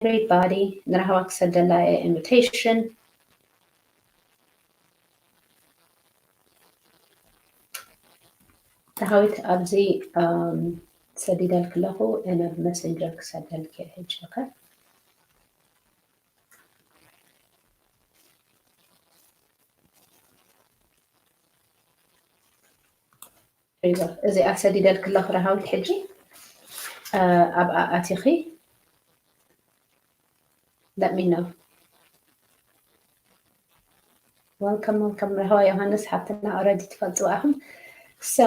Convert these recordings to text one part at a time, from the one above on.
everybody ንራህዋ ክሰደላ እየ invitation። ራህዊት ኣብዚ ሰዲደልክ ኣለኹ፣ ናብ መሰንጀር ክሰደልክ እየ ሕጂ። ኦኬ። እዚኣ ሰዲደልክ ኣለኹ ራህዊት፣ ሕጂ ኣብኣ ኣቲኺ let me know። Welcome, welcome ራህዋ ዮሃንስ ሓፍትና፣ already ትፈልጥዋ ኢኹም። So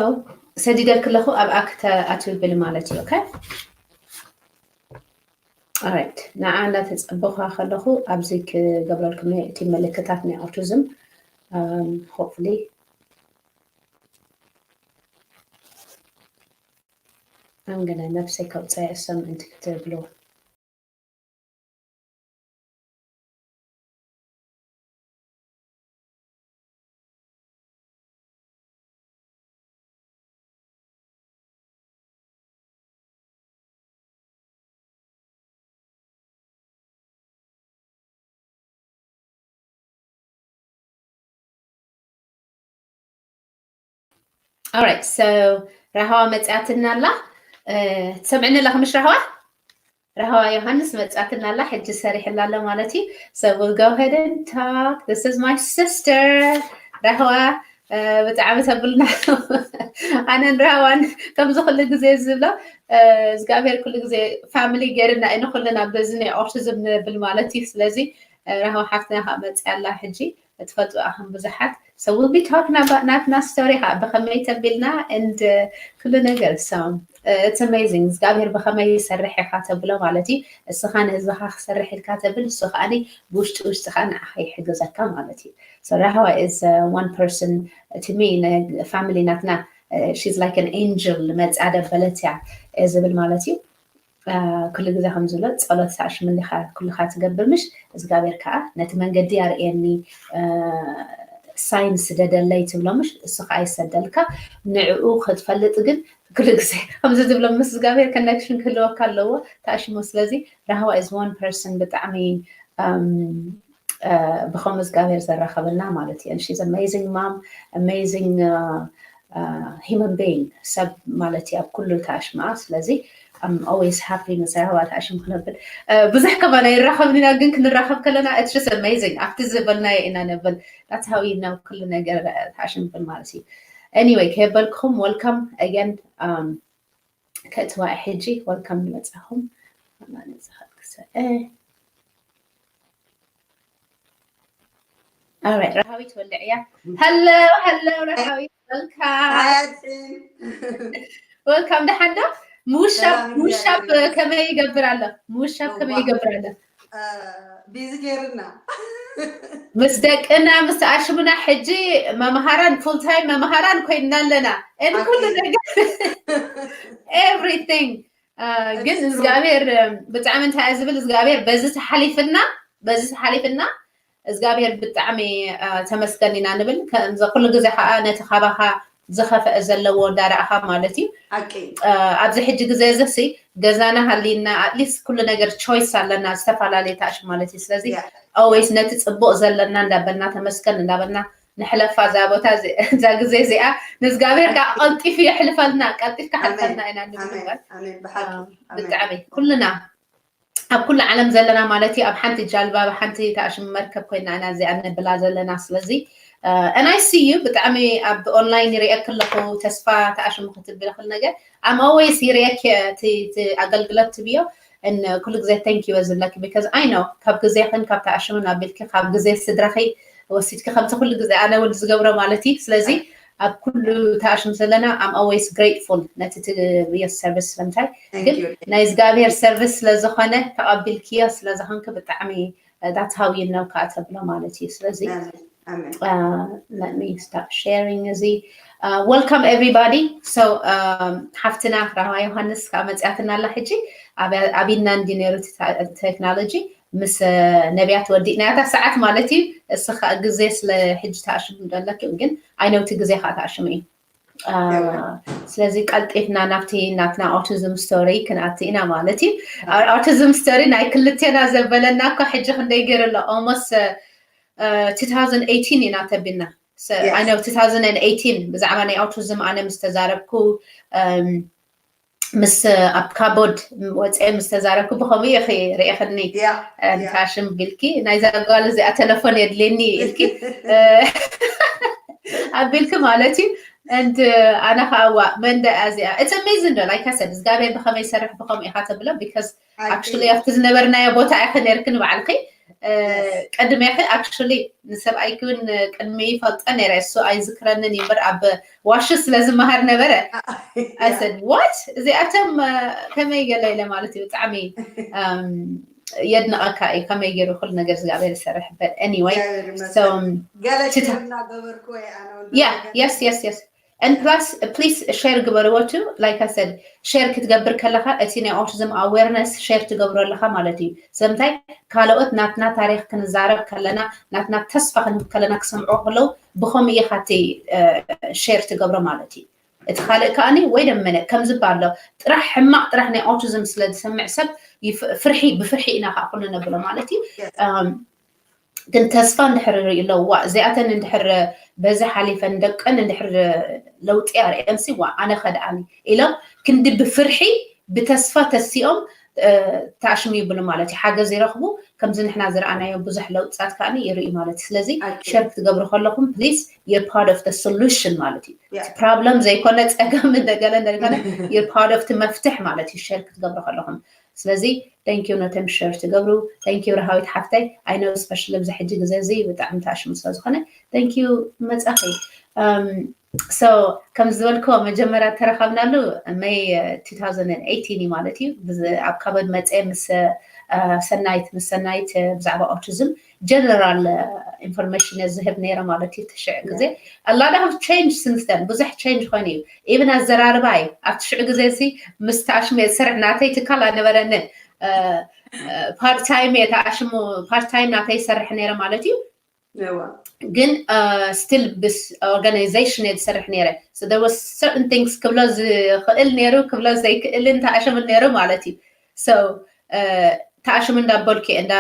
ሰዲደልክ ኣለኹ ኣብኣ ክትኣትዊ ብሊ ማለት እዩ። ኦኬ። Alright፣ ንዓ እናተጸበኹ ከለኹ ኣብዚ ክገብረልኩም እየ እቲ ምልክታት ናይ autism። Hopefully I'm gonna ነብሰይ ከውፅኣ እየ እሶም እንትክትብሉ። Alright, so ራህዋ መፅኣትና ኣላ። ትሰምዕኒ ኣለኺ ምሽ ራህዋ? ራህዋ ዮሃንስ መፅኣትና ኣላ፣ ሕጂ ሰሪሕላ ኣሎ ማለት እዩ። So we'll go ahead and talk. This is my sister. ራህዋ ብጣዕሚ ተብልና ኣነን ራህዋን ከምዚ ኩሉ ግዜ ዝብሎ እግዚኣብሔር ኩሉ ግዜ family ገይርና እዩ ንኩልና በዚ ናይ autism ንብል ማለት እዩ። ስለዚ ራህዋ ሓፍትና ከዓ መፅኣ ኣላ ሕጂ። ትፈልጡ ኣኹም ብዙሓት። So we'll be talking about ናትና story ከዓ ብኸመይ ተቢልና and ኩሉ ነገር። So it's amazing እግዚኣብሔር ብኸመይ ይሰርሕ ኢኻ ተብሎ ማለት እዩ። እስኻ ንህዝብኻ ክሰርሕ ኢልካ ተብል፣ እሱ ከዓ ብውሽጢ ውሽጢ ከዓ ንዓኻ ይሕግዘካ ማለት እዩ። So ራህዋ is one person to me family ናትና she's like an angel መፅኣ ደበለት እያ ዝብል ማለት እዩ። ኩሉ ግዜ ከም ዝብሎ ጸሎት ሳዕሽም እንዲኻ ኩልኻ ትገብር ምሽ እግዚኣብሔር ከዓ ነቲ መንገዲ ኣርእየኒ ሳይን ስደደለይ ትብሎ ምሽ እሱ ከዓ ይሰደልካ ንዕኡ ክትፈልጥ ግን ኩሉ ግዜ ከምዚ ትብሎ ምስ እግዚኣብሔር connection ክህልወካ ኣለዎ ተኣሽሞ ስለዚ ራህዋ is one person ብጣዕሚ ብኸም እግዚኣብሔር ዘራኸበና ማለት እዩ she's amazing mom amazing human being ሰብ ማለት እዩ ኣብ ኩሉ ተኣሽምኣ ስለዚ I'm always happy ምስ ራህዋ ተኣሽም ክነብል ብዙሕ ከማና ይራኸብን ኢና ግን ክንራኸብ ከለና it's just amazing ኣብቲ ዝበልናዮ ኢና ነብል that's how you know ኩሉ ነገር ተኣሽም ብል ማለት እዩ anyway ከየበልክኹም welcome again ከእትዋ ሕጂ welcome ንመጻኹም ክሰአ Alright, ረሃዊት ወልዕ እያ። Hello, hello ረሃዊት፣ welcome። Welcome ደሓን ዶ? ምውሻብ ምውሻብ ከመይ ይገብር ኣሎ? ምውሻብ ከመይ ይገብር ኣሎ? ቢዚ ገይርና ምስ ደቅና ምስ ኣሽሙና ሕጂ መምሃራን full time መምሃራን ኮይንና ኣለና። እን ኩሉ ነገር everything ግን እግዚኣብሔር ብጣዕሚ እንታይ ዝብል እግዚኣብሔር በዚ ተሓሊፍና በዚ ተሓሊፍና እግዚኣብሔር ብጣዕሚ ተመስገን ኢና ንብል ኩሉ ግዜ ከዓ ነቲ ካባካ ዝኸፈአ ዘለዎ እንዳረእካ ማለት እዩ ኣብዚ ሕጂ ግዜ እዚ ሲ ገዛና ሃሊና ኣትሊስት ኩሉ ነገር ቾይስ ኣለና ዝተፈላለየ ታእሽ ማለት እዩ ስለዚ always ነቲ ፅቡቅ ዘለና እንዳበልና ተመስገን እንዳበልና ንሕለፋ እዛ ቦታ እዛ ግዜ እዚኣ ንእግዚኣብሔር ከዓ ቀልጢፉ የሕልፈልና ቀልጢፍካ ሓልፈልና ኢና ንብል ብጣዕሚ ኩልና ኣብ ኩሉ ዓለም ዘለና ማለት እዩ ኣብ ሓንቲ ጃልባ ኣብ ሓንቲ ተኣሽሙ መርከብ ኮይና ኢና እዚኣ ንብላ ዘለና ስለዚ and I see you ብጣዕሚ ኣብ ኦንላይን ይሪኤክ ኣለኹ ተስፋ ተኣሽሙ ክትብል ክል ነገር I'm always ይሪኤክ ኣገልግሎት ትብዮ ኩሉ ግዜ thank you ዝብለኪ because I know ካብ ግዜኽን ካብ ተኣሽሙን ኣቢልኪ ካብ ግዜ ስድራኺ ወሲድኪ ከምቲ ኩሉ ግዜ ኣነ እውን ዝገብሮ ማለት እዩ ስለዚ ኣብ ኩሉ ተኣሽም ዘለና I'm always grateful ነቲ ትብዮ service ስለምንታይ ግን ናይ እግዚኣብሔር service ስለዝኾነ ተቐቢልክዮ ስለዝኾንክ ብጣዕሚ that's how you know ከዓ ተብሎ ማለት እዩ ስለዚ let me stop sharing እዚ welcome everybody so ሓፍትና ራህዋ ዮሃንስ ከዓ መፅያትና ኣላ ሕጂ ኣቢና እንዲ ነይሩ technology ምስ ነቢያት ወዲእናያ እታ ሰዓት ማለት እዩ። እሱ ከዓ ግዜ ስለ ሕጂ ተኣሽሙ ደለኪ ግን ኣይነውቲ ግዜ ከዓ ተኣሽሙ እዩ። ስለዚ ቀልጢፍና ናብቲ ናትና autism story ክንኣቲ ኢና ማለት እዩ። Autism story ናይ ክልቴና ዘበለና እኮ ሕጂ ክንደይ ገይሩ ኣሎ? Almost two thousand eighteen ኢና ተቢልና። I know two thousand eighteen ብዛዕባ ናይ autism ኣነ ምስ ተዛረብኩ ምስ ኣብ ካቦድ ወፅአ ምስ ተዛረብኩ ብኸምኡ ኢኺ ርኢኽኒ። ታሽም ቢልኪ ናይዛ ጓል እዚኣ ተለፎን የድልየኒ ኢልኪ ኣቢልኪ ማለት እዩ። And ኣነ ከዓ ዋ መንደ እዚኣ it's amazing ዶ like I said እግዚኣብሔር ብኸመይ ይሰርሕ ብኸምኡ ኢኻ ተብሎ because actually ኣብቲ ዝነበርናዮ ቦታ ኢኺ ነርኪ ንባዕልኪ ቅድሜኺ actually ንሰብኣይኪ እውን ቅድሚ ይፈልጦ ነይረ እሱ ኣይዝክረንን እዩ እምበር ኣብ ዋሽ ስለ ዝመሃር ነበረ። I said what እዚኣቶም ከመይ ገለ ኢለ ማለት እዩ ብጣዕሚ የድንቐካ እዩ ከመይ ገይሩ ኩሉ ነገር እግዚኣብሔር ይሰርሕ but anyway ገለ ሽርና ገበርኩ ወይ ኣነ yeah yes yes yes and plus please share ግበርዎ too like I said share ክትገብር ከለካ እቲ ናይ autism awareness share ትገብሮ ኣለካ ማለት እዩ። ስለምንታይ ካልኦት ናትና ታሪክ ክንዛረብ ከለና ናትና ተስፋ ክንህብ ከለና ክሰምዑ ከለዉ ብከምኡ ኢካ እቲ share ትገብሮ ማለት እዩ። እቲ ካልእ ከኣኒ ወይ ደመነ ከምዚ ኣሎ ጥራሕ ሕማቅ ጥራሕ ናይ autism ስለ ዝሰምዕ ሰብ ፍርሒ ብፍርሒ ኢና ከዓ ኩሉ ነብሎ ማለት እዩ። ግን ተስፋ እንድሕር ይርኢ ኣለዎ እዚኣተን እንድሕር በዚ ሓሊፈን ደቀን እንድሕር ለውጢ ኣርእየን ሲ ዋ ኣነ ከድኣኒ ኢሎም ክንዲ ብፍርሒ ብተስፋ ተሲኦም ተኣሽሙ ይብሉ ማለት እዩ። ሓገዝ ይረኽቡ። ከምዚ ንሕና ዝረኣናዮ ብዙሕ ለውጥታት ከኣ ይርእዩ ማለት እዩ። ስለዚ share ክትገብሩ ከለኹም please you're part of the solution ማለት እዩ። እቲ problem ዘይኮነ ጸገም እንደገለ እንደገለ you're part of the መፍትሕ ማለት እዩ። Share ክትገብሩ ከለኹም ስለዚ thank you ነቶም share ትገብሩ thank you ረሃዊት ሓፍተይ I know especially ኣብዚ ሕጂ ግዜ እዚ ብጣዕሚ ተኣሽሙ ስለ ዝኾነ thank you መጻኺ so ከም ዝበልክዎ መጀመርያ ተረኻብናሉ May two thousand eighteen እዩ ማለት እዩ። ኣብ ካበድ መፀ ምስ ሰናይት ምስ ሰናይት ብዛዕባ autism general information ዝህብ ነይረ ማለት እዩ። ትሽዕ ግዜ a lot of change since then ብዙሕ change ኮይኑ እዩ። Even ኣዘራርባይ ኣብቲ ሽዑ ግዜ እዚ ምስ ተኣሽመ ዝሰርሕ ናተይ ትካል ኣነበረንን part time እየ ተኣሽሙ part time ናተይ ይሰርሕ ነይረ ማለት እዩ። ግን still ብስ organization እየ ዝሰርሕ ነይረ so there was certain things ክብሎ ዝኽእል ነይሩ ክብሎ ዘይክእልን ተኣሽምን ነይሩ ማለት እዩ። So ተኣሽሙ እንዳበልኩ እንዳ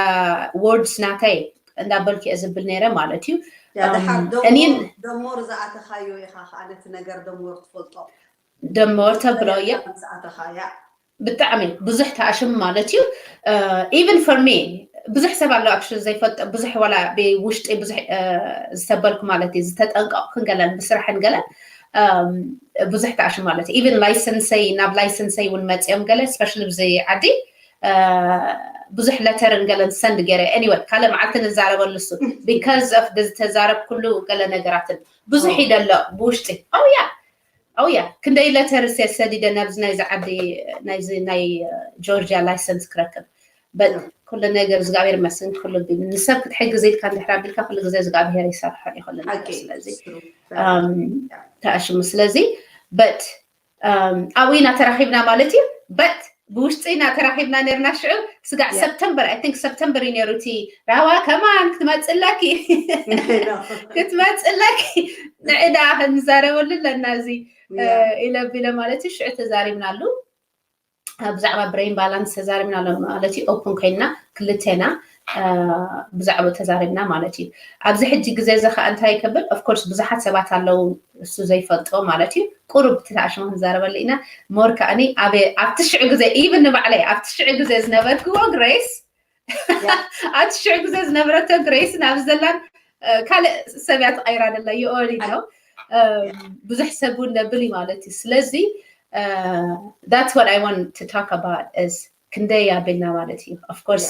words ናተይ እንዳበልኩ እየ ዝብል ነይረ ማለት እዩ። እኔን ደሞር ዝኣተኻዮ ኢኻ ከዓ ነቲ ነገር ደሞር ትፈልጦ ደሞር ተብሎ እያ ዝኣተኻያ ብጣዕሚ ብዙሕ ተኣሽም ማለት እዩ። Even for me ብዙሕ ሰብ ኣሎ actually ዘይፈልጦ ብዙሕ ዋላ ብውሽጢ ብዙሕ ዝተበልኩ ማለት እዩ ዝተጠንቀቕኩን ገለን ብስራሕን ገለን ብዙሕ ተኣሽም ማለት እዩ። Even license ይ ናብ license ይ እውን መፅኦም ገለ especially ብዚ ዓዲ ብዙሕ letter ን ገለን send ገይረ anyway ካልእ መዓልቲ ንዛረበሉ እሱ because of ዝተዛረብኩሉ ገለ ነገራትን ብዙሕ ኢለ ኣሎ ብውሽጢ oh yeah oh yeah ክንደይ letter ስ ሰዲደ ናብዚ ናይዚ ዓዲ ናይዚ ናይ Georgia license ክረክብ but ኩሉ ነገር እግዚኣብሔር ይመስገን ኩሉ ንሰብ ክትሕግዝ ኢልካ እንድሕር ኣቢልካ ኩሉ ግዜ እግዚኣብሔር ይሰርሖ ይኽእል ነገር ስለዚ ተኣሽሙ ስለዚ but ኣብኡ ኢና ተራኺብና ማለት እዩ። But ብውሽጢ ኢና ተራኺብና ነርና ሽዑ ስጋዕ September I think September እዩ ነይሩ እቲ ራዋ ከማን ክትመፅለኪ ክትመፅለኪ ንዕዳ ክንዛረበሉ ኣለና እዚ ኢለ ቢለ ማለት እዩ። ሽዑ ተዛሪብናሉ ብዛዕባ brain balance ተዛሪብና ኣሎ ማለት እዩ። Open ኮይንና ክልቴና ብዛዕባ ተዛሪብና ማለት እዩ። ኣብዚ ሕጂ ግዜ እዚ ከዓ እንታይ ከብል of course ብዙሓት ሰባት ኣለዉ እሱ ዘይፈልጦ ማለት እዩ። ቁሩብ እቲ ተኣሽሙ ክንዛረበሉ ኢና። More ከዓኒ ኣብቲ ሽዑ ግዜ even ንባዕለይ ኣብቲ ሽዑ ግዜ ዝነበርክዎ Grace ኣብቲ ሽዑ ግዜ ዝነበረቶ Grace ናብ ዘላን ካልእ ሰብ እያ ተቐይራ ዘላ you already know ብዙሕ ሰብ እውን ነብል እዩ ማለት እዩ። ስለዚ that's what I want to talk about is ክንደይ ኣቢልና ማለት እዩ። Of course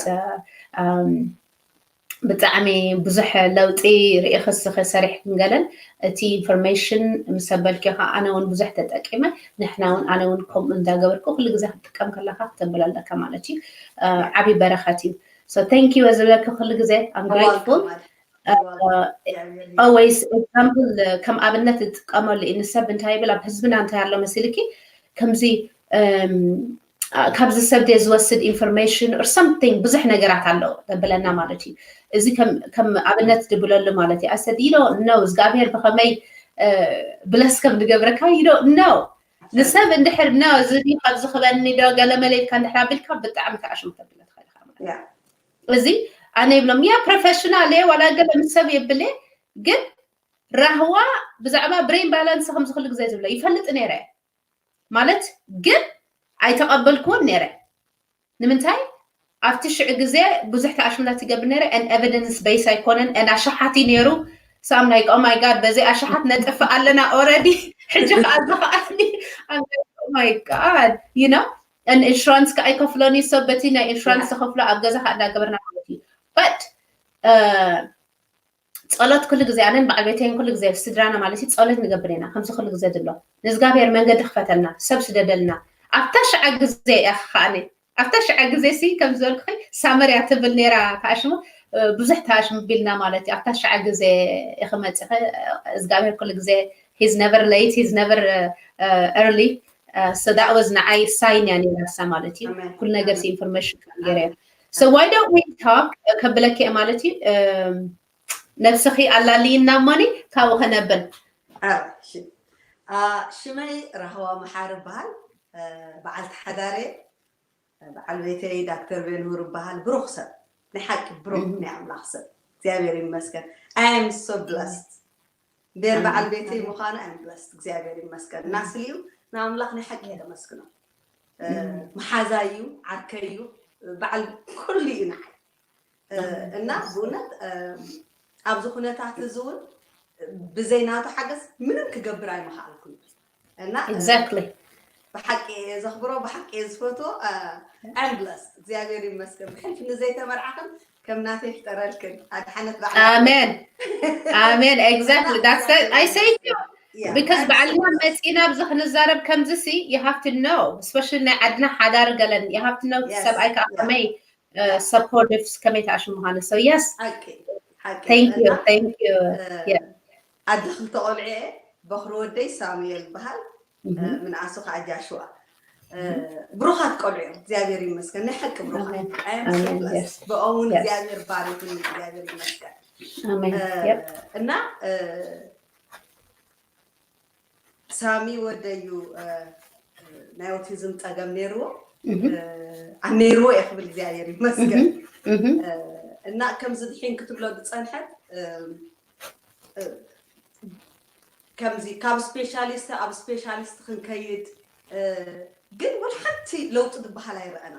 ብጣዕሚ ብዙሕ ለውጢ ርኢኺ እስኺ ሰሪሕክን ገለን እቲ information ምስ ኣበልኪ ከዓ ኣነ እውን ብዙሕ ተጠቂመ ንሕና እውን ኣነ እውን ከምኡ እንዳገበርኩ ኩሉ ግዜ ክትጥቀም ከለካ ክተብል ኣለካ ማለት እዩ። ዓብዪ በረኸት እዩ። So thank you ዝብለኪ ኩሉ ግዜ I'm grateful always example ከም ኣብነት ዝጥቀመሉ እዩ። ንሰብ እንታይ ይብል ኣብ ህዝብና እንታይ ኣሎ መሲልኪ ከምዚ ካብዚ ሰብ ድየ ዝወስድ information or something ብዙሕ ነገራት ኣሎ ዘብለና ማለት እዩ። እዚ ከም ኣብነት ድብለሉ ማለት እዩ። I said you don't know እግዚኣብሔር ብኸመይ ብለስ ከም ዝገብረካ you don't know። ንሰብ እንድሕር no እዚ ድዩ ካብዚ ክበኒ ዶ ገለመለ ኢልካ እንድሕር ኣቢልካ ብጣዕሚ ተኣሽሙ ተብለ ትኽእል ኢኻ ማለት እዩ። Yeah. እዚ ኣነ ይብሎም ያ ፕሮፌሽናል እየ ዋላ ገለ ምስ ሰብ የብለ ግን ራህዋ ብዛዕባ ብሬን ባላንስ ከምዚ ኩሉ ግዜ ዝብሎ ይፈልጥ ነይረ ማለት ግን ኣይተቐበልኩዎን ነይረ። ንምንታይ ኣብቲ ሽዑ ግዜ ብዙሕ ተኣሽምታት ይገብር ነይረ and evidence base ኣይኮነን and ኣሽሓት እዩ ነይሩ። So I'm like oh my god በዚ ኣሽሓት ነጥፍእ ኣለና already ሕጂ ከዓ እዚ ከዓኒ I'm like oh my god you know and insurance ከዓ ኣይከፍሎን እዩ ሰብ በቲ ናይ insurance Yeah. ተኸፍሎ ኣብ ገዛ ከዓ እንዳገበርና ማለት እዩ but ጸሎት ኩሉ ግዜ ኣነን በዓል ቤተይን ኩሉ ግዜ ስድራና ማለት እዩ ጸሎት ንገብር ኢና ከምዚ ኩሉ ግዜ ዝብሎ ንእግዚኣብሔር መንገዲ ክፈተልና ሰብ ስደደልና ኣብታ ሽዓ ግዜ እያ ከዓኒ ኣብታ ሽዓ ግዜ ሲ ከም ዝበልኩኺ ሳመር እያ ትብል ነይራ ተኣሽሙ ብዙሕ ተኣሽሙ ቢልና ማለት እዩ ኣብታ ሽዓ ግዜ ኢኺ መፂኺ እግዚኣብሔር ኩሉ ግዜ he's never late he's never early so that was ንዓይ ሳይን እያ ነይራ እሳ ማለት እዩ ኣሜን። ኩሉ ነገር ኣሜን። ሲ ኢንፎርሜሽን ገይረ so why don't we talk ከብለኪ እየ ማለት እዩ ነብስኺ ኣላልይና እሞኒ ካብኡ ከነብል ሽመይ ራህዋ መሓር ይበሃል። በዓልቲ ሓዳር እየ። በዓል ቤተይ ዳክተር ቤንሁር ይበሃል። ብሩኽ ሰብ ናይ ሓቂ ብሩኽ ናይ ኣምላኽ ሰብ እግዚኣብሔር ይመስገን። I am so blessed። ቤር በዓል ቤተይ ምዃኑ I am blessed እግዚኣብሔር ይመስገን። እናስልዩ ንኣምላኽ ናይ ሓቂ እየ ዘመስግኖ። መሓዛ እዩ፣ ዓርከይ እዩ፣ በዓል ኩሉ እዩ ንዓይ። እና ብእውነት ኣብዚ ኩነታት እዚ እውን ብዘይ ናቱ ሓገዝ ምንም ክገብር ኣይምኽኣልኩን እና exactly ብሓቂ እየ ዘኽብሮ ብሓቂ እየ ዝፈትዎ ኣምብለስ እግዚኣብሔር ይመስገን ብሕልፊ ንዘይተመርዓኽን ከም ናተይ ይፍጠረልክን ኣድሓነት በዓል ኣሜን ኣሜን exactly that's it I say you because በዓልና መፂና ኣብዚ ክንዛረብ ከምዚ ሲ you have to know especially ናይ ዓድና ሓዳር ገለን you have to know ሰብኣይ ከዓ ከመይ supportive ከመይ ተኣሽሙ ምዃኑ so yes ሓቂ ሓቂ thank you thank you yeah ኣደ ክልተ ቆልዑ እየ በኽሪ ወደይ ሳሙኤል ይበሃል ምንኣሱ ከዓ ጃሽዋ ብሩኻት ቆልዑ እዮም እግዚኣብሔር ይመስገን ናይ ሓቂ ብሩኻት ኣሜን yes ብኦም እውን Yes. እግዚኣብሔር ባሪኹን እግዚኣብሔር ይመስገን ኣሜን yep እና ሳሚ ወደዩ ናይ ኦቲዝም ፀገም ነይርዎ ነይርዎ እየ ክብል እግዚኣብሔር ይመስገን እና ከምዚ ድሒን ክትብሎ ዝፀንሐት ከምዚ ካብ ስፔሻሊስት ኣብ ስፔሻሊስት ክንከይድ ግን ወላ ሓንቲ ለውጢ ዝበሃል ኣይረኣና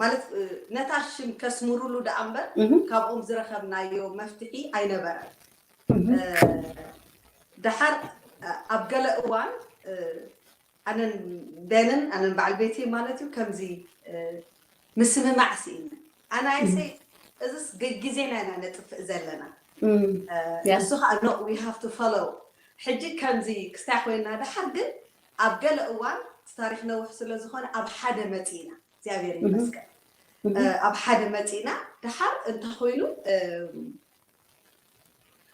ማለት ነታ ሽም ከስምሩሉ ደኣ እምበር ካብኦም ዝረኸብናዮ መፍትሒ ኣይነበረን ደሓር ኣብ ገለ እዋን ኣነን ቤንን ኣነን በዓል ቤቲ ማለት እዩ ከምዚ ምስምማዕ ስኢነ ኣናይሰይ እዚስ ግዜና ኢና ነጥፍእ ዘለና እሱ ከዓ no we have to follow ሕጂ ከምዚ ክስታይ ኮይና ደሓር ግን ኣብ ገለ እዋን ታሪክ ነውሕ ስለ ዝኾነ ኣብ ሓደ መፂና እግዚኣብሔር ይመስገን ኣብ ሓደ መፂና ደሓር እንተኮይኑ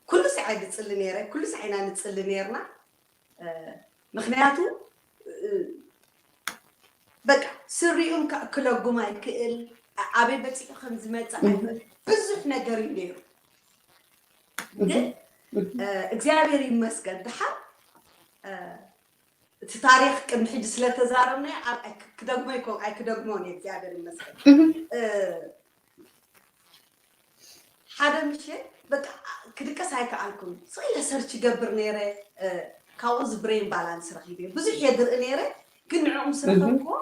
ኩሉ ሰዓይ ዝፅሊ ነይረ ኩሉ ሰዓይ ኢና ንፅሊ ነይርና ምክንያቱ በቃ ስሪኡም ክለጉም ኣይክእል ኣበይ በፂሑ ከም ዝመፅእ ኣይክእል ብዙሕ ነገር እዩ ነይሩ ግን እግዚኣብሔር ይመስገን ድሓር እቲ ታሪክ ቅድሚ ሕጂ ስለተዛረብናዮ ኣብ ክደግሞ ኣይኮን ኣይክደግሞን እየ እግዚኣብሔር ይመስገን ሓደ ምሸት በቃ ክድቅስ ኣይከኣልኩን ስኢለ ሰርች ይገብር ነይረ ካብኡ እዚ ብሬን ባላንስ ረኪበ ብዙሕ እየ ዝርኢ ነይረ ግን ንዕኡ ምስ ረከብክዎ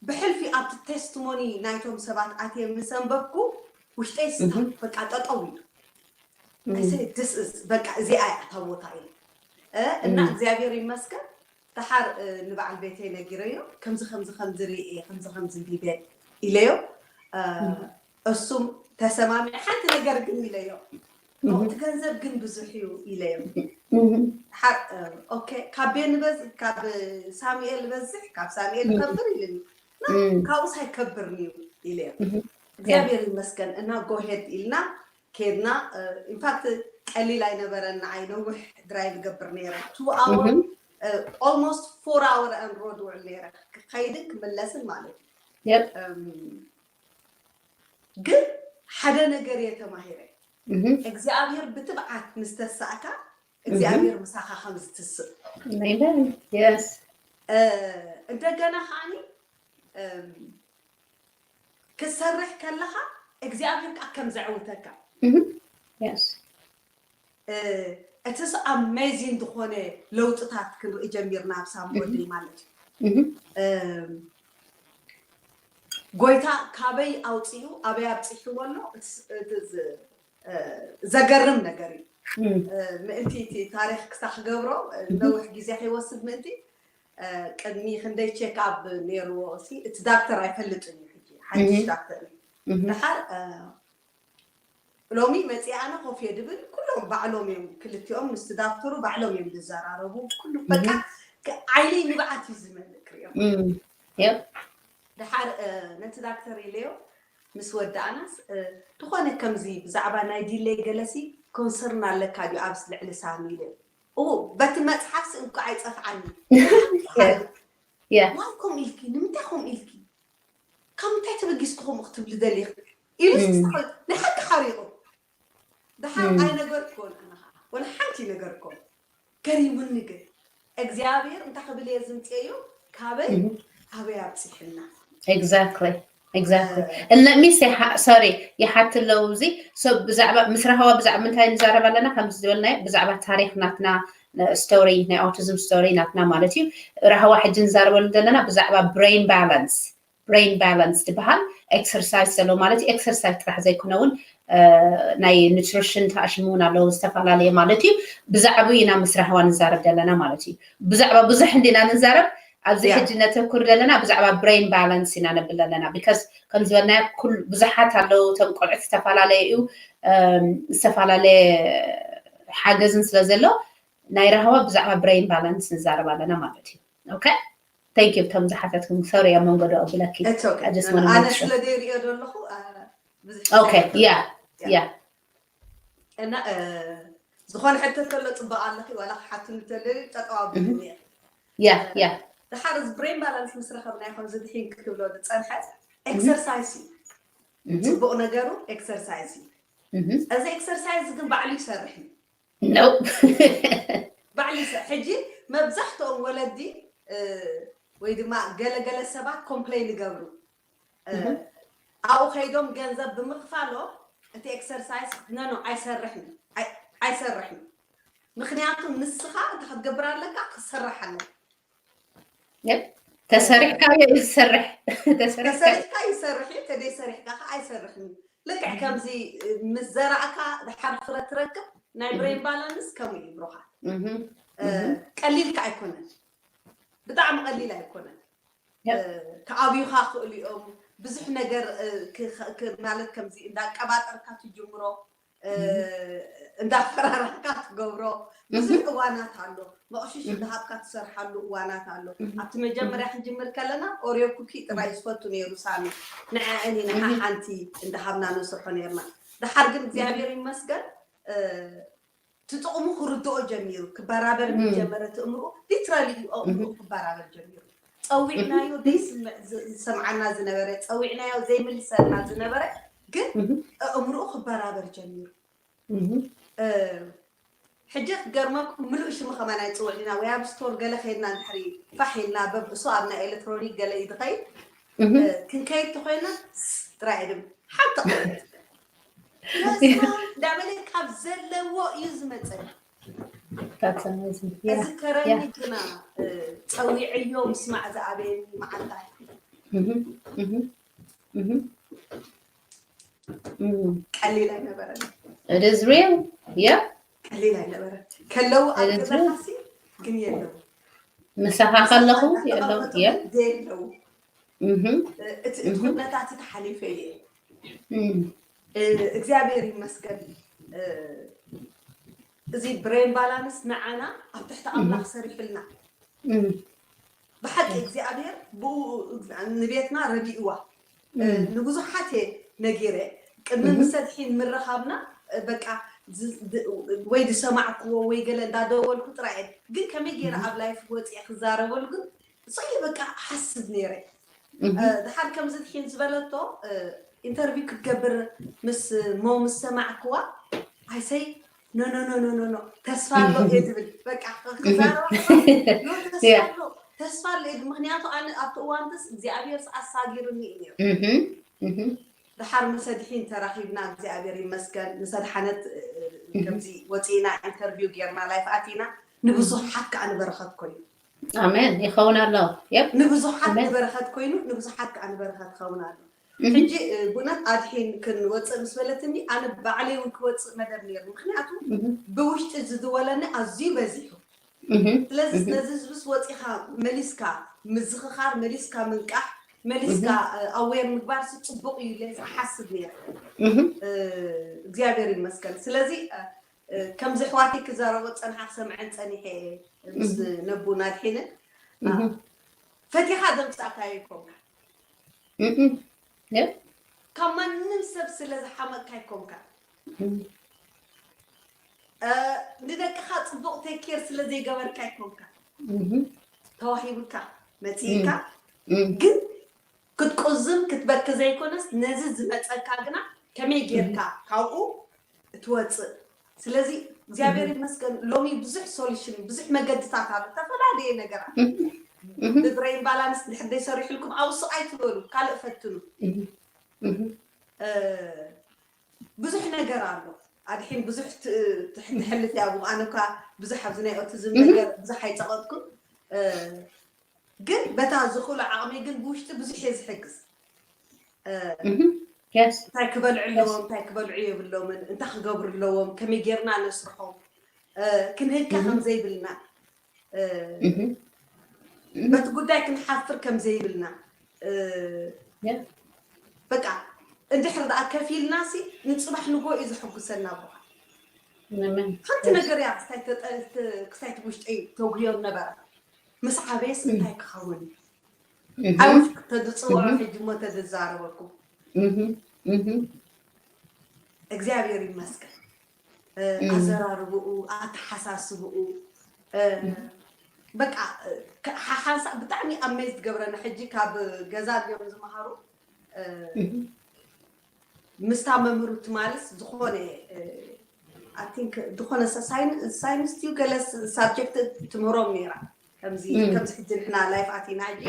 ብሕልፊ ኣብቲ ቴስቲሞኒ ናይቶም ሰባት ኣትየ ምስ ኣንበብኩ ውሽጠይ ስታ በቃ ጠጠው ኢሉ ኣይሰ ድስ እዝ በቃ እዚኣ እያ እታ ቦታ ኢለ እና እግዚኣብሔር ይመስገን ደሓር ንበዓል ቤተይ ነጊረዮ ከምዚ ከምዚ ከምዚ ርኢ ከምዚ ከምዚ ቢበ ኢለዮ እሱም ተሰማሚዕ ሓንቲ ነገር ግን ኢለዮ እቲ ገንዘብ ግን ብዙሕ እዩ ኢለዮ ሓር ኦኬ ካብ ቤ ንበዝ ካብ ሳሙኤል ንበዝሕ ካብ ሳሙኤል ንከብር ኢልኒ ካብኡስ ኣይከብርን እዩ ኢለዮ እግዚኣብሔር ይመስገን እና ጎሄድ ኢልና ኬድና ኢንፋክት ቀሊል ኣይነበረን ንዓይ ነውሕ ድራይቭ ገብር ነይረ two hour almost four hour and road ውዕል ነይረ ክኸይድን ክምለስን ማለት እዩ ግን ሓደ ነገር እየ ተማሂረ እግዚኣብሔር ብትብዓት ምስ ተሳእካ እግዚኣብሔር ምሳኻ ከም ዝትስእ። Amen. Yes. እንደገና ከዓኒ ክትሰርሕ ከለኻ እግዚኣብሔር ከዓ ከም ዘዕውተካ። Yes. እትስ ኣሜዚን ዝኾነ ለውጥታት ክንርኢ ጀሚርና ኣብ ሳም ወደይ ማለት እዩ። ጎይታ ካበይ ኣውፅኡ ኣበይ ኣብፂሕዎ ኣሎ? ዘገርም ነገር እዩ። ምእንቲ እቲ ታሪክ ክሳክ ገብሮ ነዊሕ ግዜ ከይወስድ ምእንቲ ቅድሚ ክንደይ ቼክ ኣብ ነይርዎ ሲ እቲ ዳክተር ኣይፈልጥን እዩ። ሕጂ ሓድሽ ዳክተር እዩ። ድሓር ሎሚ መፅኣ ኣነ ኮፍ እየ ድብል ኩሎም ባዕሎም እዮም ክልቲኦም ምስ ዳክተሩ ባዕሎም እዮም ዝዘራረቡ። ኩሉ በቃ ዓይነይ ንብዓት እዩ ዝመልእ ክሪኦ። ድሓር ነቲ ዳክተር ኢለዮ ምስ ወዳእናስ ዝኾነ ከምዚ ብዛዕባ ናይ ዲሌ ገለሲ ኮንሰርን ኣለካ ድዩ ኣብ ልዕሊ ሳሚ ኢለ። በቲ መፅሓፍሲ እንኳ ኣይፀፍዓኒ። ዋይ ከምኡ ኢልኪ ንምንታይ ከምኡ ኢልኪ ካብ ምንታይ ተበጊስኪ ከምኡ ክትብሊ ደሊኺ ኢሉ ንሓቂ ሓሪቑ። ድሓር ኣይነገርክዎን ኣነ ከዓ ወላ ሓንቲ ኣይነገርክዎን። ገሪሙኒ ግን እግዚኣብሔር እንታይ ክብል እየ ዝምፅኤዮ ካበይ ኣበይ ኣብፂሕና። Exactly. Exactly. And let me say, sorry, ይሓት ኣለዉ እዚ ብዛዕባ ምስ ራህዋ ብዛዕባ ምንታይ ንዛረብ ኣለና ከምዚ ዝበልናዮ ብዛዕባ ታሪክ ናትና ስቶሪ ናይ ኦቲዝም ስቶሪ ናትና ማለት እዩ። ራህዋ ሕጂ ንዛረበሉ ዘለና ብዛዕባ ብሬን ባላንስ ብሬን ባላንስ ዝበሃል ኤክሰርሳይዝ ዘሎ ማለት እዩ። ኤክሰርሳይዝ ጥራሕ ዘይኮነ እውን ናይ ኑትሪሽን ተኣሽሙ እውን ኣለዉ ዝተፈላለየ ማለት እዩ። ብዛዕባ ኢና ምስ ራህዋ ንዛረብ ዘለና ማለት እዩ። ብዛዕባ ብዙሕ እንዲና ንዛረብ ኣብዚ ሕጂ ነተኩር ዘለና ብዛዕባ ብሬን ባላንስ ኢና ነብል ዘለና። ቢካዝ ከም ዝበልናዮ ብዙሓት ኣለዉ እቶም ቆልዑት ዝተፈላለየ እዩ ዝተፈላለየ ሓገዝን ስለ ዘሎ ናይ ራህዋ ብዛዕባ ብሬን ባላንስ ንዛረብ ኣለና ማለት እዩ። ኦኬ። Thank you እቶም ዝሓተትኩም። ሶሪ ኣብ መንጎ ዶ ኣብለኪ። ኣነ ስለ ዘይሪኦ ዘለኹ ኦኬ። ያ ያ እና ዝኾነ ሕቶ ተሎ ፅባቕ ኣለኺ ዋላ ክሓትኒ ተለዩ ጠጠው ኣብሉ። ያ ያ ድሓር እዚ ብሬን ባላንስ ምስ ረኸብና ይኾን ዝድሒን ክትብሎ ዝፀንሐ ኤክሰርሳይዝ እዩ። ፅቡቕ ነገሩ ኤክሰርሳይዝ እዩ። እዚ ኤክሰርሳይዝ ግን ባዕሉ ይሰርሕ እዩ። ነው። ባዕሉ ይሰርሕ። ሕጂ መብዛሕትኦም ወለዲ ወይ ድማ ገለገለ ሰባት ኮምፕሌን ይገብሩ ኣብኡ ከይዶም ገንዘብ ብምኽፋሎም እቲ ኤክሰርሳይዝ ነኖ ኣይሰርሕን ኣይሰርሕን። ምክንያቱ ንስኻ እንታይ ክትገብር ኣለካ? ክሰርሕ ኣለካ። ተሰሪሕካ እዩ ዝሰርሕ። ተሰሪሕካ ተሰሪሕካ ይሰርሕ እዩ፣ ተደይ ሰሪሕካ ከዓ ኣይሰርሕን እዩ። ልክዕ ከምዚ ምስ ዘራእካ ድሓር ፍረ ትረክብ። ናይ ብሬን ባላንስ ከምኡ እዩ ብሩኻት። ቀሊል ከዓ ኣይኮነን፣ ብጣዕሚ ቀሊል ኣይኮነን። ክኣብዩኻ ክእሉ እዮም። ብዙሕ ነገር ማለት ከምዚ እንዳቀባጠርካ ትጅምሮ እንዳፈራራካ ትገብሮ ብዙሕ እዋናት ኣሎ። መቕሽሽ እንዳሃብካ ትሰርሓሉ እዋናት ኣሎ። ኣብቲ መጀመርያ ክንጅምር ከለና ኦርዮ ኩኪ ጥራይ ዝፈቱ ነይሩ ሳሚ። ንዐአን ኢና ሓሓንቲ እንዳሃብና ንሰርሖ ነይርና። ድሓር ግን እግዚኣብሔር ይመስገን እቲ ጥቕሙ ክርድኦ ጀሚሩ፣ ክበራበር ምስ ጀመረ እቲ እምርኡ ሊትራሊ እዩ ኣእምርኡ ክበራበር ጀሚሩ። ፀዊዕናዮ ዘይስምዕ ዝሰምዓና ዝነበረ፣ ፀዊዕናዮ ዘይምልሰልና ዝነበረ ግን ኣእምርኡ ክበራበር ጀሚሩ። ሕጂ ክገርመኩም ምሉእ ሽሙ ከማን ኣይፅውዕ ኢና ወይ ኣብ ስቶር ገለ ከይድና እንድሕሪ ፋሕ ኢልና በብእሱ ኣብ ናይ ኤሌክትሮኒክ ገለ እዩ ዝኸይድ። ክንከይድ ተኮይና ጥራይ ድም ሓንቲ ቀለት እንዳበለ ካብ ዘለዎ እዩ ዝመፀ። እዚ ከረኒ ግና ፀዊዐዮ ምስማዕ ዝኣበየኒ መዓልታ ቀሊል ኣይነበረን። It is real. Yeah. ቀሊል ኣይነበረን። ከለዉ ኣብ ገዛኻሲ ግን የለዉ ምሳኻ ከለኹ የለው። Yeah. የለዉ እቲ እቲ ኩነታት ተሓሊፈ እየ። እግዚኣብሔር ይመስገን። እዚ ብሬን ባላንስ ንዓና ኣብ ትሕቲ ኣምላኽ ሰሪሑልና። ብሓቂ እግዚኣብሔር ብኡ ንቤትና ረዲእዋ። ንብዙሓት እየ ነጊረ። ቅድሚ ምሰትሒን ምረኻብና በቃ ወይ ዝሰማዕክዎ ወይ ገለ እንዳደወልኩ ጥራይ እየ። ግን ከመይ ገይረ ኣብ ላይፍ ወፅየ ክዛረበሉ ግን እሱ እዩ በቃ ሓስብ ነይረ። ድሓር ከምዚ ድሒን ዝበለቶ ኢንተርቪው ክትገብር ምስ ሞ ምስ ሰማዕክዋ ኣይሰይ ኖ ኖ ኖ ኖ ኖ ኖ፣ ተስፋ ኣሎ እየ ዝብል። በቃ ክዛረብ ከለኹ፣ ኖ፣ ተስፋ ኣሎ፣ ተስፋ ኣሎ እየ ዝብል። ምክንያቱ ኣነ ኣብቲ እዋንትስ እግዚኣብሔር ኣሳጊሩኒ እዩ ነይሩ። ድሓር ምስ ኣድሒን ተራኺብና እግዚኣብሔር ይመስገን፣ ምስ ኣድሓነት ከምዚ ወፂእና ኢንተርቪው ጌርና ላይፍ ኣቲና፣ ንብዙሓት ከዓ ንበረኸት ኮይኑ። ኣሜን። ይኸውን ኣሎ። የብ ንብዙሓት ንበረኸት ኮይኑ፣ ንብዙሓት ከዓ ንበረኸት ይኸውን ኣሎ። ሕጂ ብእውነት ኣድሒን ክንወፅእ ምስ በለትኒ ኣነ ባዕለይ እውን ክወፅእ መደብ ነይሩ። ምክንያቱ ብውሽጢ ዝድወለኒ ኣዝዩ በዚሑ። ስለዚ ነዚ ህዝብስ ወፂኻ መሊስካ ምዝኽኻር፣ መሊስካ ምንቃሕ፣ መሊስካ ኣዌር ምግባር ሲ ፅቡቕ እዩ ኢለ ዝሓስብ ነይረ። እግዚኣብሔር ይመስገን። ስለዚ ከምዚ ኣሕዋተይ ክዛረቦ ዝፀንሓ ክሰምዐን ፀኒሐ ምስ ነቡን ኣድሒንን ፈቲኻ ዘምፃእካዮ ኣይኮንካ። ካብ ማንም ሰብ ስለ ዝሓመቅካ ኣይኮንካ። ንደቅኻ ፅቡቅ ቴኬር ስለ ዘይገበርካ ኣይኮንካ። ተዋሂቡካ መፅኢካ ግን ክትቁዝም ክትበኪ ዘይኮነስ ነዚ ዝመፀካ ግና ከመይ ጌርካ ካብኡ እትወፅእ። ስለዚ እግዚኣብሔር ይመስገን ሎሚ ብዙሕ ሶሉሽን ብዙሕ መገድታት ኣሎ። ዝተፈላለየ ነገራት ብብሬን ባላንስ ድሕር ዘይሰሪሕልኩም ኣብሱ ኣይትበሉ፣ ካልእ ፈትኑ። ብዙሕ ነገር ኣሎ። ኣድሒን ብዙሕ ትሕልፍ እያ። ኣነ እኳ ብዙሕ ኣብዚ ናይ ኦቲዝም ነገር ብዙሕ ኣይፀቐጥኩን፣ ግን በታ ዝኽእሎ ዓቕመይ ግን ብውሽጢ ብዙሕ እየ ዝሕግዝ። እንታይ ክበልዑ ኣለዎም፣ እንታይ ክበልዑ የብሎምን፣ እንታይ ክገብሩ ኣለዎም፣ ከመይ ጌርና ነስርሖም፣ ክንህካ ከም ዘይብልና፣ በቲ ጉዳይ ክንሓፍር ከም ዘይብልና፣ በቃ እንድሕር ደኣ ከፊልና ሲ ንፅባሕ ንጎ እዩ ዘሐጉሰና። ብኻ ሓንቲ ነገር እያ ክስታይ ውሽጠይ ተጉዮም ነበረ። ምስ ዓበየስ እንታይ ክኸውን እዩ? ኣይውሽ ተዝፅውዖ ሕጂ እሞ ተዝዛረበኩም። እግዚኣብሔር ይመስገን። ኣዘራርብኡ፣ ኣተሓሳስብኡ፣ በቃ ሓንሳእ ብጣዕሚ ኣሜዝ ትገብረና። ሕጂ ካብ ገዛ እዮም ዝመሃሩ። ምስታ መምህሩ ትማልስ ዝኾነ ኣቲንክ ዝኾነ ሳይንስ ዩ ገለ ሳብጀክት ትምህሮም ነይራ። ከምዚ ከምዚ ሕጂ ንሕና ላይፍ ኣቲና ሕጂ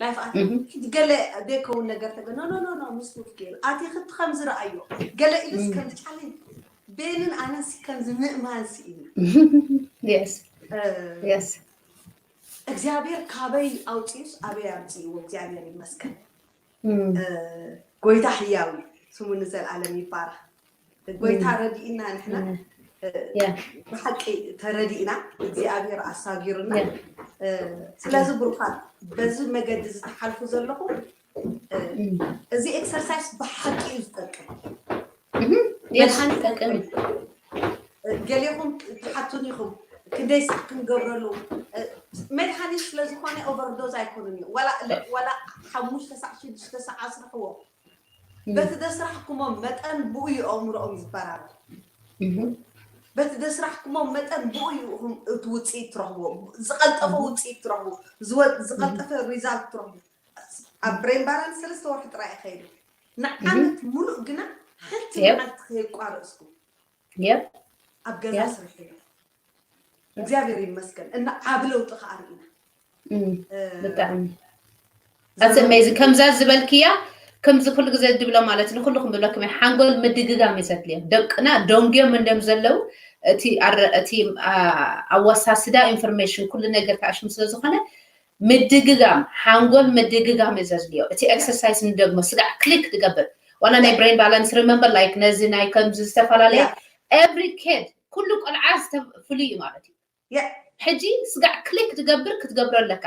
ላይፍ ኣቲ ሕጂ ገለ ዘይከውን ነገር ተገ ኖ ኖ ኖ ምስ ውፍ ገይሩ ኣቲ ክቲ ከምዚ ረኣዮ ገለ ኢሉስ ከምዚ ቻሌንጅ ቤንን ኣነንሲ ከምዚ ምእማን ስኢና። Yes. Yes. እግዚኣብሔር ካበይ ኣውፅዩስ ኣበይ ኣምፅእዎ? እግዚኣብሔር ይመስገን። ጎይታ ሕያዊ ስሙ ንዘልኣለም ይባረክ። ጎይታ ረዲእና ንሕና ብሓቂ ተረዲእና እግዚኣብሔር ኣሳጊሩና። ስለዚ ብሩኻት በዚ መገዲ ዝተሓልፉ ዘለኹ እዚ ኤክሰርሳይስ ብሓቂ እዩ ዝጠቅም። Yes፣ ጠቅም። ገሌኹም ትሓቱን ኢኹም ክንደይ ሰዓት ክንገብረሉ መድሃኒት ስለ ዝኾነ ኦቨርዶዝ ኣይኮኑን እዩ። ዋላ ሓሙሽተ ሳዕ ሽዱሽተ ሳዕ ኣስርሕዎ። በቲ ዘስራሕኩሞ መጠን ብኡ እዩ ኣእምሮኦም ዝበራበር። በቲ ዘስራሕኩሞ መጠን ብኡ እዩ እቲ ውፅኢት ትረኽቦ፣ ዝቐልጠፈ ውፅኢት ትረኽቡ፣ ዝቐልጠፈ ሪዛልት ትረኽቡ። ኣብ ብሬን ባላንስ ሰለስተ ወርሒ ጥራይ ይኸይዱ። ንዓመት ሙሉእ ግና ሓንቲ መዓልቲ ከየቋረፅኩም ኣብ ገዛ ስርሑ። እግዚኣብሔር ይመስገን እና ዓቢ ለውጢ ከዓ ርኢና። ብጣዕሚ ኣሰመይዚ ከምዛ ዝበልክያ ከምዚ ኩሉ ግዜ ድብሎ ማለት ንኩልኩም ብለኩም ሓንጎል ምድግጋም እዩ ዘድልዮ። ደቅና ደንጉዮም እንደም ዘለዉ እቲ ኣወሳስዳ ኢንፎርሜሽን ኩሉ ነገር ተኣሽሙ ስለ ዝኾነ ምድግጋም ሓንጎል ምድግጋም እዩ ዘድልዮ። እቲ ኤክሰርሳይስ ንደግሞ ስጋዕ ክሊክ ትገብር ዋላ ናይ ብሬን ባላንስ ሪመምበር ላይክ ነዚ ናይ ከምዚ ዝተፈላለየ ኤቭሪ ኬድ ኩሉ ቆልዓ ፍሉይ እዩ ማለት እዩ። ሕጂ ስጋዕ ክሊክ ትገብር ክትገብሮ ኣለካ።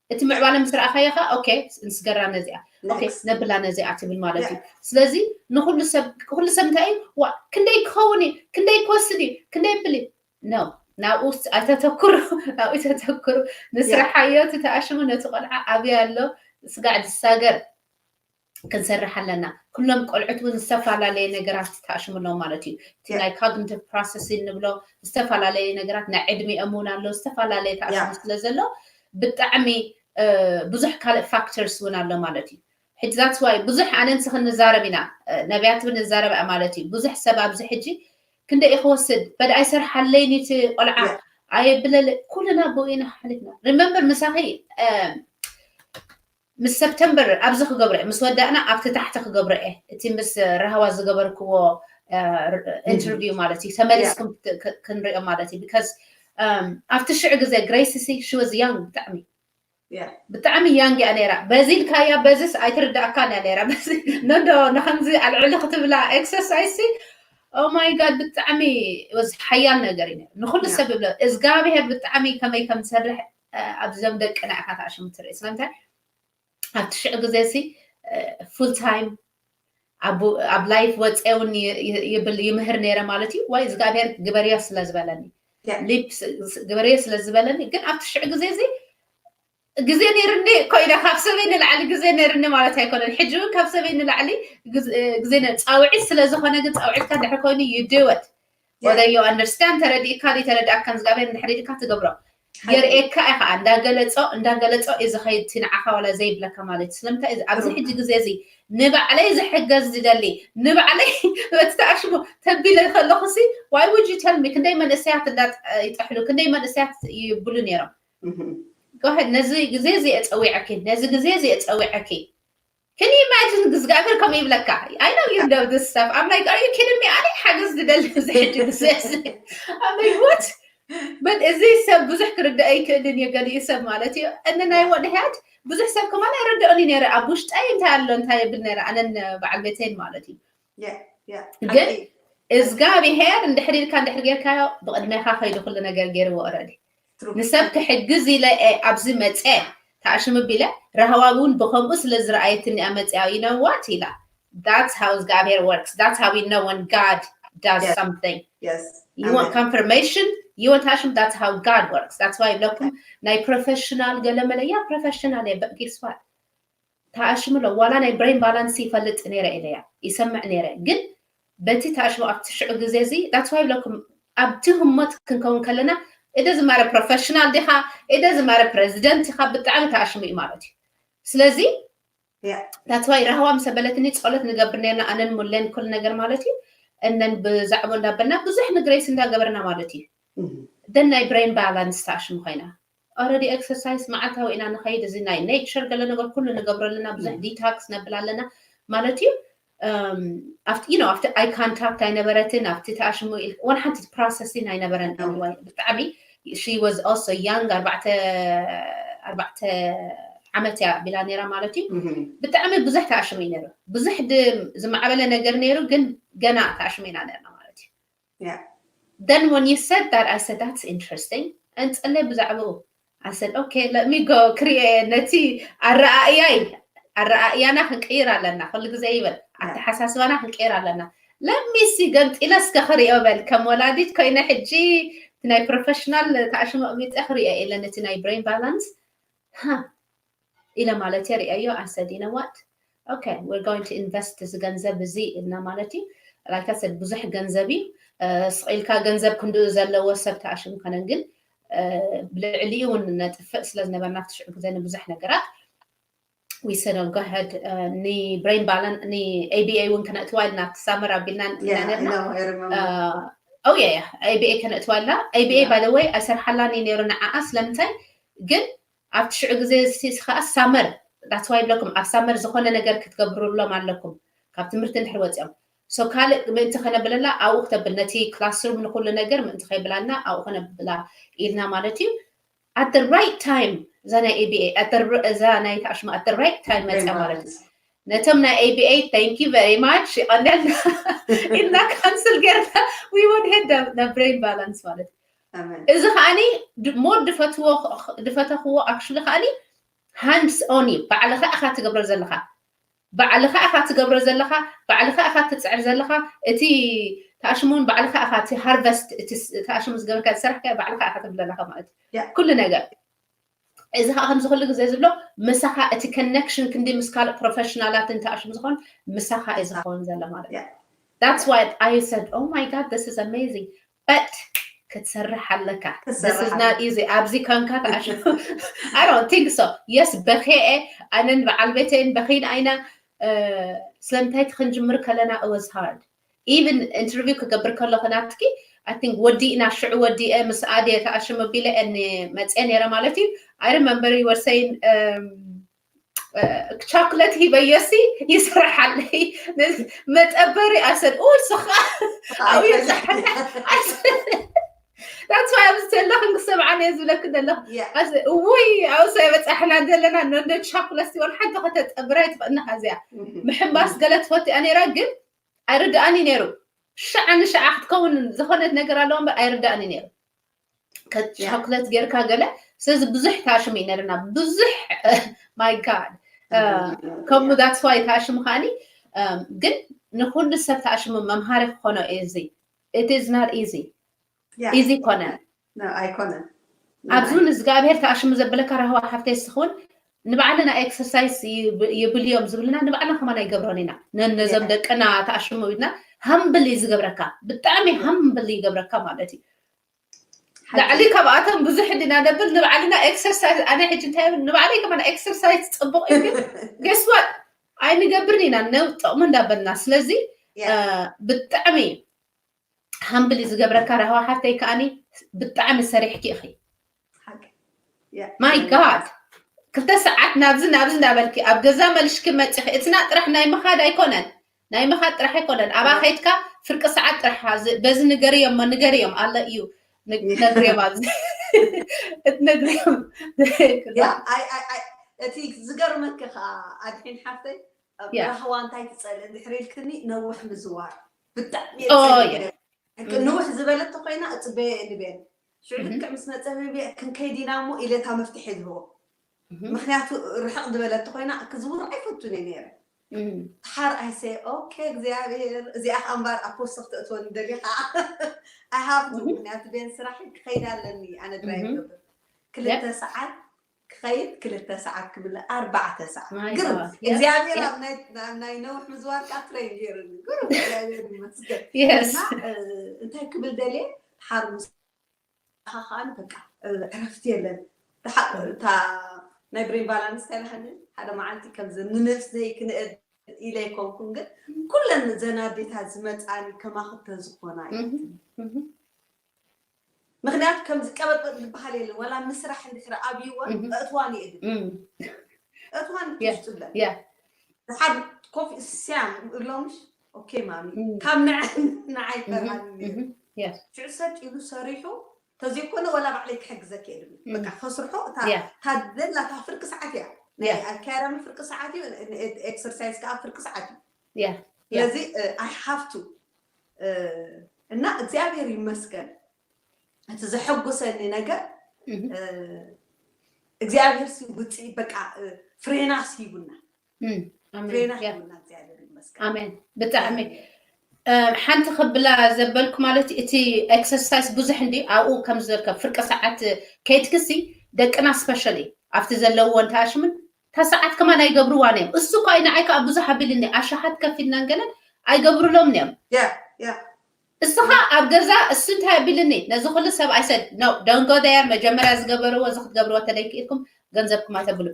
እቲ ምዕባለ ምስ ረኣኻዮ ኸ ኦኬ ንስገራ ነዚኣ ኦኬ ነብላ ነዚኣ ትብል ማለት እዩ። ስለዚ ንኩሉ ሰብ ኩሉ ሰብ እንታይ እዩ ዋ ክንደይ ክኸውን እዩ ክንደይ ክወስድ እዩ ክንደይ ብል እዩ ነው ናብኡ ኣይተተኩሩ ናብኡ ተተኩሩ ንስራሓዮ እቲ ተኣሽሙ ነቲ ቆልዓ ኣብይ ኣሎ ስጋዕ ዝሳገር ክንሰርሕ ኣለና። ኩሎም ቆልዑት እውን ዝተፈላለየ ነገራት ተኣሽሙ ኣለዉ ማለት እዩ። እቲ ናይ ኮግኒቲቭ ፕሮሰሲንግ ንብሎ ዝተፈላለየ ነገራት ናይ ዕድሚኦም እውን ኣሎ ዝተፈላለየ ተኣሽሙ ስለ ዘሎ ብጣዕሚ ብዙሕ ካልእ ፋክተርስ እውን ኣሎ ማለት እዩ። ሕጂ that's why ብዙሕ ኣነ ንስኽን ንዛረብ ኢና ነቢያት እውን ንዛረብ ማለት እዩ። ብዙሕ ሰብ ኣብዚ ሕጂ ክንደይ እዩ ክወስድ? በዳ ኣይሰርሓለይን እቲ ቆልዓ ኣየብለለ ኩልና ብኡ ኢና ሓሊፍና። ሪመምበር ምሳኺ ምስ ሰፕተምበር ኣብዚ ክገብሮ እየ፣ ምስ ወዳእና ኣብቲ ታሕቲ ክገብሮ እየ። እቲ ምስ ራህዋ ዝገበርክዎ ኢንተርቪው ማለት እዩ፣ ተመሊስኩም ክንሪኦ ማለት እዩ። ቢካዝ ኣብቲ ሽዑ ግዜ ግሬስ ሲ ሽወዝ ያንግ ብጣዕሚ ብጣዕሚ ያንግ እያ ነይራ። በዚ ኢልካያ በዚስ ኣይትርዳእካን እያ ነይራ። በዚ ነዶ ንከምዚ ኣልዕሊ ክትብላ ኤክሰርሳይዝ ሲ ኦ ማይ ጋድ ብጣዕሚ ወዝ ሓያል ነገር እዩ። ንኩሉ ሰብ ይብሎ እግዚኣብሄር ብጣዕሚ ከመይ ከም ዝሰርሕ ኣብዞም ደቅና ኢኻ ተኣሽሙ ትርኢ። ስለምንታይ ኣብቲ ሽዑ ግዜ ሲ ፉል ታይም ኣብ ላይፍ ወፀ እውን ይብል ይምህር ነይረ ማለት እዩ። ወይ እግዚኣብሄር ግበርዮ ስለ ዝበለኒ ሊፕ ግበርዮ ስለ ዝበለኒ ግን ኣብቲ ሽዑ ግዜ እዚ ግዜ ነይርኒ ኮይነ ካብ ሰበይ ንላዕሊ ግዜ ነይርኒ ማለት ኣይኮነን። ሕጂ እውን ካብ ሰበይ ንላዕሊ ግዜ ፃውዒት ስለ ዝኾነ ግን ፃውዒትካ ድሕር ኮይኑ ይድወት ወደ ዮ ኣንደርስታንድ ተረዲእካ ተረዳእካን እግዚኣብሔር እንድሕር ኢልካ ትገብሮ የርእየካ ኢኻ። እንዳገለጾ እንዳገለጾ እዩ ዝኸይድ እቲ ንዓኻ ዋላ ዘይብለካ ማለት እዩ። ስለምንታይ ኣብዚ ሕጂ ግዜ እዚ ንባዕለይ ዝሕገዝ ዝደሊ ንባዕለይ በቲ ተኣሽሙ ተቢለ ከለኹ ሲ why would you tell me? ክንደይ መንእሰያት እንዳ ይጠሕሉ ክንደይ መንእሰያት ይብሉ ነይሮም። ጎሄድ ነዚ ግዜ እዚ እጸዊዐኪ ነዚ ግዜ እዚ እጸዊዐኪ Can you imagine? እግዚኣብሔር ከምኡ ይብለካ። I know you know this stuff. I'm like, are you kidding me? ኣነ ሓገዝ ዝደሊ ዝሕጂ ግዜ I'm like, what? But እዚ ሰብ ብዙሕ ክርዳእ ኣይክእልን እዩ ገሊኡ ሰብ ማለት እዩ። እነ ናይ ወድሕያት ብዙሕ ሰብ ከማን ኣይረድኦኒ ነይረ ኣብ ውሽጠይ እንታይ ኣሎ እንታይ የብል ነይረ ኣነን በዓል ቤተይን ማለት እዩ። ግን እግዚኣብሔር እንድሕር ኢልካ እንድሕር ጌርካዮ ብቕድሜኻ ከይዱ ኩሉ ነገር ገይርዎ ኦረዲ ንሰብ ክሕግዝ ኢለ ኣብዚ መፀ ተኣሽም ቢለ ረሃዋ እውን ብከምኡ ስለ ዝረኣየትኒ እያ መፅያ you know what ኢላ that's how እግዚኣብሔር works that's how we know when God does something you want confirmation you want ተኣሽም that's how God works that's why ይብለኩም ናይ ፕሮፌሽናል ገለመለ ያ ፕሮፌሽናል እየ but guess what ተኣሽምሎ ዋላ ናይ brain balance ይፈልጥ ነይረ ኢለያ ይሰምዕ ነይረ ግን በቲ ተኣሽሙ ኣብቲ ሽዑ ግዜ እዚ that's why ይብለኩም ኣብቲ ህሞት ክንከውን ከለና it doesn't matter professional ዲኻ it doesn't matter president ኢኻ ብጣዕሚ ተኣሽሙ እዩ ማለት እዩ ስለዚ that's why ራህዋ ምስ በለትኒ ጸሎት ንገብር ነርና ኣነን ሙለን ኩሉ ነገር ማለት እዩ እነን ብዛዕባ እንዳበልና ብዙሕ ንግሬስ እንዳገበርና ማለት እዩ then ናይ brain balance ተኣሽሙ ኮይና already exercise መዓልታዊ ኢና ንኸይድ እዚ ናይ nature ገለ ነገር ኩሉ ንገብሮ ኣለና ብዙሕ detox ነብል ኣለና ማለት እዩ ኣብቲ you know ኣብቲ eye contact ኣይነበረትን ኣብቲ ተኣሽሙ one hundred processing ኣይነበረን ብጣዕሚ she was also young ኣርባዕተ ኣርባዕተ ዓመት እያ ቢላ ነይራ ማለት እዩ ብጣዕሚ ብዙሕ ተኣሽሙ እዩ ነይሩ ብዙሕ ዝማዕበለ ነገር ነይሩ ግን ገና ተኣሽሙ ኢና ነርና ማለት እዩ then when you said that I said that's interesting and ጸለይ ብዛዕባኡ I said okay let me go ክሪኤ ነቲ ኣረኣእያይ ኣረኣእያና ክንቅይር ኣለና ኩሉ ግዜ ይበል ኣተሓሳስባና ክንቅይር ኣለና let me see ገምጢለ እስከ ክሪኦ በል ከም ወላዲት ኮይነ ሕጂ ናይ professional ተኣሽሙ ኣቕሚጠ ክሪኦ ኢለ ነቲ ናይ brain balance ኢለ ማለት እየ ሪአዮ I said you know what okay we're going to invest እዚ ገንዘብ እዚ ኢልና ማለት እዩ like I said ብዙሕ ገንዘብ እዩ ስቕ ኢልካ ገንዘብ ክንድኡ ዘለዎ ሰብ ተኣሽሙ ከነን ግን ብልዕሊኡ እውን ነጥፍእ ስለ ዝነበርና ኣብቲ ሽዑ ግዜ ንብዙሕ ነገራት we said go ahead ኒ brain balance ኒ ABA እውን ክነእትዋ ኢልና ኣብቲ ሳመር ኣቢልና ኢና ነርና oh yeah yeah ABA ከነእትዋ ኢልና ABA by the way ኣይሰርሓላን እዩ ነይሩ ንዓኣ ስለምንታይ ግን ኣብቲ ሽዑ ግዜ እዚ ከዓ ሳመር that's why ይብለኩም ኣብ ሳመር ዝኾነ ነገር ክትገብሩሎም ኣለኩም ካብ ትምህርቲ እንድሕር ወፂኦም so ካልእ ምእንቲ ከነብለላ ኣብኡ ክተብል ነቲ classroom ንኩሉ ነገር ምእንቲ ከይብላልና ኣብኡ ከነብላ ኢልና ማለት እዩ at the right time እዛ ናይ ABA እዛ ናይ ተኣሽሙ at the right time መፅያ ማለት እዩ ነቶም ናይ ABA thank you very much ይቐንደልና ኢልና cancel ጌርና we would head ናብ brain balance ማለት እዩ እዚ ከዓኒ more ድፈተኽዎ actually ከዓኒ hands on እዩ ባዕልኻ ኢኻ ትገብሮ ዘለኻ ባዕልኻ ኢኻ ትገብሮ ዘለኻ ባዕልኻ ኢኻ ትፅዕር ዘለኻ እቲ ተኣሽሙን ባዕልኻ ኢኻ እቲ harvest እቲ ተኣሽሙ ዝገበርካ ዝሰራሕካ ባዕልኻ ኢኻ ትብል ዘለኻ ማለት እዩ ኩሉ ነገር እዚ ከዓ ከምዚ ኩሉ ግዜ ዝብሎ ምሳኻ እቲ connection ክንዲ ምስ ካልእ ፕሮፌሽናላትን ተኣሽሙ ዝኾን ምሳኻ እዩ ዝኸውን ዘሎ ማለት እዩ that's why I said oh my god this is amazing but ክትሰርሕ ኣለካ this is not easy ኣብዚ ኮንካ ተኣሽሙ I don't think so yes በኺየ ኣነን በዓል ቤተይን በኺና ኢና ስለምንታይ እቲ ክንጅምር ከለና it was hard even interview ክገብር ከለኹ ናትኪ I think ወዲእና ሽዑ ወዲአ ምስ ኣድየ ተኣሽም ኣቢለ እኒ መፅአ ነይረ ማለት እዩ። I remember you were saying ቻክለት ሂበዮሲ ይስራሓለይ መጠበሪ ኣሰድ ኡይ ስኻ ኣብዩ ዛሕና ኣሰድ That's why ኣብዚ ዘለኹ ክሰምዓን እየ ዝብለክ ዘለኹ። እውይ ኣብሰ በፃሕና ዘለና ነንደ ቻኩለስ ይበል ሓንቲ ከተጠብራ ይትኽእልናኻ እዚኣ ምሕምባስ ገለ ትፈትያ ነይራ ግን ኣይርድኣኒ ነይሩ። ሽዓ ንሽዓ ክትከውን ዝኾነት ነገር ኣለዋ እምበር ኣይርድኣኒ ነይሩ። ቻኩለት ጌርካ ገለ ስለዚ ብዙሕ ታሽም እዩ ነርና ብዙሕ my God ከምኡ that's why ታሽም ከዓኒ ግን ንኩሉ ሰብ ታሽሙ መምሃሪ ክኾኖ እዚ it is not easy easy ኮነ ኣይኮነን ኣብዚ እውን እግዚኣብሔር ተኣሽሙ ዘበለካ ራህዋ ሓፍተይ ስኸውን ንባዕልና ኤክሰርሳይስ ይብል እዮም ዝብልና ንባዕልና ከማን ኣይገብሮን ኢና ነነዞም ደቅና ተኣሽሙ ኢልና ሃምብል እዩ ዝገብረካ ብጣዕሚ ሃምብል ይገብረካ ማለት እዩ ላዕሊ ካብኣቶም ብዙሕ እንዲና ነብል ንባዕልና ኤክሰርሳይዝ ኣነ ሕጂ እንታይ ብል ንባዕለይ ከማን ኤክሰርሳይዝ ፅቡቅ እዩ ግን ገስዋት ኣይንገብርን ኢና ነው ጥቕሙ እንዳበልና ስለዚ ብጣዕሚ ሃምብል ዝገብረካ ራህዋ ሓፍተይ ከዓኒ ብጣዕሚ ሰሪሕኪ ኢኺ my God ክልተ ሰዓት ናብዚ ናብዚ እንዳበልኪ ኣብ ገዛ መልሽኪ መፂኺ እትና ጥራሕ ናይ ምኻድ ኣይኮነን ናይ ምኻድ ጥራሕ ኣይኮነን ኣብኣ ከይድካ ፍርቂ ሰዓት ጥራሕ በዚ ንገርዮም ሞ ንገርዮም ኣለ እዩ ነግርዮም ኣብዚ እትነግርዮም እቲ ዝገርመኪ ከዓ ኣድሒን ሓፍተይ ራህዋ እንታይ ትፀልእ እንድሕር ኢልክኒ ነውሕ ምዝዋር ብጣዕሚ ንውሕ ዝበለት ተኮይና እፅበየ እየ ንብል ሽዑ ልክዕ ምስ መፀ ክንከይድ ኢና እሞ ኢለ እታ መፍትሒ ዝህቦ ምክንያቱ ርሕቕ ዝበለት ተኮይና ክዝውር ኣይፈቱን እየ ነይረ ሓር ኣይሰ ኦኬ እግዚኣብሔር እዚኣ ከዓ እምበር ኣብ ፖስቶ ክትእትወኒ ደሊካ ኣይሃብቱ ምክንያቱ ቤን ስራሕ ክኸይድ ኣለኒ ኣነ ድራይ ገብር ክልተ ሰዓት ክኸይድ ክልተ ሰዓት ክብል ኣርባዕተ ሰዓት ግርም እግዚኣብሔር ኣብ ናይ ነውሕ ምዝዋር ከዓ ትረይን ገይሩኒ ግርም እግዚኣብሔር ይመስገን እና እንታይ ክብል ደልየ ሓር ምስ ከዓኒ በቃ ዕረፍቲ የለን እታ ናይ ብሬን ባላንስ ተባሃለ ሓደ መዓልቲ ከምዚ ንነፍሰይ ክንእድ ኢለ ኣይኮንኩን ግን ኩለን ዘናዴታት ዝመፃኒ ከማኽተ ዝኾና ምክንያቱ ከምዚ ቀበጥበጥ ዝበሃል የለን ዋላ ምስራሕ እንድሕር ኣብይወን እእትዋን ይእድን እእትዋን ትሽ ትብለን ድሓር ኮፍ ስያም እብሎምሽ ኦኬ ማሚ ካብ ንዓይ ፈርሃኒ ሽዑ ሰጥ ኢሉ ሰሪሑ ተዘይኮነ ወላ ባዕለይ ክሕግዘክ እየ ድብል በቃ ከስርሖ እታ ዘላ እታ ፍርቂ ሰዓት እያ ናይ ኣካያዳሚ ፍርቂ ሰዓት እዩ ኤክሰርሳይዝ ከዓ ፍርቂ ሰዓት እዩ ስለዚ ኣይ ሃፍቱ እና እግዚኣብሔር ይመስገን እቲ ዘሐጉሰኒ ነገር እግዚኣብሔር ውፅኢ በቃ ፍሬና ሲቡና ፍሬና ሂቡና እግዚኣብሔር ይመስገን ኣሜን ብጣዕሚ ሓንቲ ከብላ ዘበልኩ ማለት እቲ ኤክሰርሳይስ ብዙሕ እንዲ ኣብኡ ከም ዝበልካ ፍርቂ ሰዓት ከይድክሲ ደቅና ስፐሻሊ ኣብቲ ዘለውዎ እንተኣሽምን እታ ሰዓት ከማን ኣይገብርዋን እዮም እሱ እኳ ንዓይ ከዓ ብዙሕ ኣቢልኒ ኣሽሓት ከፊልና ገለን ኣይገብርሎምን እዮም እስኻ ኣብ ገዛ እሱ እንታይ ኣቢልኒ ነዚ ኩሉ ሰብ ኣይሰድ no don't go there መጀመርያ ዝገበርዎ እዚ ክትገብርዎ ተደይክኢልኩም ገንዘብኩም ኣይተብሉ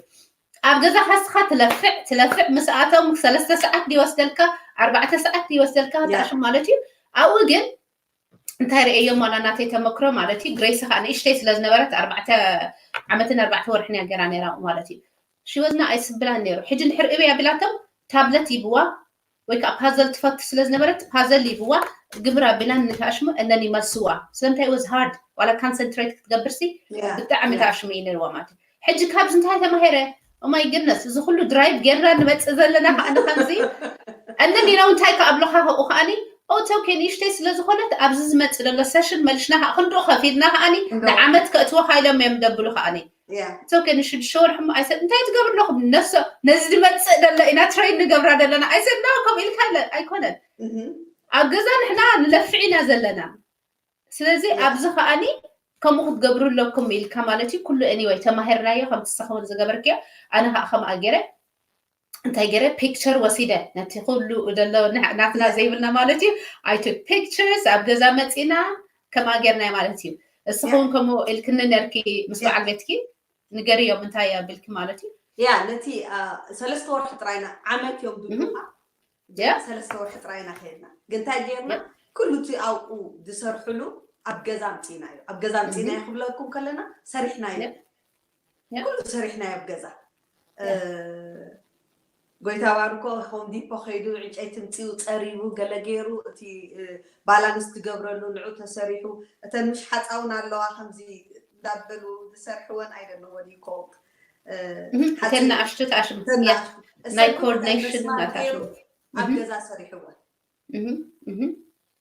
ኣብ ገዛ ካስኻ ትለፍዕ ትለፍዕ ምስ ኣቶም ሰለስተ ሰዓት ይወስደልካ ኣርባዕተ ሰዓት ይወስደልካ ታሽም ማለት እዩ ኣብኡ ግን እንታይ ርእየዮም ዋላ ናተይ ተመክሮ ማለት እዩ ግሬስ ከዓ ንእሽተይ ስለዝነበረት ኣርባዕተ ዓመትን ኣርባዕተ ወርሕን እያ ገይራ ነይራ ማለት እዩ ሽወዝና ኣይስብላን ነይሩ ሕጂ እንድሕር እበይ ኣቢላቶም ታብለት ይብዋ ወይ ከዓ ፓዘል ትፈቱ ስለዝነበረት ፓዘል ይብዋ ግብር ኣቢላን ንታሽሙ እነን ይመልስዋ ስለምንታይ was hard ዋላ concentrate ክትገብርሲ ብጣዕሚ ታሽሙ እዩ ነይርዋ ማለት እዩ ሕጂ ካብዚ እንታይ ተማሄረ my goodness እዚ ኩሉ ድራይቭ ጌርና ንመፅእ ዘለና ከዓ ንከምዚ and then you know እንታይ ከኣብሎካ ካብኡ ከዓኒ ኦቶኬ ንእሽተይ ስለዝኮነት ኣብዚ ዝመፅእ ዘሎ ሰሽን መልሽና ከዓ ክንድኡ ከፊልና ከዓኒ ንዓመት ከእትወካ ኢሎም እዮም ደብሉ ከዓኒ ኦቶኬ ንሽዱሽተ ወርሒ እሞ ኣይሰ እንታይ ትገብር ኣለኹም ነሶ ነዚ ዝመፅእ ዘሎ ኢና ትሬን ንገብራ ዘለና ኣይሰ no ከምኡ ኢልካ ኣይኮነን ኣብ ገዛ ንሕና ንለፍዕ ኢና ዘለና ስለዚ ኣብዚ ከዓኒ ከምኡ ክትገብሩ ኣለኩም ኢልካ ማለት እዩ ኩሉ anyway ተማሂርናዮ ከምቲ ንስኺ እውን ዝገበርክዮ ኣነ ከዓ ከምኣ ገይረ እንታይ ገይረ ፒክቸር ወሲደ ነቲ ኩሉ ዘሎ ናትና ዘይብልና ማለት እዩ I took pictures ኣብ ገዛ መፂና ከምኣ ገይርናዮ ማለት እዩ እስኺ እውን ከምኡ ኢልክኒ ነርኪ ምስ በዓል ቤትኪ ንገርዮም እንታይ ኣቢልኪ ማለት እዩ ያ ነቲ ሰለስተ ወርሒ ጥራይና ዓመት እዮም ዝብሉካ Yeah. ሰለስተ ወርሒ ጥራይ ኢና ከይድና። ግን እንታይ ጌርና? ኩሉ እቲ ኣብኡ ዝሰርሕሉ ኣብ ገዛ ኣምፂእናዮ። ኣብ ገዛ ኣምፂእናዮ ክብለኩም ከለና ሰሪሕናዮ። ኩሉ ሰሪሕናዮ ኣብ ገዛ። ጎይታ ባርኮ ሆም ዲፖ ከይዱ ዕንጨይቲ ምፂኡ ፀሪቡ ገለ ገይሩ እቲ ባላንስ ትገብረሉ ንዑ ተሰሪሑ። እተን ምሽ ሓፃውን ኣለዋ ከምዚ እንዳበሉ ዝሰርሕወን ኣይደለዎ ዲኮ ተናኣሽቱ ታሽም ናይ ኮኦርዲኔሽን ናታሽም ኣብ ገዛ ሰሪሕወን።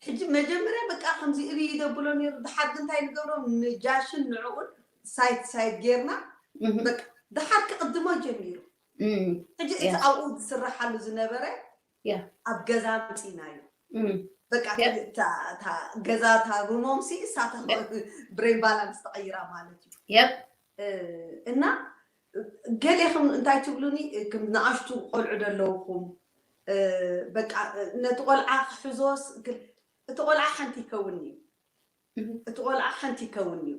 ሕጂ መጀመርያ በቃ ከምዚ እብ ይደብሎ ነይሩ። ድሓር እንታይ ንገብሮም ንጃሽን ንዕኡን ሳይት ሳይት ጌርና ድሓር ክቕድሞ ጀሚሩ። ሕጂ እቲ ኣብኡ ዝስረሓሉ ዝነበረ ኣብ ገዛ ምፅኢናዮ። በቃ ገዛ እታ ሩሞም ሲ እሳተ ብሬን ባላንስ ተቐይራ ማለት እዩ። እና ገሌኹም እንታይ ትብሉኒ፣ ከም ንኣሽቱ ቆልዑ ደለውኹም በቃ ነቲ ቆልዓ ክሕዞስ፣ እቲ ቆልዓ ሓንቲ ይከውን እዩ። እቲ ቆልዓ ሓንቲ ይከውን እዩ።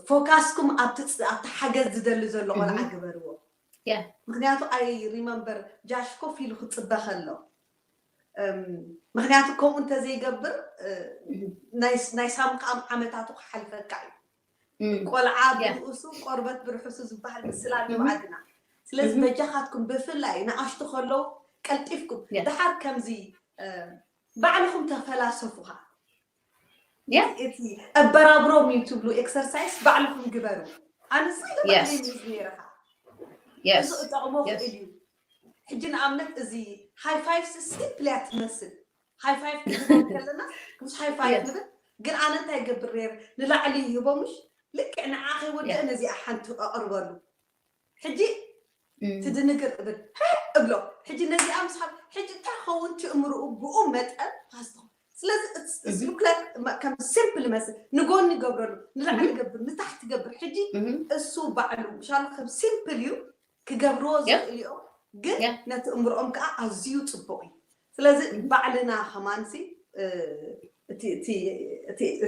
ፎካስኩም ኣብቲ ሓገዝ ዝደሊ ዘሎ ቆልዓ ግበርዎ። ምክንያቱ ኣይ ሪመምበር ጃሽ ኮፍ ኢሉ ክፅበ ከሎ፣ ምክንያቱ ከምኡ እንተዘይገብር ናይ ሳምካኣም ዓመታቱ ክሓልፈካ እዩ። ቆልዓ ብርእሱ ቆርበት ብርሑሱ ዝበሃል ምስላ ኣለዎ ዓድና። ስለዚ በጃኻትኩም ብፍላይ ንኣሽቱ ከለዉ ቀልጢፍኩም ድሓር ከምዚ ባዕልኹም ተፈላሰፉኻ። እቲ ኣበራብሮም እዩ ትብሉ ኤክሰርሳይስ ባዕልኹም ግበሩ። ኣነስ ነይረኻ እሱ እጠቕሞ ክእል እዩ። ሕጂ ንኣብነት እዚ ሃይ ፋይቭ ሲምፕል እያ ትመስል። ሃይ ፋይቭ ክንህቦም ከለና ምስ ሃይ ፋይቭ ንብል። ግን ኣነ እንታይ ገብር ነይር ንላዕሊ ይህቦ ምሽ ልክዕ ንዓ ከይወድአ ነዚኣ ሓንቲ ኣቕርበሉ። ሕጂ ትድንግር እብል እብሎ። ሕጂ ነዚኣ ምስ ሓብ ሕጂ እንታይ ኸውን ትእምርኡ ብኡ መጠን ፋስትኹ። ስለዚ ሉክለት ከም ሲምፕል መስል ንጎኒ ገብረሉ ንላዕሊ ገብር ንታሕቲ ገብር። ሕጂ እሱ ባዕሉ ምሻሉ ከም ሲምፕል እዩ ክገብርዎ ዝኽእልኦ፣ ግን ነቲ እምርኦም ከዓ ኣዝዩ ፅቡቅ እዩ። ስለዚ ባዕልና ከማንሲ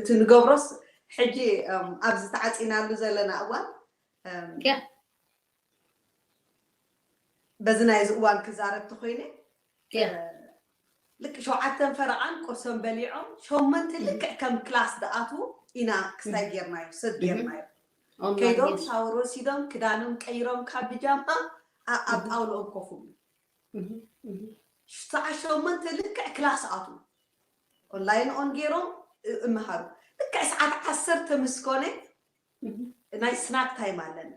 እቲ ንገብሮስ ሕጂ ኣብዚ ተዓፂናሉ ዘለና እዋን በዚ ናይዚ እዋን ክዛረብ ተኮይነ ልክ ሸውዓተን ፈረቓን ቁርሶም በሊዖም ሸመንተ ልክዕ ከም ክላስ ዝኣትዉ ኢና ክስታይ ጌርናዮ ሰት ጌርናዮ። ከይዶም ሻወር ወሲዶም ክዳኖም ቀይሮም ካብ ብጃማ ኣብ ጣውልኦም ኮፍ ብሉ። ሰዓት ሸመንተ ልክዕ ክላስ ኣትዉ። ኦንላይን ኦን ገይሮም እምሃሩ። ልክዕ ሰዓት ዓሰርተ ምስ ኮነ ናይ ስናክ ታይም ኣለና።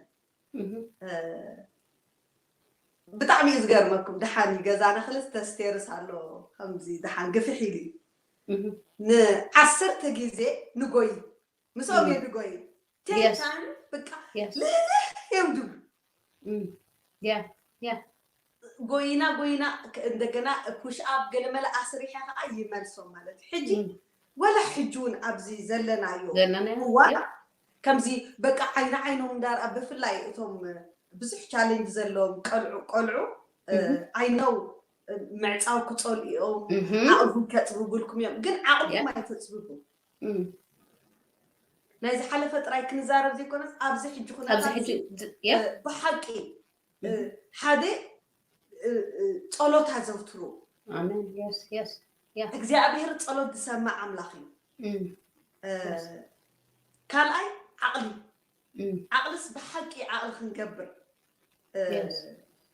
ብጣዕሚ እዩ ዝገርመኩም። ደሓን እዩ ገዛና ክልተ ስቴርስ ኣሎ። ከምዚ ደሓን ግፍሕ ኢሉ እዩ። ንዓሰርተ ግዜ ንጎይ ምስኦም እየ ንጎይ። ቴንታን በቃ ልልህ እዮም ድብሉ። ጎይና ጎይና እንደገና ፑሽ ኣፕ ገለመለ ኣስሪሐ ከዓ ይመልሶም ማለት እዩ። ሕጂ ወላ ሕጂ እውን ኣብዚ ዘለናዮ እዋን ከምዚ በቃ ዓይኒ ዓይኖም እንዳርኣ ብፍላይ እቶም ብዙሕ ቻሌንጅ ዘለዎም ቀልዑ ቆልዑ ኣይነው ምዕፃው ክፀልኦም ዓቕቡ ከፅብብልኩም እዮም፣ ግን ዓቕቦም ኣይተፅብቡ። ናይ ዝሓለፈ ጥራይ ክንዛረብ ዘይኮነስ ኣብዚ ሕጂ ኩነታት ብሓቂ ሓደ ጸሎት ኣዘውትሩ። እግዚኣብሔር ጸሎት ዝሰምዕ ኣምላኽ እዩ። ካልኣይ ዓቕሊ፣ ዓቕልስ ብሓቂ ዓቕሊ ክንገብር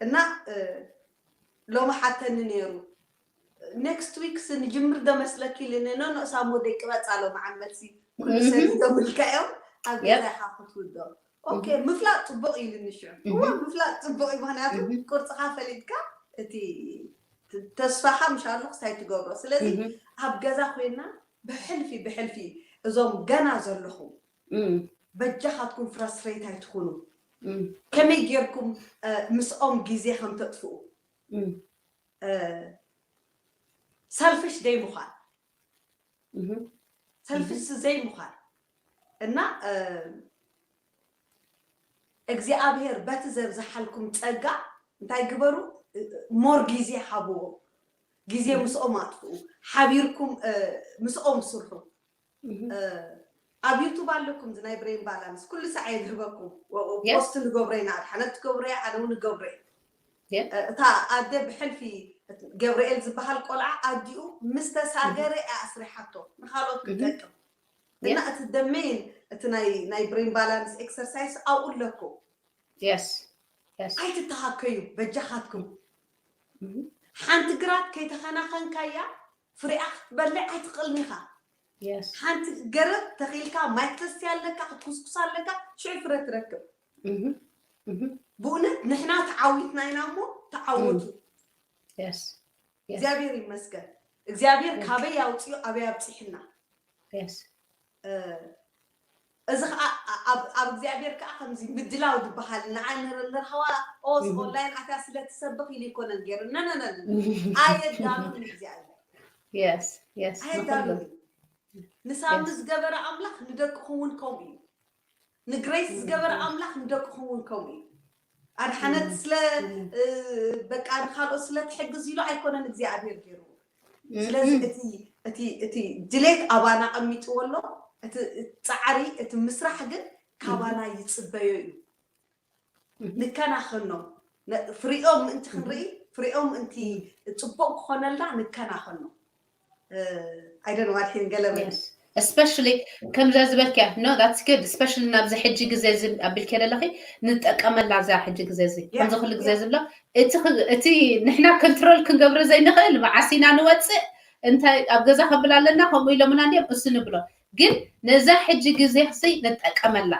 እና ሎሚ ሓተኒ ነይሩ። ኔክስት ዊክስ ንጅምር ዶ መስለኪ ኢልኒ። ኖ ኖ ሳሞ ደቂ በጻ ሎሚ ዓመትሲ ኩሉ ሰብ ይደውልካ እዮም ኣብ ገዛ ኢኻ ክትውዶ። ኦኬ ምፍላጥ ጽቡቕ ኢልኒ ሽዑ። እወ ምፍላጥ ጽቡቕ እዩ፣ ምኽንያቱ ቁርጽኻ ፈሊጥካ እቲ ተስፋኻ ምሻሉ ክስታይ ትገብሮ። ስለዚ ኣብ ገዛ ኮይና ብሕልፊ ብሕልፊ እዞም ገና ዘለኹም በጃኻትኩም ፍራስትሬት ኣይትኹኑ። ከመይ ጌርኩም ምስኦም ግዜ ከም ተጥፍኡ ሰልፍሽ ደይ ምዃን ሰልፍሽ ዘይ ምዃን እና እግዚኣብሔር በቲ ዘብዝሓልኩም ጸጋ እንታይ ግበሩ? ሞር ግዜ ሃብዎ። ግዜ ምስኦም ኣጥፍኡ። ሓቢርኩም ምስኦም ስርሑ። ኣብ ዩቱብ ኣለኩም እዚ ናይ ብሬን ባላንስ ኩሉ ሳዕ እየ ዝህበኩም። ፖስት ንገብሮ ኢና፣ ኣድሓነት ትገብሮ እያ፣ ኣነ እውን እገብሮ እየ። እታ ኣደ ብሕልፊ ገብርኤል ዝበሃል ቆልዓ ኣዲኡ ምስ ተሳገረ እያ ኣስሪሓቶ ንካልኦት ክጠቅም። እና እቲ ደሜን እቲ ናይ ናይ brain balance exercise ኣብኡ ኣለኩ። Yes, yes. ኣይትተሃከዩ በጃኻትኩም። ሓንቲ ግራት ከይተኸናኸንካያ ፍሬኣ ክትበልዕ ኣይትኽእልን ኢኻ። Yes. ሓንቲ ገረብ ተኺልካ ማይ ክትሰቲ ኣለካ፣ ክትኩስኩስ ኣለካ፣ ሽዑ ፍረ ትረክብ። Mhm, mhm. ብእውነት ንሕና ተዓዊትና ኢና እሞ ተዓወቱ። Yes. Yes. እግዚኣብሔር ይመስገን። እግዚኣብሔር Yes. ካበይ ያውፅዩ ኣበይ ኣብፅሕና። Yes. እ፣ እዚ ከዓ ኣ- ኣብ ኣብ እግዚኣብሔር ከዓ ከምዚ ምድላው ዝበሃል ንዓ ንር- ንርሃዋ ኦስ Mhm. ኦንላይን ኣትያ ስለ ትሰብኽ ኢሉ ይኮነን ገይሩ ነነነነ ኣየዳሉን እግዚኣብሔር Yes. Yes. ኣየዳሉን ንኹሉ። ንሳሚ Yes. ዝገበረ ኣምላኽ ንደቅኹም እውን ከምኡ እዩ። ንግሬስ ዝገበረ ኣምላኽ ንደቅኹም እውን ከምኡ እዩ። ኣድሓነት ስለ እ፣ በቃ ንካልኦት ስለ ትሕግዝ ኢሉ ኣይኮነን እግዚኣብሔር ገይሩ። ስለዚ Mhm. እቲ እቲ እቲ ድሌት ኣባና ቀሚጥዎ ኣሎ። እቲ ጻዕሪ እቲ ምስራሕ ግን ካባና ይጽበዮ እዩ። Mhm. ንከናኸኖ ነ- ፍሪኦም ምእንቲ ክንርኢ ፍሪኦም ምእንቲ ጽቡቕ ክኾነልና ንከናኸኖ። እ፣ ኣይደን ዋድሒን ገለመ Yes. Especially ከምዛ ዝበልክያ no that's good especially ናብዚ ሕጂ ግዜ እዚ ኣቢልክዮ ዘለኺ ንጠቀመላ እዛ ሕጂ ግዜ እዚ Yeah, ከምዚ ኩሉ ግዜ yeah. ዝብሎ እቲ ክ- እቲ ንሕና ኮንትሮል ክንገብሮ ዘይንኽእል መዓስ ኢና ንወፅእ እንታይ ኣብ ገዛ ከብል ኣለና ከምኡ ኢሎምና እንዲዮም እሱ ንብሎ ግን ነዛ ሕጂ ግዜ ክሲ ንጠቀመላ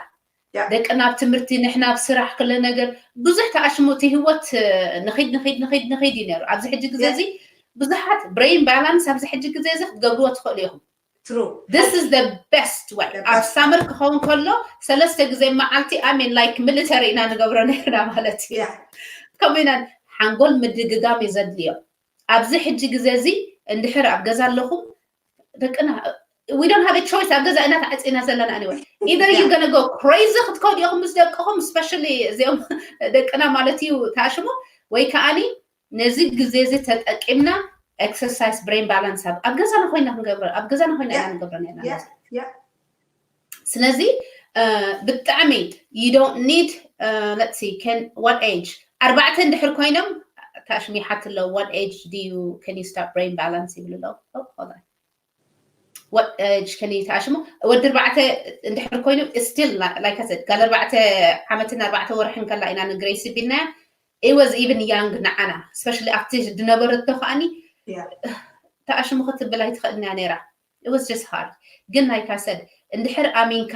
Yeah. ደቅና ኣብ ትምህርቲ ንሕና ኣብ ስራሕ ክለ ነገር ብዙሕ ተኣሽሙ እቲ ህይወት እ፣ ንኺድ ንኺድ ንኺድ ንኺድ እዩ ነይሩ ኣብዚ ሕጂ ግዜ Yeah. እዚ ብዙሓት brain balance ኣብዚ ሕጂ ግዜ እዚ ክትገብርዎ ትኽእሉ ኢኹም True. This is the best way The ኣብ best. ሳመር ክኸውን ከሎ ሰለስተ ግዜ መዓልቲ I mean like military ኢና ንገብሮ ነርና ማለት እዩ Yeah. ከምኡ ኢና ሓንጎል ምድግጋም እዩ ዘድልዮ ኣብዚ ሕጂ ግዜ እዚ እንድሕር ኣብ ገዛ ኣለኹም ደቅና we don't have a choice ኣብ ገዛ ኢና ተዓፂና ዘለና anyway either you gonna go crazy ክትከዱ ኢኹም ምስ ደቅኹም especially እዚኦም ደቅና ማለት እዩ ተኣሽሙ ወይ ከዓኒ ነዚ ግዜ እዚ ተጠቂምና exercise brain balance ኣብ ኣብ ገዛና ኮይና ክንገብሮ ኣብ ገዛና ኮይና ኢና Yeah. ንገብሮ ነርና Yeah. Yeah. ስለዚ እ፣ ብጣዕሚ you don't need uh, let's see can what age ኣርባዕተ እንድሕር ኮይኖም ታሽሚ ሓትሎ what age do you can you start brain balance ይብሉ ኣለዉ Oh, hold on. What age can you ታሽሙ ወዲ ኣርባዕተ እንድሕር ኮይኑ still like I said ጋል ኣርባዕተ ዓመትን ኣርባዕተ ወርሕን ከላ ኢና ንግሬስ ቢልናያ it was even young ንዓና especially ኣብቲ ዝነበረቶ ከዓኒ Yeah. ተኣሽሙ ክትብል ኣይትኽእልና ነይራ it was just hard ግን like I said እንድሕር ኣሚንካ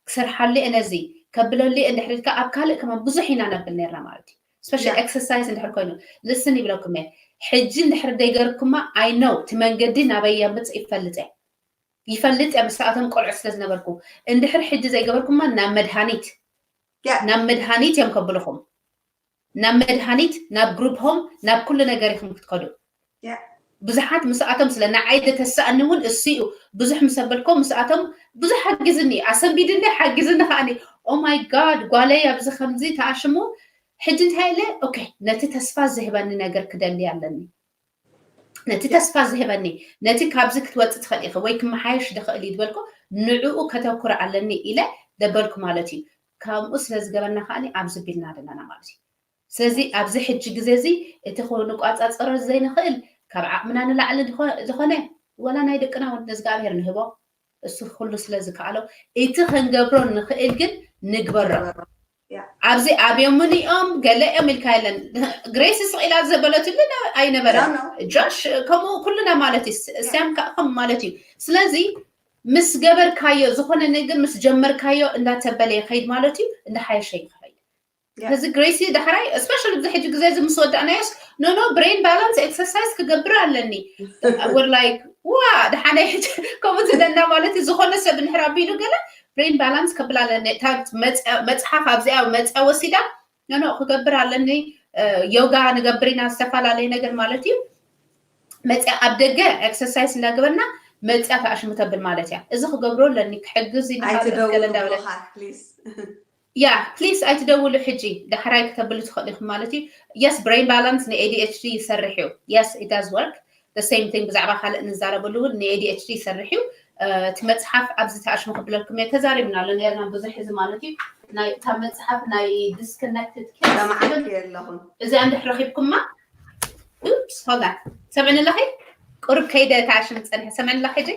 ክሰርሓሉ እየ ነዚ ከብለሉ እየ እንድሕር ኢልካ ኣብ ካልእ ከማን ብዙሕ ኢና ነብል ነርና ማለት እዩ especially Yeah. exercise እንድሕር ኮይኑ listen ይብለኩም እየ ሕጂ እንድሕር ደይገርኩማ I know እቲ መንገዲ ናበይ የምፅእ ይፈልጥ እየ ይፈልጥ እየ ምስኣቶም ቆልዑ ስለ ዝነበርኩ እንድሕር ሕጂ ዘይገበርኩማ ናብ መድሃኒት Yeah. ናብ መድሃኒት እዮም ከብልኹም ናብ መድሃኒት ናብ group home ናብ ኩሉ ነገር ኢኹም ክትከዱ Yeah. ብዙሓት ምስኣቶም ስለ ንዓይ ዝተሰኣኒ እውን እሱ እዩ ብዙሕ ምስ ኣበልኮ ምስኣቶም ብዙሕ ሓጊዝኒ ኣሰንቢድኒ ሓጊዝኒ ከዓኒ oh my God ጓለይ ኣብዚ ከምዚ ተኣሽሙ ሕጂ እንታይ ኢለ okay ነቲ ተስፋ ዝህበኒ ነገር ክደሊ ኣለኒ ነቲ ተስፋ ዝህበኒ ነቲ ካብዚ ክትወፅእ ትኽእል ኢኺ ወይ ክመሓየሽ ዝኽእል እዩ ዝበልኩ ንዕኡ ከተኩር ኣለኒ ኢለ ደበልኩ ማለት እዩ ካብኡ ስለ ዝገበና ከዓኒ ኣብዚ ቢልና ዘለና ማለት እዩ ስለዚ ኣብዚ ሕጂ ግዜ እዚ እቲ ክንቋፃፀሮ ዘይንኽእል ካብ ዓቕምና ንላዕሊ ዝኾነ ወላ ናይ ደቅና እውን ንእዝጋኣብሄር ንህቦ እሱ ኩሉ ስለ ዝከኣሎ እቲ ክንገብሮ ንኽእል ግን ንግበሮ ኣብዚ ኣብዮምንኦም ገለ እዮም ኢልካ የለን ግሬስ ስቕ ኢላ ዘበለትሉ ኣይነበረ ጆሽ ከምኡ ኩሉና ማለት እዩ ስያም ከዓ ከም ማለት እዩ ስለዚ ምስ ገበርካዮ ዝኾነ ነገር ምስ ጀመርካዮ እንዳተበለ ይኸይድ ማለት እዩ እንዳሓየሸ ይኸይድ እዚ ግሬሲ ዳሕራይ especially ብዚ ሕጂ ግዜ እዚ ምስ ወዳእናዮስ no no brain balance exercise ክገብር ኣለኒ we're like ዋ ደሓናይ ከምኡ ትለና ማለት እዩ ዝኾነ ሰብ እንድሕር ኣቢሉ ገለ brain balance ከብል ኣለኒ መፅሓፍ ኣብዚኣ መፅያ ወሲዳ no no ክገብር ኣለኒ ዮጋ ንገብር ኢና ዝተፈላለየ ነገር ማለት እዩ መፅያ ኣብ ደገ exercise እንዳገበርና መፅያ ተኣሽሙ ተብል ማለት እያ እዚ ክገብሮ ኣለኒ ክሕግዝ ይንካለዳለ ያ please ኣይትደውሉ ሕጂ ዳሕራይ ክተብሉ ትኽእሉ ኢኹም ማለት እዩ yes brain balance ን ADHD ይሰርሕ እዩ yes it does work the same thing ብዛዕባ ካልእ ንዛረበሉ እውን ን ADHD ይሰርሕ እዩ እቲ መፅሓፍ ኣብዚ ተኣሽሙ ክብለልኩም እየ ተዛሪብናሉ ነርና ብዙሕ እዚ ማለት እዩ እታ መፅሓፍ ናይ disconnected ሰማዕት ኣለኹም እዚኣ እንድሕር ረኪብኩማ Oops, hold on. ሰምዕኒ ኣለኺ? ቁሩብ ከይደ እታ ሽም ጸኒሐ። ሰምዕኒ ኣለኺ ሕጂ?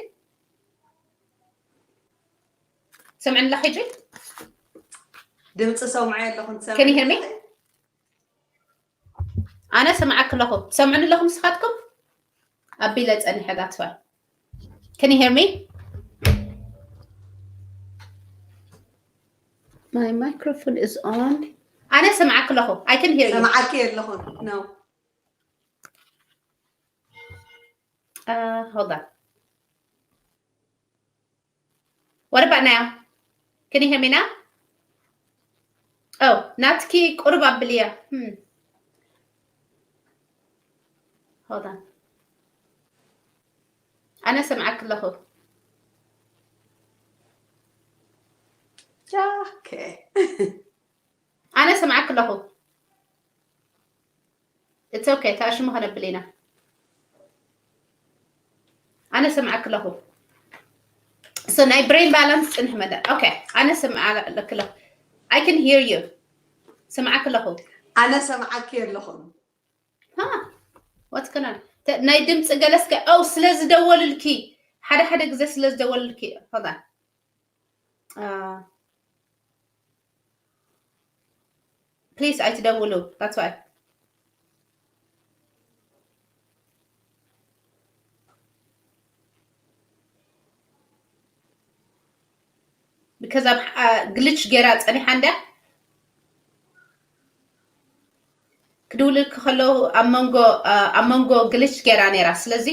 ሰምዕኒ ኣለኺ ሕጂ? ድምፂ ሰምዐ ኣለኹ። Can you hear me? ኣነ ሰምዓክ ኣለኹ። ሰምዕኒ ኣለኹም ንስኻትኩም? ኣቢለ ጸኒሐ፣ that's why. Can you hear me? My microphone is on. ኣነ ሰምዓክ ኣለኹ። I can hear you. ሰምዓኪ ኣለኹ። No. Uh, hold on. What about now? Can you hear me now? Oh, ናትኪ ቁሩብ ኣብልያ። Hmm. Hold on. ኣነ ሰምዓክ ኣለኹ። Okay. ኣነ ሰምዓክ ኣለኹ። It's okay. ታሽሙ ከነብል ኢና። ኣነ ሰምዓክ ኣለኹ። So ናይ brain balance ጽንሕ መደ። Okay. ኣነ ሰምዓ ኣለክ ኣለኹ። I can hear you. ሰምዓክ ኣለኹ። ኣነ ሰምዓኪ ኣለኹ። Huh? What's going on? ናይ ድምፂ ገለስከ ው ስለ ዝደወልልኪ ሓደ ሓደ ግዜ ስለ ዝደወልልኪ። Hold on. Uh, please ኣይትደውሉ። That's why. Because ኣብ ግልች ገይራ ጸኒሓ እንዳ ክድውልልኪ ከለዉ ኣብ መንጎ ኣብ መንጎ ግልች ገይራ ነይራ። ስለዚ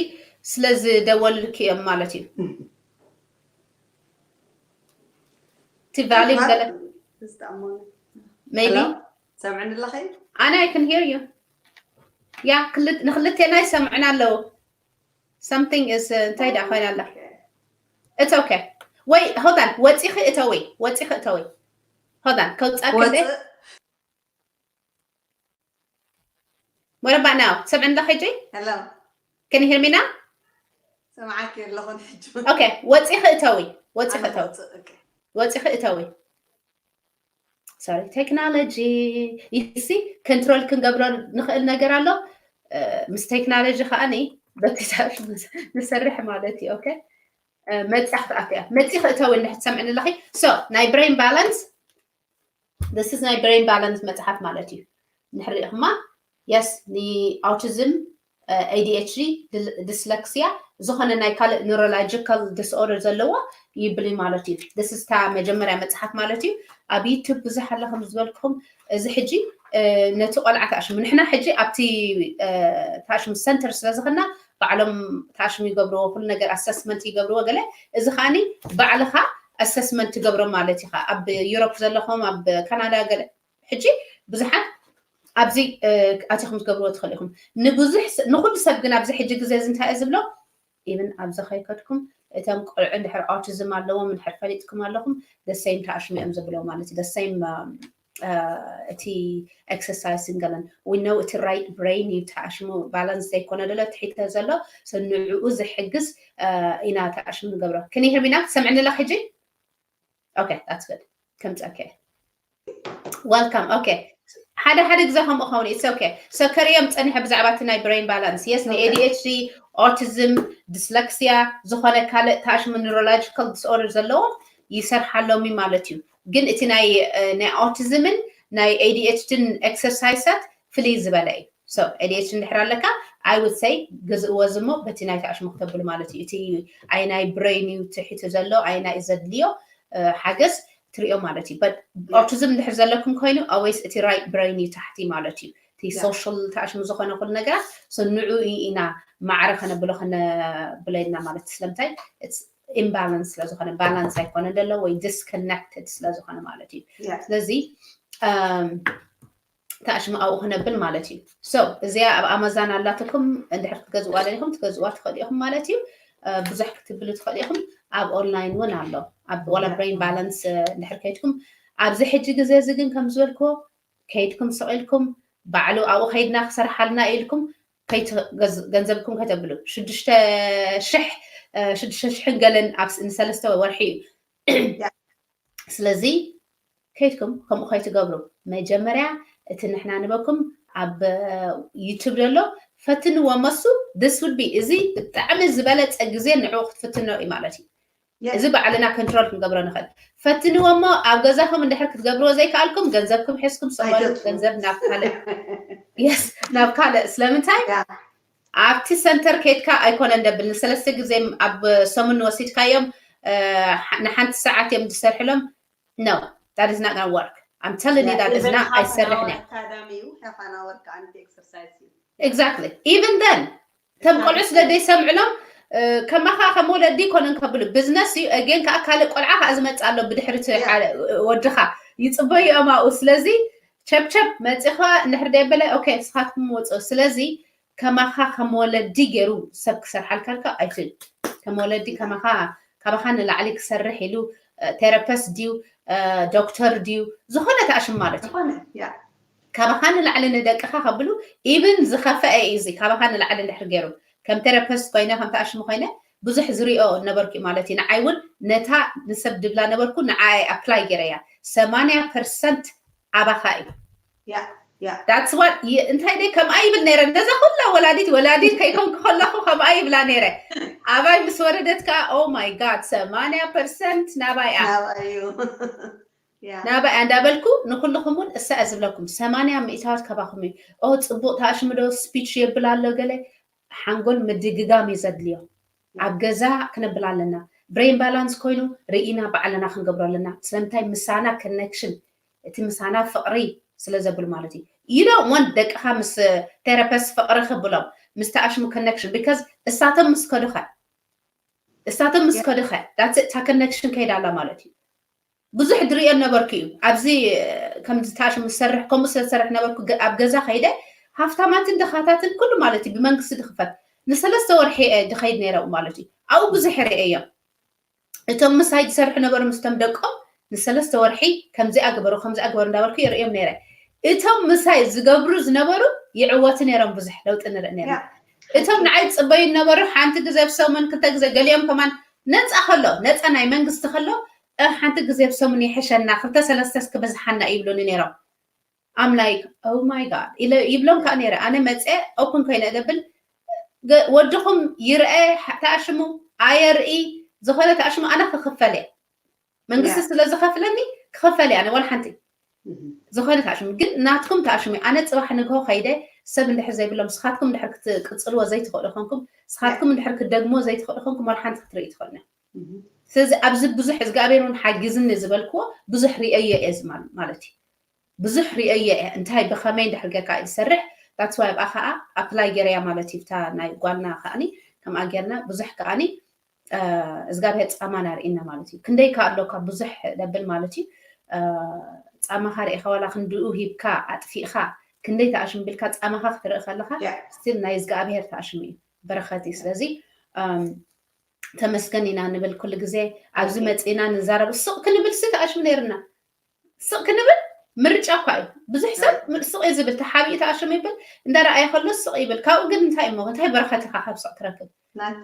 ስለ ዝደወልልኪ እዮም ማለት እዩ። እቲ ቫሊም ገለ maybe ሰምዕኒ ኣለኺ? ኣነ I can hear you. ያ ንክልቴና ይሰምዕና ኣለዉ። Something is እንታይ ደኣ ኮይና ኣላ። It's okay. ወይ hold on ወፂኺ እተዊ ወፂኺ እተዊ hold on ከውፃ ክደ What about now? ሰምዕኒ ኣለኺ ሕጂ? Hello. Can you hear me now? ሰምዓኪ ኣለኹ ሕጂ። Okay ወፂኺ እተዊ ወፂኺ እተዊ ወፂኺ እተዊ። Sorry technology you see control ክንገብሮ ንኽእል ነገር ኣሎ። ምስ ቴክኖሎጂ ከዓኒ በቲ ንሰርሕ ማለት እዩ። Okay መፂኺ ትኣትያ መፂኺ እተዊ እንድሕር ትሰምዕኒ ኣለኺ። So ናይ brain balance this is ናይ brain balance መፅሓፍ ማለት እዩ። እንድሕር ሪኢኹማ yes ን autism ADHD dyslexia ዝኾነ ናይ ካልእ neurological disorder ዘለዎ ይብል ማለት እዩ። This is እታ መጀመርያ መፅሓፍ ማለት እዩ። ኣብ YouTube ብዙሕ ኣሎ ከም ዝበልኩም እዚ ሕጂ ነቲ ቆልዓ ተኣሽሙ ንሕና ሕጂ ኣብቲ ተኣሽሙ center ስለ ዝኾንና ባዕሎም ተኣሽሙ ይገብርዎ፣ ኩሉ ነገር assessment ይገብርዎ። ገለ እዚ ከዓኒ ባዕልኻ assessment ትገብሮ ማለት ኢኻ። ኣብ ዩሮፕ ዘለኹም ኣብ ካናዳ ገለ ሕጂ ብዙሓት ኣብዚ ኣቲኹም ትገብርዎ ትኽእሉ ኢኹም። ንብዙሕ ንኩሉ ሰብ ግን ኣብዚ ሕጂ ግዜ እዚ እንታይ ዝብሎ even ኣብዚ ከይከድኩም እቶም ቆልዑ እንድሕር autism ኣለዎም እንድሕር ፈሊጥኩም ኣለኹም the same ተኣሽሙ እዮም ዝብሎ ማለት እዩ። The same እቲ exercise ንገለን we know እቲ right brain እዩ ተኣሽሙ balance ዘይኮነ ደሎ ትሒተ ዘሎ ንዕኡ ዝሕግዝ ኢና ተኣሽሙ ንገብሮ። Can you hear me now? ሰምዕኒ ኣለኺ ሕጂ? Okay that's good. ከምፀከ Welcome. Okay ሓደ ሓደ ግዜ ከምኡ ኸውን it's okay. So ከርእዮም ፀኒሐ ብዛዕባ እቲ ናይ brain balance yes ን ADHD autism dyslexia ዝኾነ ካልእ ተኣሽሙ neurological disorder ዘለዎም ይሰርሓሎም ማለት እዩ። ግን እቲ ናይ ናይ autism ን ናይ ADHD ን exercise ኣት ፍልይ ዝበለ እዩ። So ADHD እንድሕር ኣለካ I would say ግዝእዎ ዝሞ በቲ ናይ ተኣሽሙ ክተብሉ ማለት እዩ። እቲ ኣይ ናይ brain እዩ ትሒቱ ዘሎ ኣይ ናይ ዘድልዮ ሓገዝ ትሪኦ ማለት እዩ። But autism እንድሕር ዘለኩም ኮይኑ always እቲ right brain እዩ ታሕቲ ማለት እዩ። እቲ social ተኣሽሙ ዝኾነ ኩሉ ነገራት ንዑ ኢና ማዕረ ከነብሎ ከነብለና ማለት ስለምንታይ imbalance ስለ ዝኾነ balance ኣይኮነ ደሎ ወይ disconnected ስለ ዝኾነ ማለት እዩ። ስለዚ ተኣሽሙ ኣብኡ ክነብል ማለት እዩ። So እዚኣ ኣብ ኣማዛን ኣላትኩም እንድሕር ክትገዝእዋ ደሊኹም ትገዝእዋ ትኽእሉ ኢኹም ማለት እዩ። ብዙሕ ክትብሉ ትኽእሉ ኢኹም። ኣብ online እውን ኣሎ ኣብ ዋላ brain balance እንድሕር ከይድኩም ኣብዚ ሕጂ ግዜ እዚ ግን ከም ዝበልክዎ ከይድኩም ስቕ ኢልኩም ባዕሉ ኣብኡ ከይድና ክሰርሓልና ኢልኩም ገንዘብኩም ከተብሉ ሽዱሽተ ሽሕ ሽዱሽተ ሽሕን ገለን ኣብ ንሰለስተ ወርሒ እዩ። ስለዚ ከይድኩም ከምኡ ከይትገብሩ መጀመርያ እቲ ንሕና ንበኩም ኣብ ዩቱብ ዘሎ ፈትንዎ። መሱ this would be እዚ ብጣዕሚ ዝበለፀ ግዜ ንዕኡ ክትፍትኖ እዩ ማለት እዩ። እዚ ባዕልና ኮንትሮል ክንገብሮ ንኽእል። ፈትንዎ እሞ ኣብ ገዛኹም እንድሕር ክትገብርዎ ዘይከኣልኩም ገንዘብኩም ሒዝኩም ስቐሉ። ገንዘብ ናብ ካልእ የስ ናብ ካልእ ስለምንታይ ኣብቲ ሰንተር ከይድካ ኣይኮነን ደብል ንሰለስተ ግዜ ኣብ ሰሙን ወሲድካዮም ንሓንቲ ሰዓት እዮም ዝሰርሕሎም። No, that is not gonna work. I'm telling you that is not ኣይሰርሕን። Exactly. Even then ከም ቆልዑ ስለ ዘይሰምዕሎም ከማኻ ከም ወለዲ ኮነን ከብሉ ቢዝነስ እዩ። ኣገን ከዓ ካልእ ቆልዓ ከዓ ዝመፅእ ኣሎ ብድሕሪ እቲ ወድኻ ይፅበዩ እዮም ኣብኡ። ስለዚ ቸብቸብ መፂኻ እንድሕር ደየበለ ኦኬ ንስኻትኩም ወፅኡ። ስለዚ ከማኻ ከም ወለዲ ገይሩ ሰብ ክሰርሓልካ ኣይክእል። ከም ወለዲ ከማኻ ካባኻ ንላዕሊ ክሰርሕ ኢሉ ቴራፒስት ድዩ ዶክተር ድዩ ዝኾነ ተኣሽም ማለት እዩ። ካባኻ ንላዕሊ ንደቅኻ ከብሉ ኢብን ዝኸፈአ እዩ። እዚ ካባኻ ንላዕሊ እንድሕር ገይሩ ከም ቴራፒስት ኮይነ ከም ተኣሽሙ ኮይነ ብዙሕ ዝሪኦ ነበርኩ ማለት እዩ። ንዓይ እውን ነታ ንሰብ ድብላ ነበርኩ ንዓይ ኣፕላይ ገይረያ ሰማንያ ፐርሰንት ኣባኻ እዩ። That's what እንታይ ደይ ከምኣ ይብል ነይረ ነዛ ኩላ ወላዲት ወላዲት ከይኮንኩ ከለኹ ከምኣ ይብላ ነይረ። ኣባይ ምስ ወረደት ከዓ oh my God ሰማንያ ፐርሰንት ናባይ እያ ናባይ እያ እንዳበልኩ ንኩልኹም እውን እሳ እየ ዝብለኩም። ሰማንያ ሚእታዋት ካባኹም እዩ። ኦ ፅቡቅ ተኣሽምዶ ስፒች የብል ኣሎ ገለ ሓንጎል ምድግጋም እዩ ዘድልዮ። ኣብ ገዛ ክነብል ኣለና። ብሬን ባላንስ ኮይኑ ርኢና ባዕልና ክንገብሮ ኣለና። ስለምንታይ ምሳና ኮኔክሽን እቲ ምሳና ፍቅሪ ስለ ዘብል ማለት እዩ። You don't want ደቅኻ ምስ ቴራፒስት ፍቅሪ ክብሎም ምስ ተኣሽሙ ኮኔክሽን because እሳቶም ምስ ከዱኸ እሳቶም ምስ ከዱኸ that's it እታ ኮኔክሽን ከይዳ ኣላ ማለት እዩ። ብዙሕ ድሪኦ ነበርኩ እዩ ኣብዚ ከምዚ ተኣሽሙ ዝሰርሕ ከምኡ ስለ ዝሰርሕ ነበርኩ ኣብ ገዛ ከይደ ሃፍታማትን ድኻታትን ኩሉ ማለት እዩ ብመንግስቲ ድኽፈት ንሰለስተ ወርሒ እየ ድኸይድ ነይረ ማለት እዩ። ኣብኡ ብዙሕ ርእየ እዮም እቶም ምሳይ ዝሰርሑ ነበሩ ምስቶም ደቆም ንሰለስተ ወርሒ ከምዚኣ ግበሩ ከምዚኣ ግበሩ እንዳበልኩ የርእዮም ነይረ። እቶም ምሳይ ዝገብሩ ዝነበሩ ይዕወቱ ነይሮም ብዙሕ ለውጢ ንርኢ ነይርና። እቶም ንዓይ ዝፅበዩ ነበሩ ሓንቲ ግዜ ብሰሙን ክልተ ግዜ ገሊኦም ከማን ነፃ ከሎ ነፃ ናይ መንግስቲ ከሎ ሓንቲ ግዜ ብሰሙን ይሕሸና ክልተ ሰለስተ ክበዝሓና ይብሉኒ ነይሮም። I'm like oh my God ይብሎም ከዓ ነይረ። ኣነ መፀ ኦፕን ኮይነ ደብል ወድኹም ይርአ ተኣሽሙ ኣየርኢ ዝኾነ ተኣሽሙ ኣነ ክኽፈል እየ መንግስቲ ስለ ዝኸፍለኒ ክኸፈል እየ ኣነ ዋላ ሓንቲ ዝኾነ ተኣሽሙ ግን ናትኩም ተኣሽሙ ኣነ ፅባሕ ንግሆ ከይደ ሰብ እንድሕር ዘይብሎም ስኻትኩም እንድሕር ክትቅፅልዎ ዘይትኽእሉ ኮንኩም ስኻትኩም እንድሕር ክትደግሞ ዘይትኽእሉ ኮንኩም ዋላ ሓንቲ ክትርኢ ትኽእልና። ስለዚ ኣብዚ ብዙሕ እግዚኣብሔር እውን ሓጊዝኒ ዝበልክዎ ብዙሕ ርእየ እየ ማለት እዩ። ብዙሕ ርእየ እየ እንታይ ብኸመይ እንድሕር ጌርካ እዩ ዝሰርሕ that's why ኣብኣ ከዓ ኣፕላይ ገይረያ ማለት እዩ። ብታ ናይ ጓልና ከዓኒ ከምኣ ጌርና ብዙሕ ከዓኒ እግዚኣብሔር ፃማና ርኢና ማለት እዩ። ክንደይ ከ ኣሎካ ብዙሕ ደብል ማለት እዩ። ፃማኻ ርኢኻ ዋላ ክንድኡ ሂብካ ኣጥፊእኻ ክንደይ ተኣሽም ቢልካ ፃማኻ ክትርኢ ከለኻ ስቲል ናይ እግዚኣብሔር ተኣሽም እዩ በረኸት እዩ። ስለዚ ተመስገን ኢና ንብል ኩሉ ግዜ ኣብዚ መፂና ንዛረብ ስቕ ክንብል ሲ ተኣሽም ነይርና ስቕ ክንብል ምርጫ እኳ እዩ። ብዙሕ ሰብ ስቕ እዩ ዝብል ተሓቢኡ ተኣሽም ይብል እንዳረኣየ ከሎ ስቕ ይብል። ካብኡ ግን እንታይ እሞ እንታይ በረኸት ኢኻ ካብ ስቕ ትረክብ?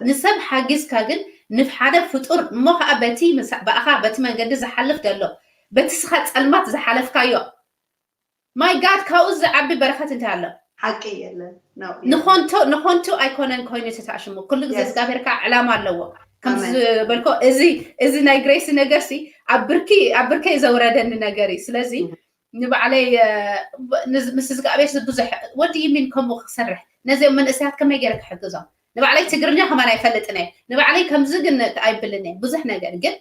ንሰብ ሓጊዝካ ግን ንሓደ ፍጡር እሞ ከዓ በቲ ብኣኻ በቲ መንገዲ ዝሓልፍ ዘሎ በቲ ስኻ ፀልማት ዝሓለፍካዮ my God ካብኡ ዝዓቢ በረኸት እንታይ ኣሎ? ሓቂ የለን። ንኾንቶ ንኾንቶ ኣይኮነን ኮይኑ ተታሽሙ ኩሉ ግዜ እግዚኣብሔር ከዓ ዕላማ ኣለዎ። ከም ዝበልኮ እዚ እዚ ናይ ግሬሲ ነገር ሲ ኣብ ብርኪ ኣብ ብርከይ ዘውረደኒ ነገር እዩ። ስለዚ ንባዕለይ ምስ እግዚኣብሔር ብዙሕ ወዲ ይሚን ከምኡ ክሰርሕ ነዚኦም መንእሰያት ከመይ ገይረ ክሕግዞም ንባዕለይ ትግርኛ ከማን ኣይፈልጥን እየ። ንባዕለይ ከምዚ ግን ኣይብልን እየ ብዙሕ ነገር ግን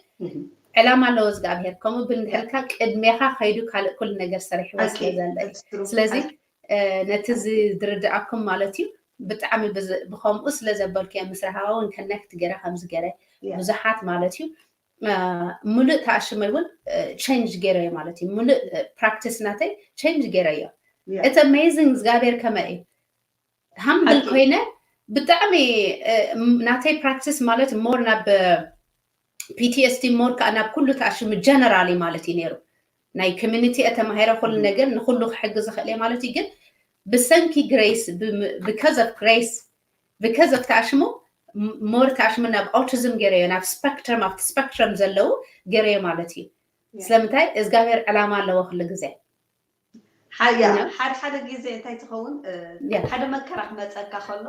ዕላማ ኣለዎ እግዚኣብሔር ከምኡ ብል እንድሕልካ ቅድሜኻ ከይዱ ካልእ ኩሉ ነገር ሰሪሕዎ ስለ ዘሎ እዩ። ስለዚ ነቲ ዝድርድኣኩም ማለት እዩ ብጣዕሚ ብኸምኡ ስለ ዘበልኩ እየ ምስ ረሃባ እውን ከነክት ገይረ ከምዚ ገይረ ብዙሓት ማለት እዩ ምሉእ ተኣሽመይ እውን ቸንጅ ገይረዮ ማለት እዩ። ምሉእ ፕራክቲስ ናተይ ቸንጅ ገይረዮ። እቲ ኣሜዚንግ እግዚኣብሔር ከመይ እዩ ሃምብል ኮይነ ብጣዕሚ ናተይ ፕራክቲስ ማለት ሞር ናብ ፒቲኤስዲ ሞር ከዓ ናብ ኩሉ ተኣሽሙ ጀነራሊ ማለት እዩ ነይሩ። ናይ ኮሚኒቲ እየ ተማሂረ ኩሉ ነገር ንኩሉ ክሕግዝ ይኽእል እየ ማለት እዩ። ግን ብሰንኪ ግሬስ because of grace because of ተኣሽሙ ሞር ተኣሽሙ ናብ ኦቲዝም ገይረዮ ናብ ስፐክትረም ኣብቲ ስፐክትረም ዘለዉ ገይረዮ ማለት እዩ። ስለምንታይ እግዚኣብሔር ዕላማ ኣለዎ ኩሉ ግዜ። ሓያ ሓደ ሓደ ግዜ እንታይ ትኸውን ሓደ መከራ ክመፀካ ከሎ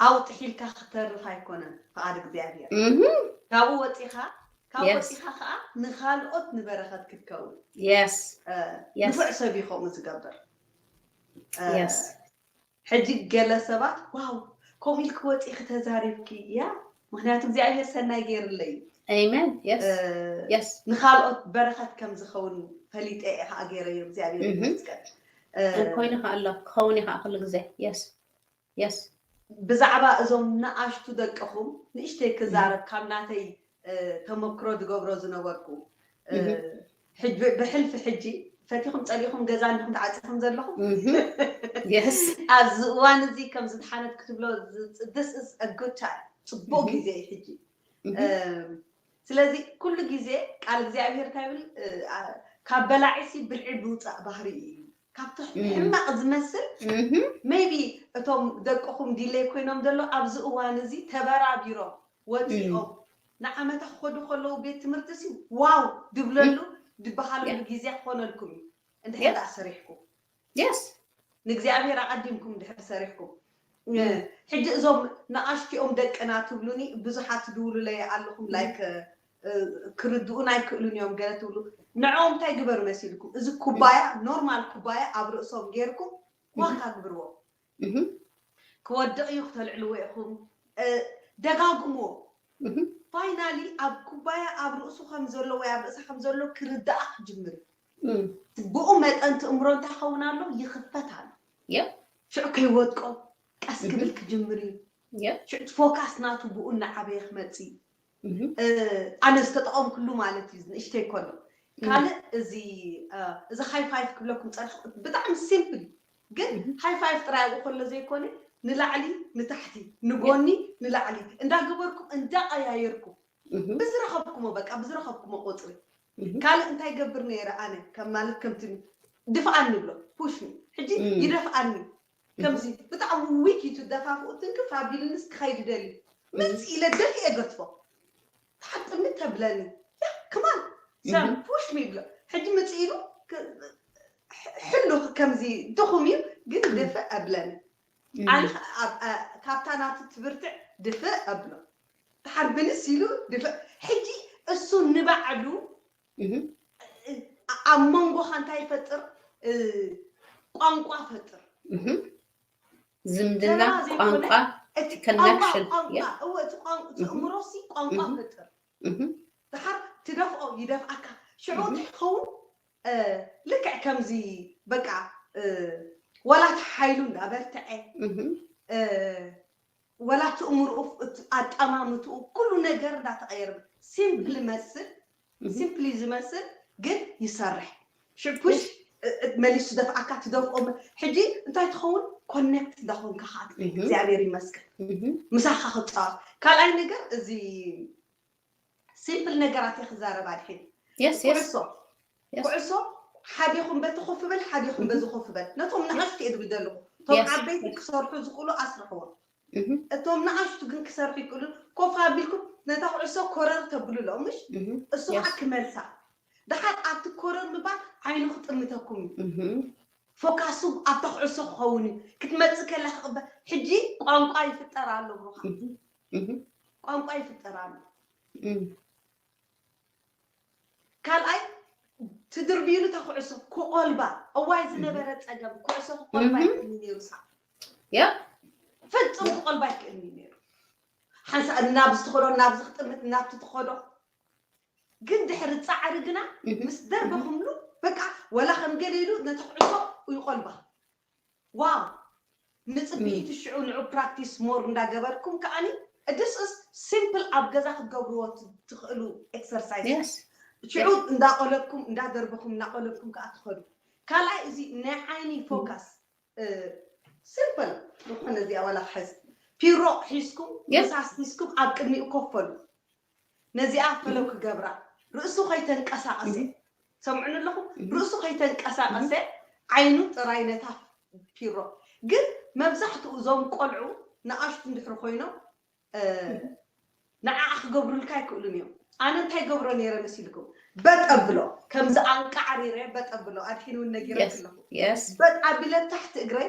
ኣውጥሒልካ ክተርፍ ኣይኮነን ፍቓድ እግዚኣብሔር። ካብኡ ወፂኻ ካብኡ ወፂኻ ከዓ ንካልኦት ንበረኸት ክትከውን። ንፉዕ ሰብ እዩ ከምኡ ዝገብር። ሕጂ ገለ ሰባት ዋው ከምኡ ኢልኪ ወፂእኺ ተዛሪብኪ እያ፣ ምክንያቱ እግዚኣብሔር ሰናይ ገይርለይ እዩ። ኣሜን። የስ የስ ንካልኦት በረኸት ከም ዝኸውን ፈሊጠ እየ ከዓ ገይረዮ። እግዚኣብሔር ይመስገን። ኮይኑ ከዓ ኣሎ ክኸውን እዩ ከዓ ኩሉ ግዜ። የስ የስ ብዛዕባ እዞም ንኣሽቱ ደቅኹም ንእሽተይ ክዛረብ ካብ ናተይ ተመክሮ ዝገብሮ ዝነበርኩ ብሕልፊ ሕጂ ፈቲኹም ፀሊኹም ገዛ እንዲኹም ተዓፂኹም ዘለኹም የስ ኣብዚ እዋን እዚ ከም ዝድሓነት ክትብሎ this is a good time፣ ፅቡቅ ግዜ እዩ ሕጂ። ስለዚ ኩሉ ግዜ ቃል እግዚኣብሔር እንታይ ይብል? ካብ በላዒሲ ብልዒ ምውፃእ ባህሪ እዩ። ካብቲ ሕማቅ ዝመስል maybe እቶም ደቅኹም ዲለይ ኮይኖም ዘሎ ኣብዚ እዋን እዚ ተበራቢሮም ወፂኦም ንዓመታ ክኸዱ ከለዉ ቤት ትምህርቲ ሲ ዋው ድብለሉ ድበሃለሉ ግዜ ክኾነልኩም እዩ። እንድሕር ደኣ ሰሪሕኩም የስ ንእግዚኣብሔር ኣቐዲምኩም ድሕር ሰሪሕኩም። ሕጂ እዞም ንኣሽቲኦም ደቅና ትብሉኒ ብዙሓት ትድውሉለይ ኣለኹም፣ like ክርድኡን ኣይክእሉን እዮም ገለ ትብሉ። ንዕኦም እንታይ ግበሩ መሲልኩም? እዚ ኩባያ ኖርማል ኩባያ ኣብ ርእሶም ጌርኩም ዋካ ግብርዎ። ክወድቕ እዩ ክተልዕልዎ ኢኹም። ደጋግምዎ። ፋይናሊ ኣብ ኩባያ ኣብ ርእሱ ከም ዘሎ ወይ ኣብ ርእሳ ከም ዘሎ ክርዳኣ ክጅምር እዩ። ብኡ መጠን ትእምሮ እንታይ ኸውን ኣሎ? ይኽፈት ኣሎ። ሽዑ ከይወድቆ ቀስ ክብል ክጅምር እዩ። ሽዑ ፎካስ ናቱ ብኡ እናዓበየ ክመጽእ እዩ። ኣነ ዝተጠቐምኩሉ ማለት እዩ ንእሽተይ ከሎ። ካልእ እዚ እዚ ሃይ ፋይፍ ክብለኩም ጸንሐ ብጣዕሚ ሲምፕል ግን ሃይ ፋይፍ ጥራይ ኣብኡ ከሎ ዘይኮነ ንላዕሊ ንታሕቲ ንጎኒ ንላዕሊ እንዳገበርኩም እንዳቀያየርኩም ብዝረኸብኩሞ በቃ ብዝረኸብኩሞ ቁፅሪ ካልእ እንታይ ገብር ነይረ ኣነ ከም ማለት ከምቲ ድፍኣኒ ብሎ ፑሽ ሕጂ ይደፍኣኒ ከምዚ ብጣዕሚ ዊክ እዩ ትደፋፍኡ ትንክፍ ኣቢልንስ ክኸይድ ደሊ ምፅ ኢለ ደፊ እገትፎ ተሓጥሚ ተብለኒ ያ ከማን ሰም ፑሽ ሚ ብሎ ሕጂ ምፅ ኢሉ ሕሉ ከምዚ ድኹም እዩ ግን ድፍእ ኣብለኒ ኣነ ካብታ ናቱ ትብርትዕ ድፍእ ኣብሎ ተሓር ብንስ ኢሉ ድፍእ ሕጂ እሱ ንባዕሉ ኣብ መንጎኻ እንታይ ይፈጥር ቋንቋ ፈጥር ዝምድና ቋንቋ እቲ ቋንቋ እወ እቲ ቋንቋ እቲ እምሮሲ ቋንቋ ፈጥር ድሓር ትደፍኦ ይደፍኣካ ሽዑ እንታይ ክኸውን ልክዕ ከምዚ በቃ ወላ እቲ ሓይሉ እንዳበርትዐ ወላ እቲ እምርኡ ኣጠማምትኡ ኩሉ ነገር እንዳተቐየረ ሲምፕል መስል ሲምፕሊ ዝመስል ግን ይሰርሕ ሽኩሽ መሊሱ ደፍኣካ ትደፍኦ ሕጂ እንታይ ትኸውን ኮኔክት እንዳኾንካ ከዓ እግዚኣብሔር ይመስገን ምሳኻ ክፃወት ካልኣይ ነገር እዚ ሲምፕል ነገራት እየ ክዛረብ ኣድሕን ኩዕሶ ኩዕሶ ሓዲኹም በቲ ኮፍ በል ሓዲኹም በዚ ኮፍ በል ነቶም ንኣሽቱ እየ ዝብል ዘለኹ እቶም ዓበይቲ ክሰርሑ ዝኽእሉ ኣስርሕዎም እቶም ንኣሽቱ ግን ክሰርሑ ይክእሉ ኮፍ ኣቢልኩም ነታ ኩዕሶ ኮረር ተብሉ ኣሎ ምሽ እሱ ከዓ ክመልሳ ድሓር ኣብቲ ኮረር ምባል ዓይኑ ክጥምተኩም እዩ ፎካሱ ኣብታ ኩዕሶ ክኸውን እዩ ክትመፅእ ከላ ክቕበል ሕጂ ቋንቋ ይፍጠር ኣሎ ብሩኻ ቋንቋ ይፍጠር ኣሎ ካልኣይ ትድርብዩሉ እታ ኩዕሶ ክቆልባ እዋይ ዝነበረ ፀገም ኩዕሶ ክቆልባ ይክእልኒ ነይሩ ሳ ያ ፈፅም ክቆልባ ይክእልኒ ነይሩ ሓንሳ ናብ ዝትኸዶ ናብ ዝክጥምት ናብ ትትኸዶ ግን ድሕሪ ፃዕሪ ግና ምስ ደርበኹምሉ በቃ ወላ ከም ገለ ኢሉ ነቲ ኩዕሶ ይቆልባ ዋው ንፅብኢቲ ሽዑ ንዑ ፕራክቲስ ሞር እንዳገበርኩም ከዓኒ this is simple ኣብ ገዛ ክትገብርዎ ትኽእሉ ኤክሰርሳይዝ ሽዑ እንዳቆለብኩም እንዳደርበኹም እናቆለብኩም ከዓ ትኸዱ ካልኣይ እዚ ናይ ዓይኒ ፎካስ ሲምፕል ዝኾነ እዚኣ ዋላ ክሕዝ ፒሮ ሒዝኩም መሳስ ሒዝኩም ኣብ ቅድሚኡ ኮፍ በሉ ነዚኣ ፈለው ክገብራ ርእሱ ከይተንቀሳቀሰ ሰምዑኒ ኣለኹም ርእሱ ከይተንቀሳቀሰ ዓይኑ ጥራይ ነታ ፒሮ ግን መብዛሕትኡ እዞም ቆልዑ ንኣሽቱ እንድሕር ኮይኖም ንዓ ክገብሩልካ ኣይክእሉን እዮም ኣነ እንታይ ገብሮ ነይረ መሲልኩም? በጥ ኣብሎ፣ ከምዚ ኣንቃዕሪረ በጥ ኣብሎ። ኣድሒን እውን ነጊረኪ ኣለኹ። በጥ ኣቢለ ታሕቲ እግረይ፣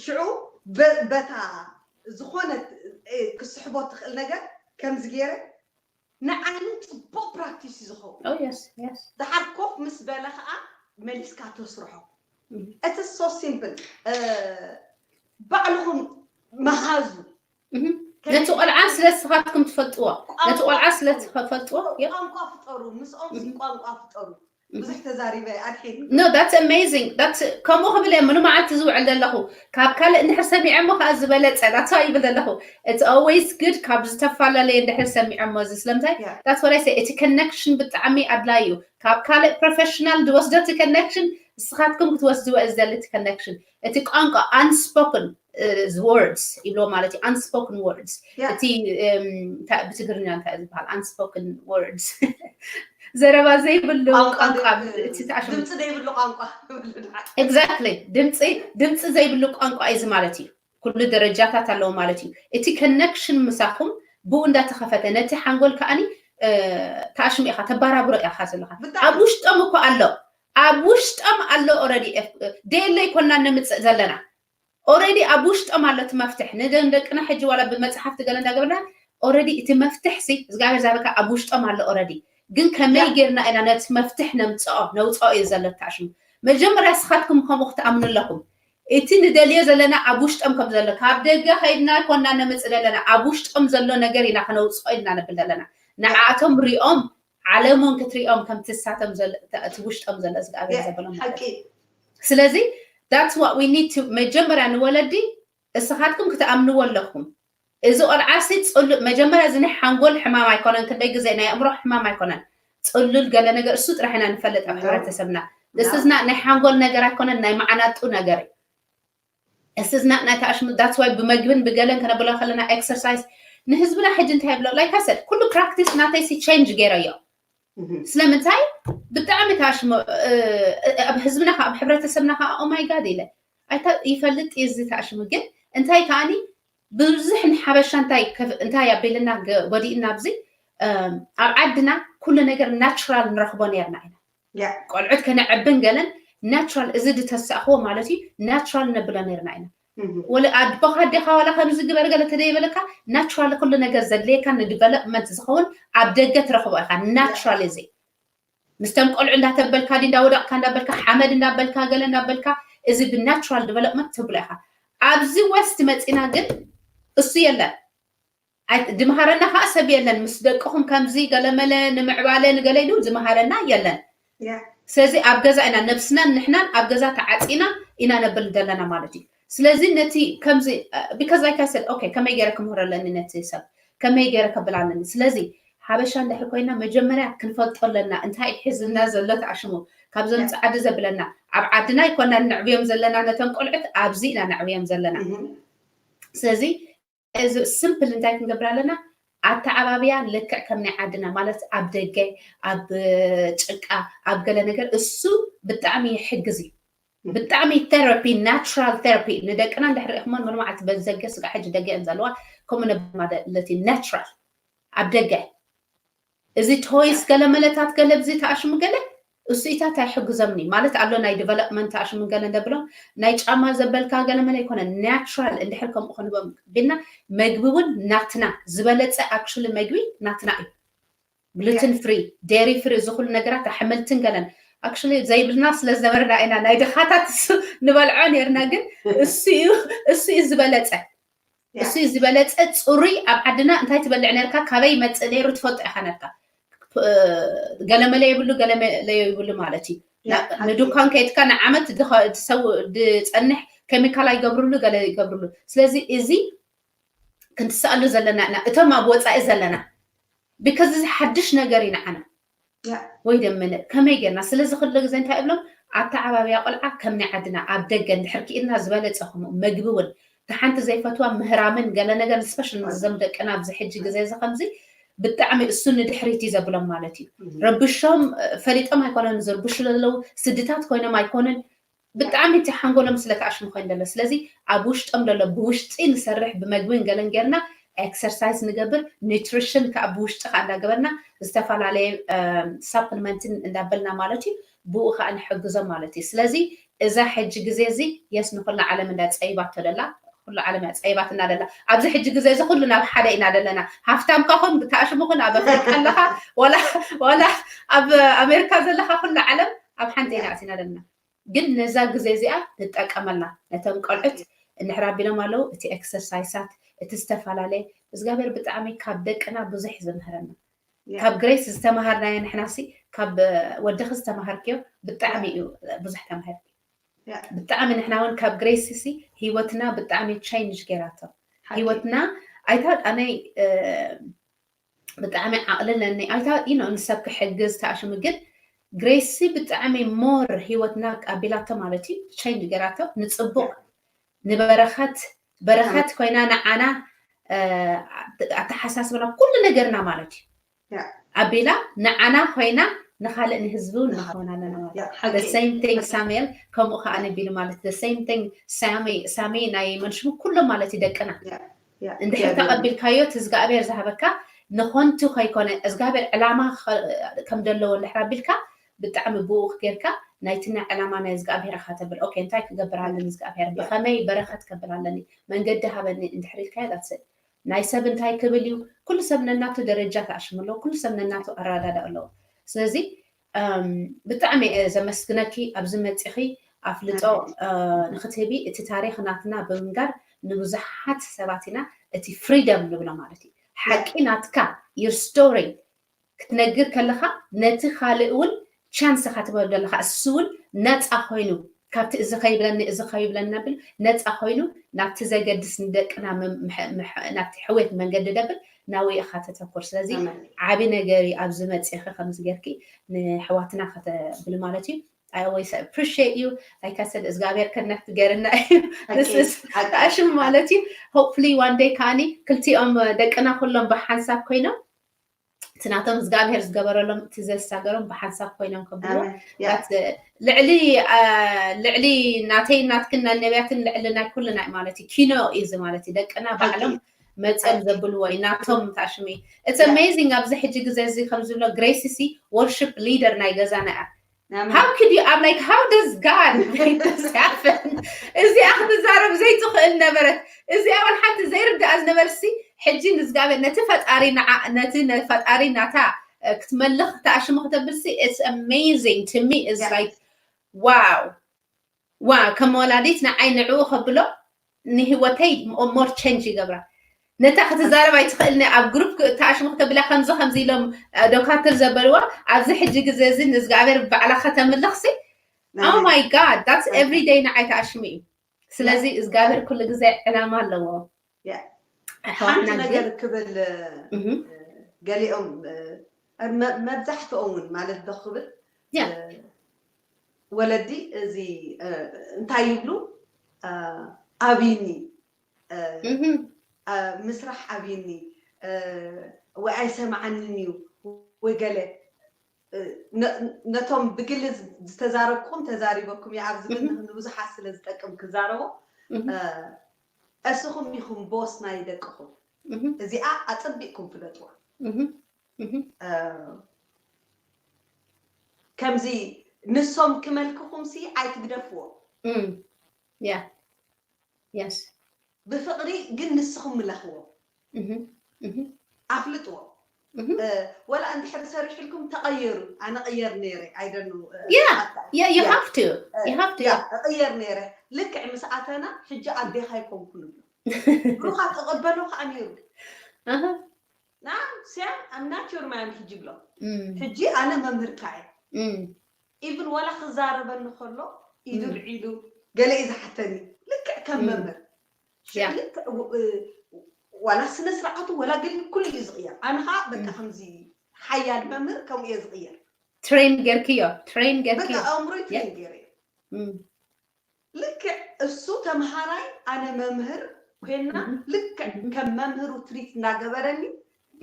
ሽዑ በታ ዝኾነት ክስሕቦ ትኽእል ነገር ከምዚ ገይረ፣ ንዓይኑ ፅቡቅ ፕራክቲስ እዩ ዝኸውን። ድሓር ኮፍ ምስ በለ ከዓ መሊስካ ተስርሖ። እቲ so simple። ባዕልኹም መሃዙ። ነቲ ቆልዓ ስለ ንስኻትኩም ትፈልጥዎ፣ ነቲ ቆልዓ ስለ ትፈልጥዎ። ቋንቋ ፍጠሩ፣ ምስኦም ቋንቋ ፍጠሩ። ብዙሕ ተዛሪበ ኣድሒን። No, that's amazing. That's ከምኡ ክብል እየ ምሉ መዓልቲ ዝውዕል ዘለኹ። ካብ ካልእ እንድሕር ሰሚዐ እሞ ከዓ ዝበለፀ that's why ይብል ዘለኹ። It's always good ካብ ዝተፈላለየ እንድሕር ሰሚዐ እሞ እዚ ስለምንታይ that's what I say፣ እቲ connection ብጣዕሚ ኣድላይ እዩ። ካብ ካልእ professional ዝወስዶ እቲ connection ንስኻትኩም ክትወስድዎ እዩ ዝደሊ እቲ connection። እቲ ቋንቋ unspoken words ይብሎ ማለት እዩ። Unspoken words እቲ ብትግርኛ እንታይ ዝበሃል unspoken words ዘረባ ዘይብሉ ቋንቋ። Exactly። ድምፂ ዘይብሉ ቋንቋ እዚ ማለት እዩ። ኩሉ ደረጃታት ኣለዎ ማለት እዩ። እቲ connection ምሳኹም ብኡ እንዳተኸፈተ ነቲ ሓንጎል ከዓኒ ተኣሽሙ ኢኻ ተባራብሮ ኢኻ ዘለኻ። ኣብ ውሽጦም እኮ ኣሎ፣ ኣብ ውሽጦም ኣሎ። Already ደየለ ይኮና ንምፅእ ዘለና። Already ኣብ ውሽጦም ኣሎ እቲ መፍትሕ። ንደን ደቅና ሕጂ ዋላ ብመፅሓፍቲ ገለ እንዳገበርና already እቲ መፍትሕ ሲ እግዚኣብሔር ዛበካ ኣብ ውሽጦም ኣሎ already። ግን ከመይ ጌርና ኢና ነቲ መፍትሕ ነምፅኦ ነውፅኦ እዩ ዘሎ ተኣሽሙ። መጀመርያ ስኻትኩም ከምኡ ክትኣምኑ ኣለኩም። እቲ ንደልዮ ዘለና ኣብ ውሽጦም ከም ዘሎ ካብ ደገ ከይድና ኮና ነምፅእ ዘለና ኣብ ውሽጦም ዘሎ ነገር ኢና ከነውፅኦ ኢልና ነብል ዘለና። ንዓኣቶም ሪኦም ዓለም እውን ክትሪኦም ከምቲ ሳቶም እቲ ውሽጦም ዘሎ እግዚኣብሔር ዘበሎም ማለት እዩ። ስለዚ that's what we need to መጀመርያ ንወለዲ እስኻትኩም ክትኣምንዎ ኣለኩም። እዚ ቆልዓሲ ፅሉእ መጀመርያ እዚ ናይ ሓንጎል ሕማም ኣይኮነን፣ ክንደይ ግዜ ናይ ኣእምሮ ሕማም ኣይኮነን፣ ፅሉል ገለ ነገር እሱ ጥራሕ ኢና ንፈልጥ ኣብ ሕብረተሰብና። እስዝና ናይ ሓንጎል ነገር ኣይኮነን፣ ናይ መዓናጡ ነገር እስዝና ናይ ተኣሽሙ that's why ብመግብን ብገለን ከነብሎ ከለና exercise ንህዝብና ሕጂ እንታይ ብሎ like I said ኩሉ practice ናተይሲ change ገይረዮ። ስለምንታይ ብጣዕሚ ተኣሽሙ ኣብ ህዝብና ከዓ ኣብ ሕብረተሰብና ከዓ oh my God ኢለ ኣይታ ይፈልጥ እዚ ተኣሽሙ ግን እንታይ ከዓኒ ብዙሕ ንሓበሻ እንታይ እንታይ ኣቢልና ጎዲእና ኣብዚ ኣብ ዓድና ኩሉ ነገር natural ንረኽቦ ነርና ኢና። ቆልዑት ከነዕብን ገለን natural እዚ ድተሳእኽዎ ማለት እዩ natural ነብሎ ነርና ኢና። ወለ ኣድቦኻ ኣዴኻ ዋላ ከምዚ ግበር ገለ ተደይበለካ natural ኩሉ ነገር ዘድልየካ ንዲቨሎፕመንት ዝኸውን ኣብ ደገ ትረኽቦ ኢኻ። Natural እዚ ምስቶም ቆልዑ እንዳተበልካ ዲ እንዳወደቕካ እንዳበልካ ሓመድ እንዳበልካ ገለ እንዳበልካ እዚ ብናቹራል ዲቨሎፕመንት ትብሎ ኢኻ። ኣብዚ ወስት መፂና ግን እሱ የለን። ድምሃረና ከዓ ሰብ የለን ምስ ደቅኹም ከምዚ ገለመለ ንምዕባለ ንገለ ኢሉ ዝምሃረና የለን። ስለዚ ኣብ ገዛ ኢና ነብስናን ንሕናን ኣብ ገዛ ተዓፂና ኢና ነብል ዘለና ማለት እዩ። ስለዚ ነቲ ከምዚ because like I said okay ከመይ ገይረ ክምህሮ ኣለኒ ነቲ ሰብ ከመይ ገይረ ከብል ኣለኒ። ስለዚ ሓበሻ እንድሕር ኮይና መጀመርያ ክንፈልጦ ኣለና እንታይ ሒዝና ዘሎ ተኣሽሙ ካብዞም ፃዓዲ ዘብለና ኣብ ዓድና ኣይኮና ነዕብዮም ዘለና ነቶም ቆልዑት ኣብዚ ኢና ነዕብዮም ዘለና። ስለዚ እዚ ስምፕል እንታይ ክንገብር ኣለና ኣተዓባብያ ልክዕ ከም ናይ ዓድና ማለት ኣብ ደገ ኣብ ጭቃ ኣብ ገለ ነገር እሱ ብጣዕሚ ይሕግዝ እዩ። ብጣዕሚ ቴራፒ ናቹራል ቴራፒ ንደቅና እንድሕር ርኢኹሞን መርማዕቲ በዘገ ስጋ ሕጂ ደገ እየን ዘለዋ ከምኡ ነበር ማለት ናቹራል ኣብ ደገ እዚ ቶይስ ገለ መለታት ገለ ብዚ ተኣሽሙ ገለ እሱኢታት ኣይሕግዞምኒ ማለት ኣሎ ናይ ዲቨሎፕመንት ተኣሽሙ ገለ እንደብሎም ናይ ጫማ ዘበልካ ገለ መለ ይኮነ ናቹራል እንድሕር ከምኡ ክንቦም ቢልና መግቢ እውን ናትና ዝበለፀ ኣክቹሊ መግቢ ናትና እዩ። ግሉትን ፍሪ ዴሪ ፍሪ እዚ ኩሉ ነገራት ኣሕምልትን ገለን ኣክቹሊ ዘይብልና ስለ ዝነበርና ኢና ናይ ድኻታት ንበልዖ ነርና ግን እሱ እዩ እሱ እዩ ዝበለፀ እሱ እዩ ዝበለፀ ፅሩይ ኣብ ዓድና እንታይ ትበልዕ ነርካ ካበይ ይመፅእ ነይሩ ትፈልጦ ኢኻ ነርካ ገለመለ የብሉ ገለመለ የብሉ ማለት እዩ ንዱኳን ከይድካ ንዓመት ዝፀንሕ ኬሚካል ኣይገብርሉ ገለ ይገብርሉ ስለዚ እዚ ክንትሰኣሉ ዘለና ኢና እቶም ኣብ ወፃኢ ዘለና because እዚ ሓድሽ ነገር እዩ ንዓና ወይ ደምነ ከመይ ጌርና ስለዚ ክሉ ግዜ እንታይ እብሎም ኣተዓባብያ ቆልዓ ከም ናይ ዓድና ኣብ ደገ እንድሕር ክኢልና ዝበለፀ ከምኡ መግቢ እውን እታ ሓንቲ ዘይፈትዋ ምህራምን ገለ ነገር special ንዞም ደቅና ኣብዚ ሕጂ ግዜ እዚ ከምዚ ብጣዕሚ እሱ ንድሕሪት እዩ ዘብሎም ማለት እዩ ረብሾም ፈሊጦም ኣይኮነን ዝርብሹ ዘለዉ ስድታት ኮይኖም ኣይኮነን ብጣዕሚ እቲ ሓንጎሎም ስለ ተኣሽሙ ኮይኑ ዘሎ ስለዚ ኣብ ውሽጦም ዘሎ ብውሽጢ ንሰርሕ ብመግብን ገለን ጌርና ኤክሰርሳይዝ ንገብር፣ ኒትሪሽን ከዓ ብውሽጢ ከዓ እንዳገበርና ዝተፈላለየ ሳፕልመንትን እንዳበልና ማለት እዩ፣ ብኡ ከዓ ንሕግዞም ማለት እዩ። ስለዚ እዛ ሕጂ ግዜ እዚ የስ ንኩላ ዓለም እንዳ ጸይባቶ ደላ፣ ኩሉ ዓለም እያ ጸይባትና ደላ። ኣብዚ ሕጂ ግዜ እዚ ኩሉ ናብ ሓደ ኢና ደለና። ሃፍታም ካኹን ብታሽሙ ኩን ኣብ ኣፍሪቃ ኣለኻ፣ ወላ ወላ ኣብ ኣሜሪካ ዘለኻ፣ ኩሉ ዓለም ኣብ ሓንቲ ኢና ኣቲና ደለና። ግን ነዛ ግዜ እዚኣ ንጠቀመላ። ነቶም ቆልዑት እንድሕር ኣቢሎም ኣለዉ፣ እቲ ኤክሰርሳይሳት፣ እቲ ዝተፈላለየ እግዚኣብሔር ብጣዕሚ ካብ ደቅና ብዙሕ እዩ ዝምህረና። ካብ ግሬስ ዝተማሃርናዮ ንሕናሲ ካብ ወድኺ ዝተማሃርክዮ ብጣዕሚ እዩ ብዙሕ ተማሂርኪ። ብጣዕሚ ንሕና እውን ካብ ግሬስ ሲ ህይወትና ብጣዕሚ ቸንጅ ገይራቶ። ህይወትና ኣይታ ኣነይ ብጣዕሚ ዓቕልለኒ ኣይታ ኢኖ ንሰብ ክሕግዝ ተኣሽሙ ግን ግሬሲ ብጣዕሚ ሞር ህይወትና ኣቢላቶ ማለት እዩ። ቸንጅ ገይራቶ ንፅቡቅ ንበረኸት በረኸት ኮይና ንዓና ኣተሓሳስበና ኩሉ ነገርና ማለት እዩ ኣቢላ ንዓና ኮይና ንካልእ ንህዝቢ እውን ንኸውን ኣለና ማለት እዩ። The same thing ሳሙኤል ከምኡ ከዓ ኣቢሉ ማለት the same thing ሳሚ ሳሚ ናይ መንሽሙ ኩሎም ማለት እዩ ደቅና እንድሕር ተቐቢልካዮ እቲ እግዚኣብሔር ዝሃበካ ንኾንቲ ከይኮነ እግዚኣብሔር ዕላማ ከም ዘለዎ እንድሕር ኣቢልካ ብጣዕሚ ብኡ ጌርካ ናይቲ ናይ ዕላማ ናይ እግዚኣብሔር ኢኻ ተብል። ኦኬ እንታይ ክገብር ኣለኒ እግዚኣብሔር ብኸመይ በረኸት ከብል ኣለኒ መንገዲ ሃበኒ እንድሕር ኢልካዮ that's it። ናይ ሰብ እንታይ ክብል እዩ? ኩሉ ሰብ ነናቱ ደረጃ ተኣሽሙ ኣለዎ። ኩሉ ሰብ ነናቱ ኣረዳድኣ ኣለዎ። ስለዚ ብጣዕሚ እየ ዘመስግነኪ ኣብዚ መፂኺ ኣፍልጦ ንክትህቢ እቲ ታሪክ ናትና ብምንጋር ንብዙሓት ሰባት ኢና እቲ ፍሪደም ንብሎ ማለት እዩ ሓቂ ናትካ your story ክትነግር ከለካ ነቲ ካልእ እውን ቻንስ ኢካ ትበሉ ዘለካ እሱ እውን ነፃ ኮይኑ ካብቲ እዚ ከይብለኒ እዚ ከይብለኒ ነብል ነፃ ኮይኑ ናብቲ ዘገድስ ንደቅና ናብቲ ሕውየት መንገዲ ደብል ናብኡ ኢካ ተተኩር ስለዚ ዓቢ ነገር እዩ ኣብዚ መፅእኪ ከምዚ ጌርኪ ንሕዋትና ከተብል ማለት እዩ I always appreciate you like I said እግዚኣብሔር ከነፍቲ ገርና እዩ ኣሽም ማለት እዩ hopefully one day ከዓኒ ክልቲኦም ደቅና ኩሎም ብሓንሳብ ኮይኖም እቲ ናቶም እግዚኣብሔር ዝገበረሎም እቲ ዘሳገሮም ብሓንሳብ ኮይኖም ከብሎ ልዕሊ ልዕሊ ናተይ ናትክን ናይ ነቢያትን ልዕሊ ናይ ኩሉ ናይ ማለት እዩ ኪኖ እዩ ማለት እዩ ደቅና ባዕሎም መፅኦም ዘብልዎ እዩ ናቶም ታሽሚ it's amazing ኣብዚ ሕጂ ግዜ እዚ ከም ዝብሎ ግሬሲ ሲ ወርሽፕ ሊደር ናይ ገዛና እያ How could you? I'm like, how does God make this happen? እዚኣ ክትዛረብ ዘይትኽእል ነበረት። እዚኣ ወላ ሓንቲ ዘይርድኣ ዝነበርሲ ሕጂ ንዝጋብሔር ነቲ ፈጣሪ ንዓ ነቲ ፈጣሪ ናታ ክትመልኽ ተኣሽሙ ክተብልሲ it's amazing to me is like wow wow ከም ወላዲት ንዓይ ንዕኡ ከብሎ ንህይወተይ more change ይገብራ ነታ ክትዛረብ ኣይትኽእልኒ ኣብ ግሩፕ ተኣሽሙ ክተብላ ከምዚ ከምዚ ኢሎም ዶካትር ዘበልዋ ኣብዚ ሕጂ ግዜ እዚ ንዝጋብሔር ባዕላ ከተምልኽሲ oh my god that's every day ንዓይ ተኣሽሙ እዩ ስለዚ እግዚኣብሔር ኩሉ ግዜ ዕላማ ኣለዎ ሓንቲ ነገር ክብል ገሊኦም መብዛሕትኦም እውን ማለት ዶ ክብል ወለዲ እዚ እንታይ ይብሉ ኣብይኒ ምስራሕ ኣብይኒ ወይ ኣይሰምዓንን እዩ ወይ ገለ ነቶም ብግሊ ዝተዛረብኩም ተዛሪበኩም እየ ኣብዚ ግን ንብዙሓት ስለ ዝጠቅም ክዛረቦ እስኹም ኢኹም ቦስ ናይ ደቅኹም እዚኣ ኣፀቢቅኩም ፍለጥዋ ከምዚ ንሶም ክመልክኹም ሲ ኣይትግደፍዎ yes ብፍቕሪ ግን ንስኹም ምለኽዎ ኣፍልጥዎ ወላ እንድሕር ሰሪሕልኩም ተቐየሩ ኣነ ቀየር ነይረ ኣይደኑ you have to you have to እቕየር ነይረ ልክዕ ምስ ኣተና ሕጂ ኣዴኻ ኣይኮንኩን ብሎ ብሩኻ ተቐበሎ ከዓ ነይሩ ናም ሲያም ኣምናቸውር ማያም ሕጂ ብሎ ሕጂ ኣነ መምህርካ እየ ኢቭን ዋላ ክዛረበኒ ከሎ ኢዱ ልዒሉ ገለ እዩ ዝሓተኒ ልክዕ ከም መምህር ዋላ ስነ ስርዓቱ ዋላ ገለ ኩሉ እዩ ዝቕየር ኣነ ከዓ በቃ ከምዚ ሓያል መምህር ከምኡ እየ ዝቕየር ትሬን ገርክዮ ትሬን ገርክዮ ኣእምሮይ ትሬን ገይረ ልክዕ እሱ ተምሃራይ ኣነ መምህር ኮይና ልክዕ ከም መምህሩ ትሪት እንዳገበረኒ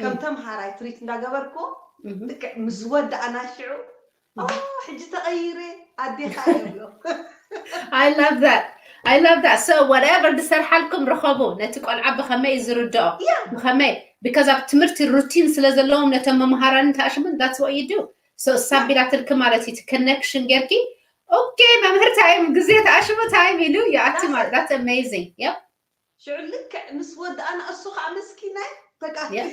ከም ተምሃራይ ትሪት እንዳገበርክዎ ልክዕ ምስ ወዳእና ሽዑ ሕጂ ተቐይረ ኣዴኻ ይብሎ I love that I love that. So whatever ዝሰርሓልኩም ርኸቡ፣ ነቲ ቆልዓ ብኸመይ ዝርድኦ፣ Yeah. ብኸመይ፣ because ኣብ ትምህርቲ ሩቲን ስለ ዘለዎም ነቶም መምሃራንን ተኣሽሙን፣ that's what you do. So ሳብ ኢላትልኪ ማለት እዩ፣ እቲ ኮኔክሽን ጌርኪ፣ ኦኬ፣ መምህር ታይም፣ ግዜ ተኣሽሙ ታይም ኢሉ ይኣቲ ማለት፣ that's amazing. Yep. ሽዑ ልክዕ ምስ ወድኣና እሱ ከዓ ምስኪናይ በቃ Yeah.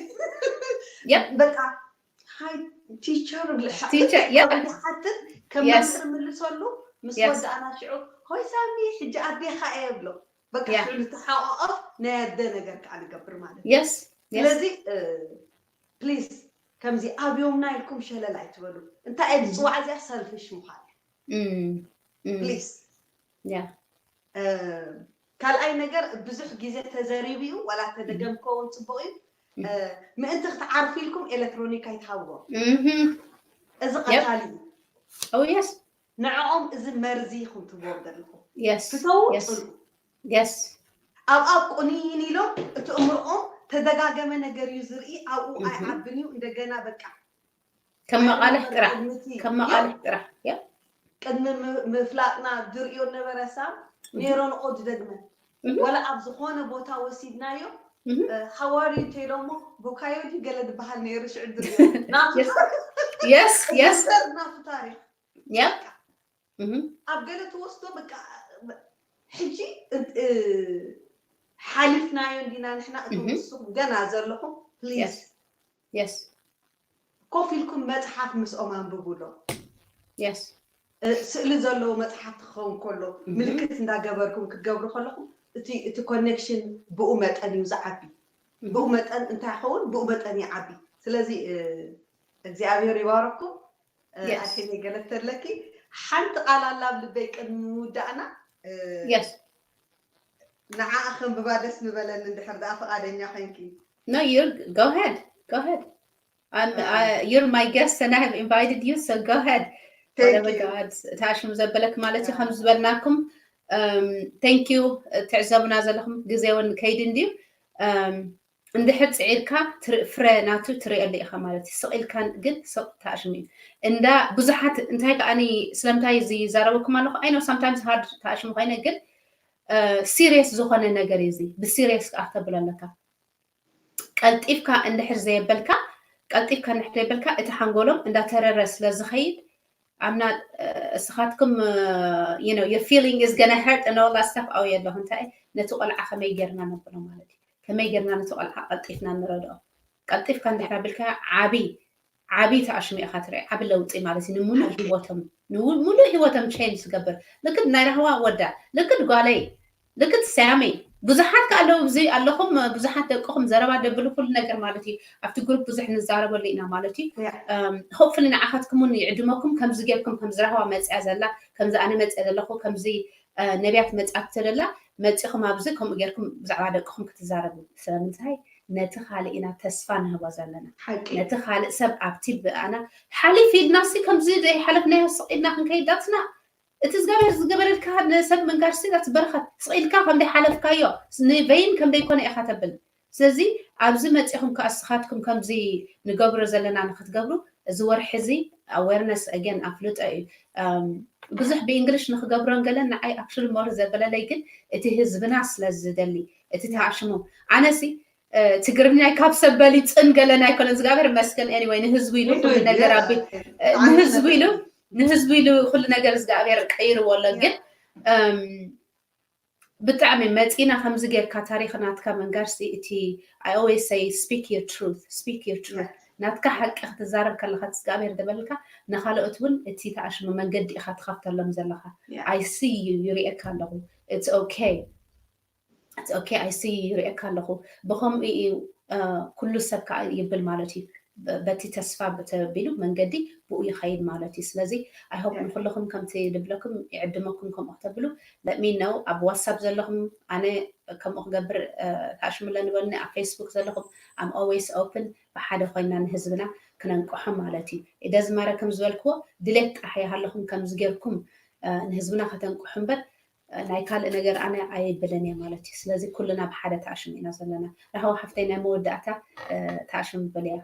Yep. በቃ ሃይ ቲቸር Teacher, yeah. ሓትን ከም Yes. መምህር ምልሰሉ ምስ Yes. ወድኣና ሽዑ ሆይ ሳሚ ሕጂ ኣዴኻ እየ ብሎ በቃ Yeah. ሽዑ ንተሓቋቐፍ ናይ ኣደ ነገር ከዓ ንገብር ማለት እዩ። Yes. Yes. ስለዚ ፕሊዝ ከምዚ ኣብዮምና ኢልኩም ሸለል ኣይትበሉ። እንታይ እየ ዝፅዋዕ እዚኣ ሰልፊሽ ምዃን Mm. Mm. ፕሊዝ Yeah. ካልኣይ ነገር ብዙሕ ግዜ ተዘሪቡ እዩ ዋላ ተደገም ክኸውን ፅቡቅ እዩ። ምእንቲ ክትዓርፉ ኢልኩም ኤሌክትሮኒክ ኣይትሃብዎም። Mhm. እዚ ቀታሊ እዩ። Oh yes. ንዕኦም እዚ መርዚ ኢኹም ትህብዎም ዘለኹም። Yes. ፍተዉ Yes. ፅልኡ። Yes. ኣብ ኣብ ቁንይን ኢሎም እቲ እምርኦም ተደጋገመ ነገር እዩ ዝርኢ ኣብኡ Mhm. ኣይዓብን እዩ እንደገና በቃ ከም መቓልሕ ጥራሕ፣ ቅድምቲ ከም መቓልሕ ጥራሕ። Yeah. ቅድሚ ም- ምፍላጥና ዝርእዮ ነበረ ሳም ኔሮን ኦድ ደግመ Mhm. ወላ ኣብ ዝኾነ ቦታ ወሲድናዮ Mhm. ሃዋሪ እንተኢሎሞ ቦካዮ ድዩ ገለ ዝበሃል ነይሩ ሽዑ ዝርእዮ ናቱ Yes. Yes. Yes. ዘር ናቱ ታሪክ Yeah. Mhm. ኣብ ገለ ትወስዶ በቃ ሕጂ እ- እ- ሓሊፍናዮ እንዲና ንሕና እቶም Mhm. ንስኹም ገና ዘለኹም ፕሊዝ Yes. Yes. ኮፍ ኢልኩም መፅሓፍ ምስኦም ኣንብቡሎም። Yes. እ፣ ስእሊ ዘለዎ መፅሓፍ ክኸውን ከሎ Mhm. ምልክት እንዳገበርኩም ክትገብሩ ከለኹም እቲ እቲ ኮኔክሽን ብኡ መጠን እዩ ዝዓቢ። ብኡ Mhm. መጠን እንታይ ይኸውን ብኡ መጠን ይዓቢ። ስለዚ እ፣ እግዚኣብሔር ይባረኩም። እ፣ Yes. ኣሸኔ ገለት ተለኪ ሓንቲ ቃል ኣላ ኣብ ልበይ ቅድሚ ምውዳእና እ፣ Yes. ንዓኣ ከንብባ ደስ ምበለኒ እንድሕር ደኣ ፈቃደኛ ኮይንኪ። No, you're go ahead. Go ahead. I'm Uh, uh, you're my guest and I have invited you, so go ahead. Thank Whatever you. God ታሽሙ ዘበለክ ማለት እዩ። ከም Yeah. ዝበልናኩም um, thank you ትዕዘቡና ዘለኹም ግዜ እውን ከይድ እንድዩ um, እንድሕር ፅዒርካ ትርኢ- ፍረ ናቱ ትርእየሉ ኢኻ ማለት እዩ። ስቕ ኢልካ ግን ስቕ ታሽሙ እዩ። እንዳ ብዙሓት እንታይ ከኣኒ ስለምንታይ እዚ ይዛረበኩም ኣለኹ? I know sometimes hard ታሽሙ ኮይነ ግን ሲሪየስ ዝኾነ ነገር እዩ። እዚ ብሲሪየስ ከዓ ክተብሎ ኣለካ። ቀልጢፍካ እንድሕር ዘየበልካ ቀልጢፍካ እንድሕር ዘየበልካ እቲ ሓንጎሎም እንዳተረረ ስለ ዝኸይድ ኣምና እስኻትኩም you know your feeling is gonna hurt and all that stuff ኣው የለኹ እንታይ ነቲ ቆልዓ ከመይ ጌርና ነብሎ ማለት እዩ። ከመይ ጌርና ነቲ ቆልዓ ቀልጢፍና ንረድኦ። ቀልጢፍካ እንድሕር ኣቢልካ ዓቢ ዓቢ ተኣሽሙ ኢኻ ትርኢ። ዓቢ ለውጢ ማለት እዩ። ንምሉእ ህይወቶም ንምሉእ ህይወቶም ቼንጅ ዝገብር ልክድ ናይ ራህዋ ወዳ ልክድ ጓለይ ልክድ ሳሚ ብዙሓት ከ ኣለዉ እዚ ኣለኹም ብዙሓት ደቅኹም ዘረባ ደብሉ ኩሉ ነገር ማለት እዩ። ኣብቲ ግሩፕ ብዙሕ ንዛረበሉ ኢና ማለት እዩ። Yeah. ሆፕፍሊ ንዓኻትኩም እውን ይዕድመኩም ከምዚ ጌርኩም ከምዚ ራህዋ መፅያ ዘላ ከምዚ ኣነ መፅያ ዘለኹ ከምዚ ነቢያት መፅያ ትደላ መፂኹም ኣብዚ ከምኡ ጌርኩም ብዛዕባ ደቅኹም ክትዛረቡ ስለምንታይ ነቲ ካልእ ኢና ተስፋ ንህቦ ዘለና ሓቂ ነቲ ካልእ ሰብ ኣብቲ ብኣና ሓሊፍ ኢልና ሲ ከምዚ ዘይሓለፍናዮ ስቕ ኢልና ክንከይድ that's not እቲ እግዚኣብሔር ዝገበረልካ ንሰብ ምንጋር ሲ that's በረኸት ስቕ ኢልካ ከም ዘይሓለፍካዮ ንበይን ከም ዘይኮነ ኢኻ ተብል ስለዚ ኣብዚ መፂኹም ከዓ እስኻትኩም ከምዚ ንገብሮ ዘለና ንክትገብሩ እዚ ወርሒ እዚ awareness again ኣፍልጦ እዩ ብዙሕ ብእንግሊሽ ንክገብሮን ገለን ንዓይ actually more ዘበለለይ ግን እቲ ህዝብና ስለ ዝደሊ እቲ ተኣሽሙ ኣነሲ ትግርኛ ካብ ሰብ በሊፅን ገለን ኣይኮነን እግዚኣብሔር መስገን anyway ንህዝቡ ኢሉ ኩሉ ነገር ኣቢ ንህዝቡ ኢሉ ንህዝቡ ኢሉ ኩሉ ነገር እግዚኣብሔር ቀይርዎ ኣሎ ግን ብጣዕሚ መፂና ከምዚ ጌርካ ታሪክ ናትካ መንጋርሲ እቲ I always say speak your truth speak your truth ናትካ ሓቂ ክትዛረብ ከለካ እግዚኣብሔር ደበልካ ንካልኦት እውን እቲ ተኣሽሙ መንገዲ ኢካ ትከፍተሎም ዘለካ I see you ይሪኤካ ኣለኩ it's okay it's okay I see you ይሪኤካ ኣለኩ ብከምኡ እዩ ኩሉ ሰብ ከዓ ይብል ማለት እዩ በቲ ተስፋ ተቢሉ መንገዲ ብኡ ይኸይድ ማለት እዩ ስለዚ I hope ንኩለኩም ከምቲ ድብለኩም ይዕድመኩም ከምኡ ክተብሉ let me know ኣብ ዋትሳፕ ዘለኹም ኣነ ከምኡ ክገብር ተኣሽሙለ ንበሉኒ ኣብ ፌስቡክ ዘለኹም I'm always open ብሓደ ኮይና ንህዝብና ክነንቅሖ ማለት እዩ it doesn't matter ከም ዝበልክዎ ድሌት ጥራሕ ይሃለኹም ከምዚ ጌርኩም ንህዝብና ከተንቅሑ እምበር ናይ ካልእ ነገር ኣነ ኣይብልን እየ ማለት እዩ ስለዚ ኩልና ብሓደ ተኣሽሙ ኢና ዘለና ራህዋ ሓፍተይ ናይ መወዳእታ ተኣሽሙ በልያ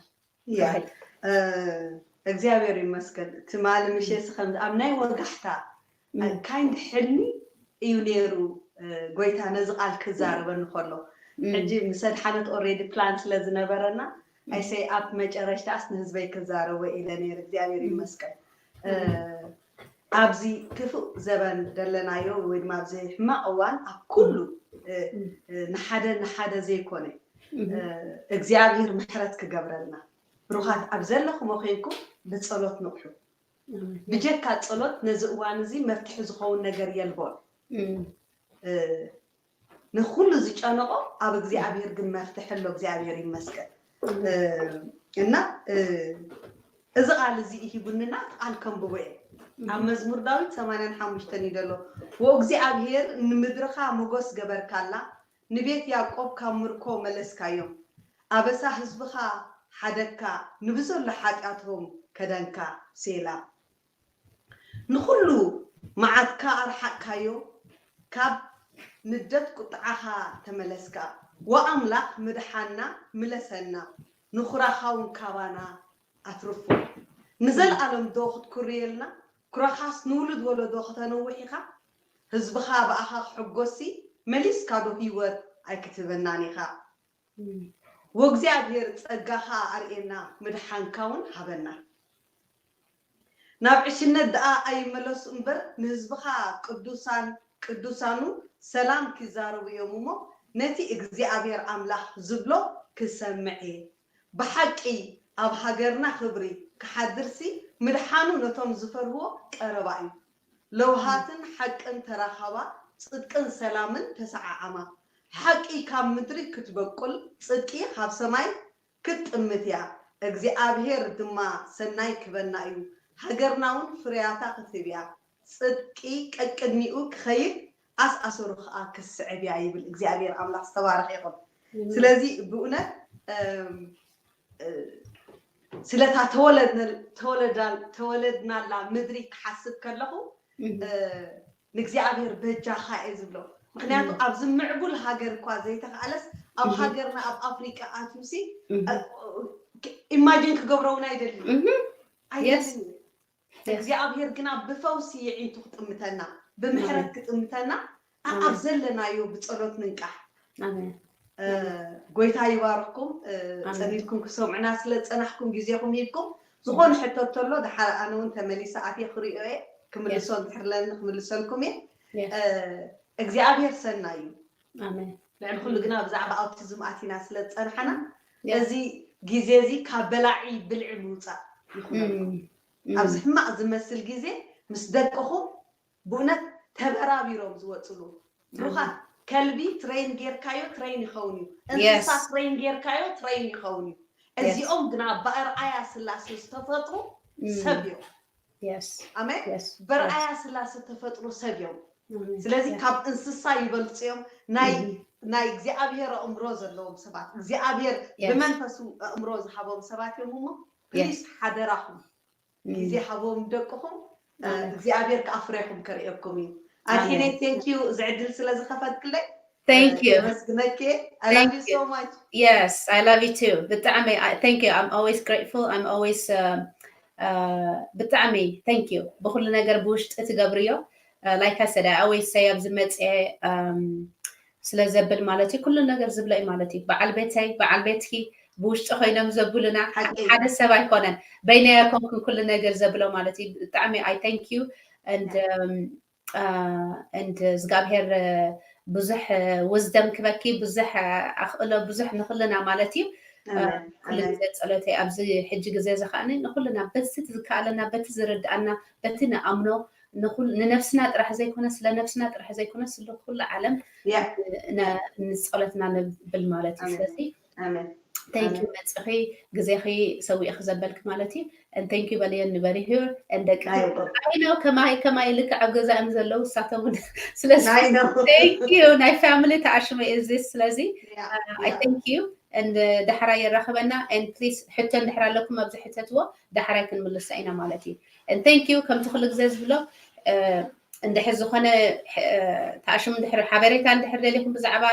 እግዚኣብሔር ይመስገን ትማሊ ምሸት ከም ኣብ ናይ ወጋሕታ kind ሕልሚ እዩ ነይሩ እ፣ ጎይታ ነዚ ቃል ክዛረበኒ ከሎ፣ ሕጂ ምስ ኣድሓነት ኦሬዲ ፕላን ስለ ዝነበረና፣ ኣይሰይ ኣብ መጨረሽታስ ንህዝበይ ክዛረቦ ኢለ ነይረ። እግዚኣብሔር ይመስገን። እ፣ ኣብዚ ክፉእ ዘበን ዘለናዮ ወይ ድማ ኣብዚ ሕማቕ እዋን ኣብ ኩሉ፣ እ፣ እ፣ ንሓደ ንሓደ ዘይኮነ፣ እ፣ እግዚኣብሔር ምሕረት ክገብረልና። ብሩኻት ኣብ ዘለኹሞ ኮይንኩም ብጸሎት ንቕሑ። ብጀካ ጸሎት ነዚ እዋን እዚ መፍትሒ ዝኸውን ነገር የልቦን። እ፣ ንኹሉ ዝጨነቆ ኣብ እግዚኣብሔር ግን መፍትሒ ኣሎ። እግዚኣብሔር ይመስገን። እ፣ እና፣ እ፣ እዚ ቃል እዚ ሂቡንና እቲ ቃል ከንብቦ እየ። ኣብ መዝሙር ዳዊት ሰማንያን ሓሙሽተን እዩ ዘሎ። "ወእግዚኣብሔር ንምድርኻ ሞገስ ገበርካላ፣ ንቤት ያዕቆብ ካብ ምርኮ መለስካዮም። ኣበሳ ህዝብኻ ሓደግካ፣ ንብዘሎ ሓጢኣቶም ከደንካ። ሴላ። ንኹሉ መዓትካ ኣርሓቅካዮ፣ ካብ ንደት ቁጥዓኻ ተመለስካ። ወኣምላኽ ምድሓና ምለሰና፣ ንኹራኻውን ካባና ኣትርፎ። ንዘለኣለም ዶ ክትኩርየልና? ኩራኻስ ንውሉድ ወለዶ ከተነውሕ ኢኻ? ህዝብኻ ብኣኻ ክሕጎሲ፣ መሊስካ ዶ ህይወት ኣይክትህበናን ኢኻ?" ወእግዚኣብሔር ጸጋኻ ኣርእየና፣ ምድሓንካ እውን ሃበና። ናብ ዕሽነት ደኣ ኣይመለሱ እምበር፣ ንህዝብኻ ቅዱሳን፣ ቅዱሳኑ ሰላም ክዛረቡ እዮም እሞ፣ ነቲ እግዚኣብሔር ኣምላኽ ዝብሎ ክሰምዕ እየ። ብሓቂ ኣብ ሃገርና ክብሪ ክሓድርሲ፣ ምድሓኑ ነቶም ዝፈርህዎ ቀረባ እዩ። ለውሃትን ሓቅን ተራኸባ፣ ጽድቅን ሰላምን ተሰዓዓማ። ሓቂ ካብ ምድሪ ክትበቁል፣ ጽድቂ ካብ ሰማይ ክትጥምት እያ። እግዚኣብሔር ድማ ሰናይ ክበና እዩ፣ ሃገርና እውን ፍርያታ ክትህብ እያ። ጽድቂ ቀቅድሚኡ ክኸይድ፣ ኣስኣሰሩ ኸኣ ክስዕብ እያ ይብል። እግዚኣብሔር ኣምላኽ ዝተባረኸ ይኹን። ስለዚ ብእውነት፣ እም፣ እ፣ ስለታ ተወለድነ-፣ ተወለዳ-፣ ተወለድናላ ምድሪ ክሓስብ ከለኹ፣ እ፣ ንእግዚኣብሔር በጃኻ እየ ዝብሎ። ምኽንያቱ ኣብዚ ምዕቡል ሃገር እኳ ዘይተኽኣለስ፣ ኣብ ሃገርና ኣብ ኣፍሪቃ ኣትዩሲ፣ እ፣ ኢማጂን ክገብሮ እውን ኣይደልን። ኣይደልን። እግዚኣብሔር ግና ብፈውሲ የዒንቱ ክጥምተና፣ ብምሕረት ክጥምተና፣ ኣ-፣ ኣብ ዘለናዮ ብጸሎት ንንቃሕ። ኣሜን። እ፣ ጎይታ ይባርኽኩም። እ፣ ኣሜን። ጸኒድኩም ክሰምዑና ስለ ዝጸናሕኩም፣ ግዜኹም ሂብኩም፣ ዝኾነ ሕቶ እንተሎ፣ ደሓር ኣነ እውን ተመሊሰ ኣትየ ክሪኦ እየ። ክምልሶ እንድሕር ለኒ ክምልሰልኩም እየ። እ፣ እግዚኣብሔር ሰናይ እዩ። ኣሜን። ልዕሊ ኩሉ ግና ብዛዕባ ኣውቲዝም ኣቲና ስለ ዝጸንሓና፣ እዚ ግዜ እዚ ካብ በላዒ ብልዒ ምውጻእ ይኹነልኩም። ኣብዚ ሕማቕ ዝመስል ግዜ ምስ ደቅኹም ብእውነት ተበራቢሮም ዝወጽሉ ብሩኻት፣ ከልቢ ትሬን ጌርካዮ ትሬን ይኸውን እዩ። እንስሳ ትሬን ጌርካዮ ትሬን ይኸውን እዩ። እዚኦም ግና ብኣርኣያ ስላሴ ዝተፈጥሩ ሰብ እዮም። ኣሜን። በርኣያ ስላሴ ዝተፈጥሩ ሰብ እዮም። ስለዚ ካብ እንስሳ ይበልጹ እዮም። ናይ፣ ናይ እግዚኣብሔር ኣእምሮ ዘለዎም ሰባት፣ እግዚኣብሔር ብመንፈሱ ኣእምሮ ዝሃቦም ሰባት እዮም እሞ፣ ፕሊስ ሓደራኹም ግዜ ሃቦም ደቅኹም፣ እ፣ ኣሜን። እግዚኣብሔር ከኣ ፍሬኹም ከርእየኩም እዩ። ኣድሒነይ፣ ኣሜን። ቴንክ ዩ፣ እዚ ዕድል ስለ ዝኸፈትክለይ፣ ቴንክ ዩ። የመስግነኪ። I love you so much. Yes, I love you too. ብጣዕሚ፣ I, thank you. I'm always grateful. I'm always, uh, uh, ብጣዕሚ thank you ብኩሉ ነገር ብውሽጢ ትገብርዮ። Uh, like I said, I always say፣ ኣብዚ መፅየ፣ um, ስለ ዘብል ማለት እዩ፣ ኩሉ ነገር ዝብሎ እዩ ማለት እዩ። በዓል ቤተይ፣ በዓል ቤትኪ ብውሽጢ ኮይኖም ዘብሉና፣ ሓደ ሰብ ኣይኮነን፣ በይነይ ኣይኮንኩን ኩሉ ነገር ዘብሎ ማለት እዩ። ብጣዕሚ I thank you and, um, uh, and እግዚኣብሔር፣ uh፣ ብዙሕ፣ uh፣ wisdom ክበኪ፣ ብዙሕ፣ uh፣ ኣኽእሎ፣ ብዙሕ ንኹልና ማለት እዩ። Uh፣ ኩሉ ግዜ ጸሎተይ ኣብዚ ሕጂ ግዜ እዚ ከኣ ንኹልና በቲ ዝከኣለና፣ በቲ ዝርድኣና፣ በቲ ንኣምኖ፣ ንኹል-፣ ንነፍስና ጥራሕ ዘይኮነ፣ ስለ ነፍስና ጥራሕ ዘይኮነ፣ ስለ ኩሉ ዓለም ን-፣ ንጸሎትና ንብል ማለት እዩ። ስለዚ thank you መጽኺ፣ ግዜኺ ሰዊእኺ ዘበልኪ ማለት እዩ። And thank you በልየን ንበሪ here and ደቂ I know ከማይ፣ ከማይ ልክዕ ኣብ ገዛ እዮም ዘለዉ እሳቶም እውን። ስለዚ thank you፣ ናይ family ተኣሽመ እዩ እዚ። ስለዚ፣ uh፣ I thank you and ዳሕራይ የራኽበና። And please ሕቶ እንድሕር ኣለኩም ኣብዚ ሕተትዎ፣ ዳሕራይ ክንምልሶ ኢና ማለት እዩ። And thank you ከምቲ ኩሉ ግዜ ዝብሎ፣ uh፣ እንድሕር ዝኾነ፣ uh፣ ተኣሽሙ እንድሕር ሓበሬታ እንድሕር ደሊኹም ብዛዕባ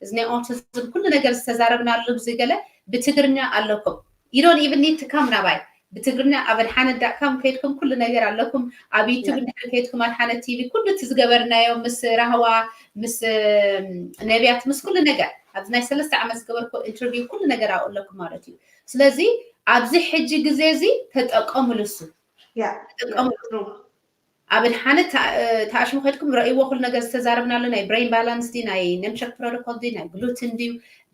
እዚ ናይ ኦቲዝም ኩሉ ነገር ዝተዛረብናሉ ብዚ ገለ ብትግርኛ ኣለኩም። You don't even need to come ናባይ። ብትግርኛ ኣብ ኣድሓነት ዳት ካም ከይድኩም ኩሉ ነገር ኣለኩም። ኣብ ዩቱብ እንድሕር ከይድኩም ኣድሓነት ቲቪ ኩሉ እቲ ዝገበርናዮ ምስ ራህዋ ምስ ነቢያት ምስ ኩሉ ነገር ኣብዚ ናይ ሰለስተ ዓመት ዝገበርኩ ኢንተርቪው ኩሉ ነገር ኣብኡ ኣለኩም ማለት እዩ። ስለዚ ኣብዚ ሕጂ ግዜ እዚ ተጠቀሙሉ እሱ ተጠቀሙሉ። ኣብ ኣድሓነት ተኣሽሙ ከድኩም ረእይዎ ኩሉ ነገር ዝተዛረብናሉ ናይ ብሬን ባላንስ ዲ ናይ ነምሸክ ፕሮቶኮል ዲ ናይ ግሉትን ድዩ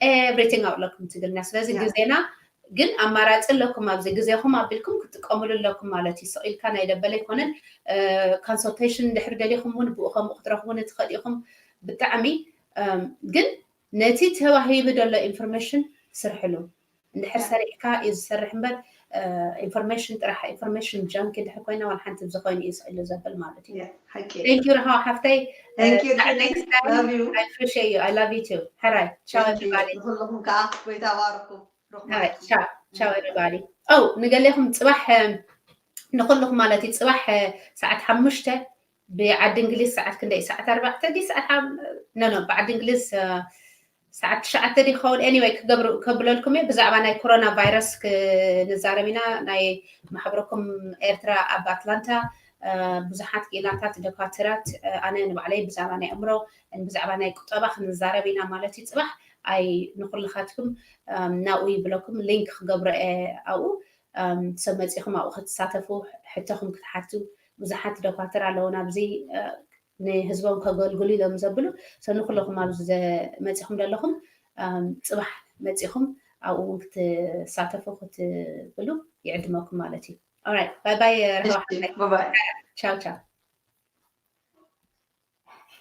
ኤቭሪቲንግ ኣብለኩም ትግርኛ። ስለዚ ግዜና ግን ኣማራፂ ኣለኩም ኣብዚ ግዜኹም ኣቢልኩም ክትጥቀሙሉ ኣለኩም ማለት እዩ። ስቕ ኢልካ ናይ ደበለ ኣይኮነን። ኮንሰልቴሽን እንድሕር ደሊኹም እውን ብኡ ከምኡ ክትረኽቡ ንትኽእል ኢኹም። ብጣዕሚ ግን ነቲ ተዋሂቡ ዘሎ ኢንፎርሜሽን ስርሕሉ። እንድሕር ሰሪሕካ እዩ ዝሰርሕ እምበር ኢንፎርሜሽን ጥራሕ ኢንፎርሜሽን ጃንክ እንድሕር ኮይና ዋላ ሓንቲ ዝኾይኑ እዩ ስቕ ኢሉ ዘብል ማለት እዩ። Thank you ረሃዋ ሓፍተይ። Thank you, Julie. Next time. Love you. I appreciate you. I love you too. ሕራይ ቻው Thank you. everybody. ንኹልኹም ከዓ ጎይታ ባርኩም። ርሑቕ ሕራይ መዓልቲ። ቻው ቻው everybody. Oh ንገሌኹም ፅባሕ እ፣ ንኹልኹም ማለት እዩ ፅባሕ እ፣ ሰዓት ሓሙሽተ ብዓዲ እንግሊዝ ሰዓት ክንደይ ሰዓት ኣርባዕተ ዲ ሰዓት ሓም- ኖ ኖ ብዓዲ እንግሊዝ እ፣ ሰዓት ትሽዓተ ዲ ክኸውን anyway ክገብሩ ከብለልኩም እየ። ብዛዕባ ናይ ኮሮና ቫይረስ ክንዛረብ ኢና። ናይ ማሕበረኩም ኤርትራ ኣብ ኣትላንታ እ፣ ብዙሓት ክኢላታት ዶኳትራት እ፣ ኣነ ንባዕለይ ብዛዕባ ናይ ኣእምሮ ብዛዕባ ናይ ቁጠባ ክንዛረብ ኢና ማለት እዩ። ፅባሕ ኣይ ንኩልኻትኩም እም፣ ናብኡ ይብለኩም ሊንክ ክገብሮ እየ ኣብኡ እም፣ ሰብ መፂኹም ኣብኡ ክትሳተፉ ሕቶኹም ክትሓቱ ብዙሓት ዶኳትር ኣለዉ ናብዚ እ፣ ንህዝቦም ከገልግሉ ኢሎም ዘብሉ ሰ ንኩለኹም ኣብዚ ዘ- መፂኹም ዘለኹም እም፣ ፅባሕ መፂኹም ኣብኡ እውን ክትሳተፉ ክትብሉ ይዕድመኩም ማለት እዩ። Alright bye bye ረህዋ ሓፍተይ። ባባይ ቻው ቻው።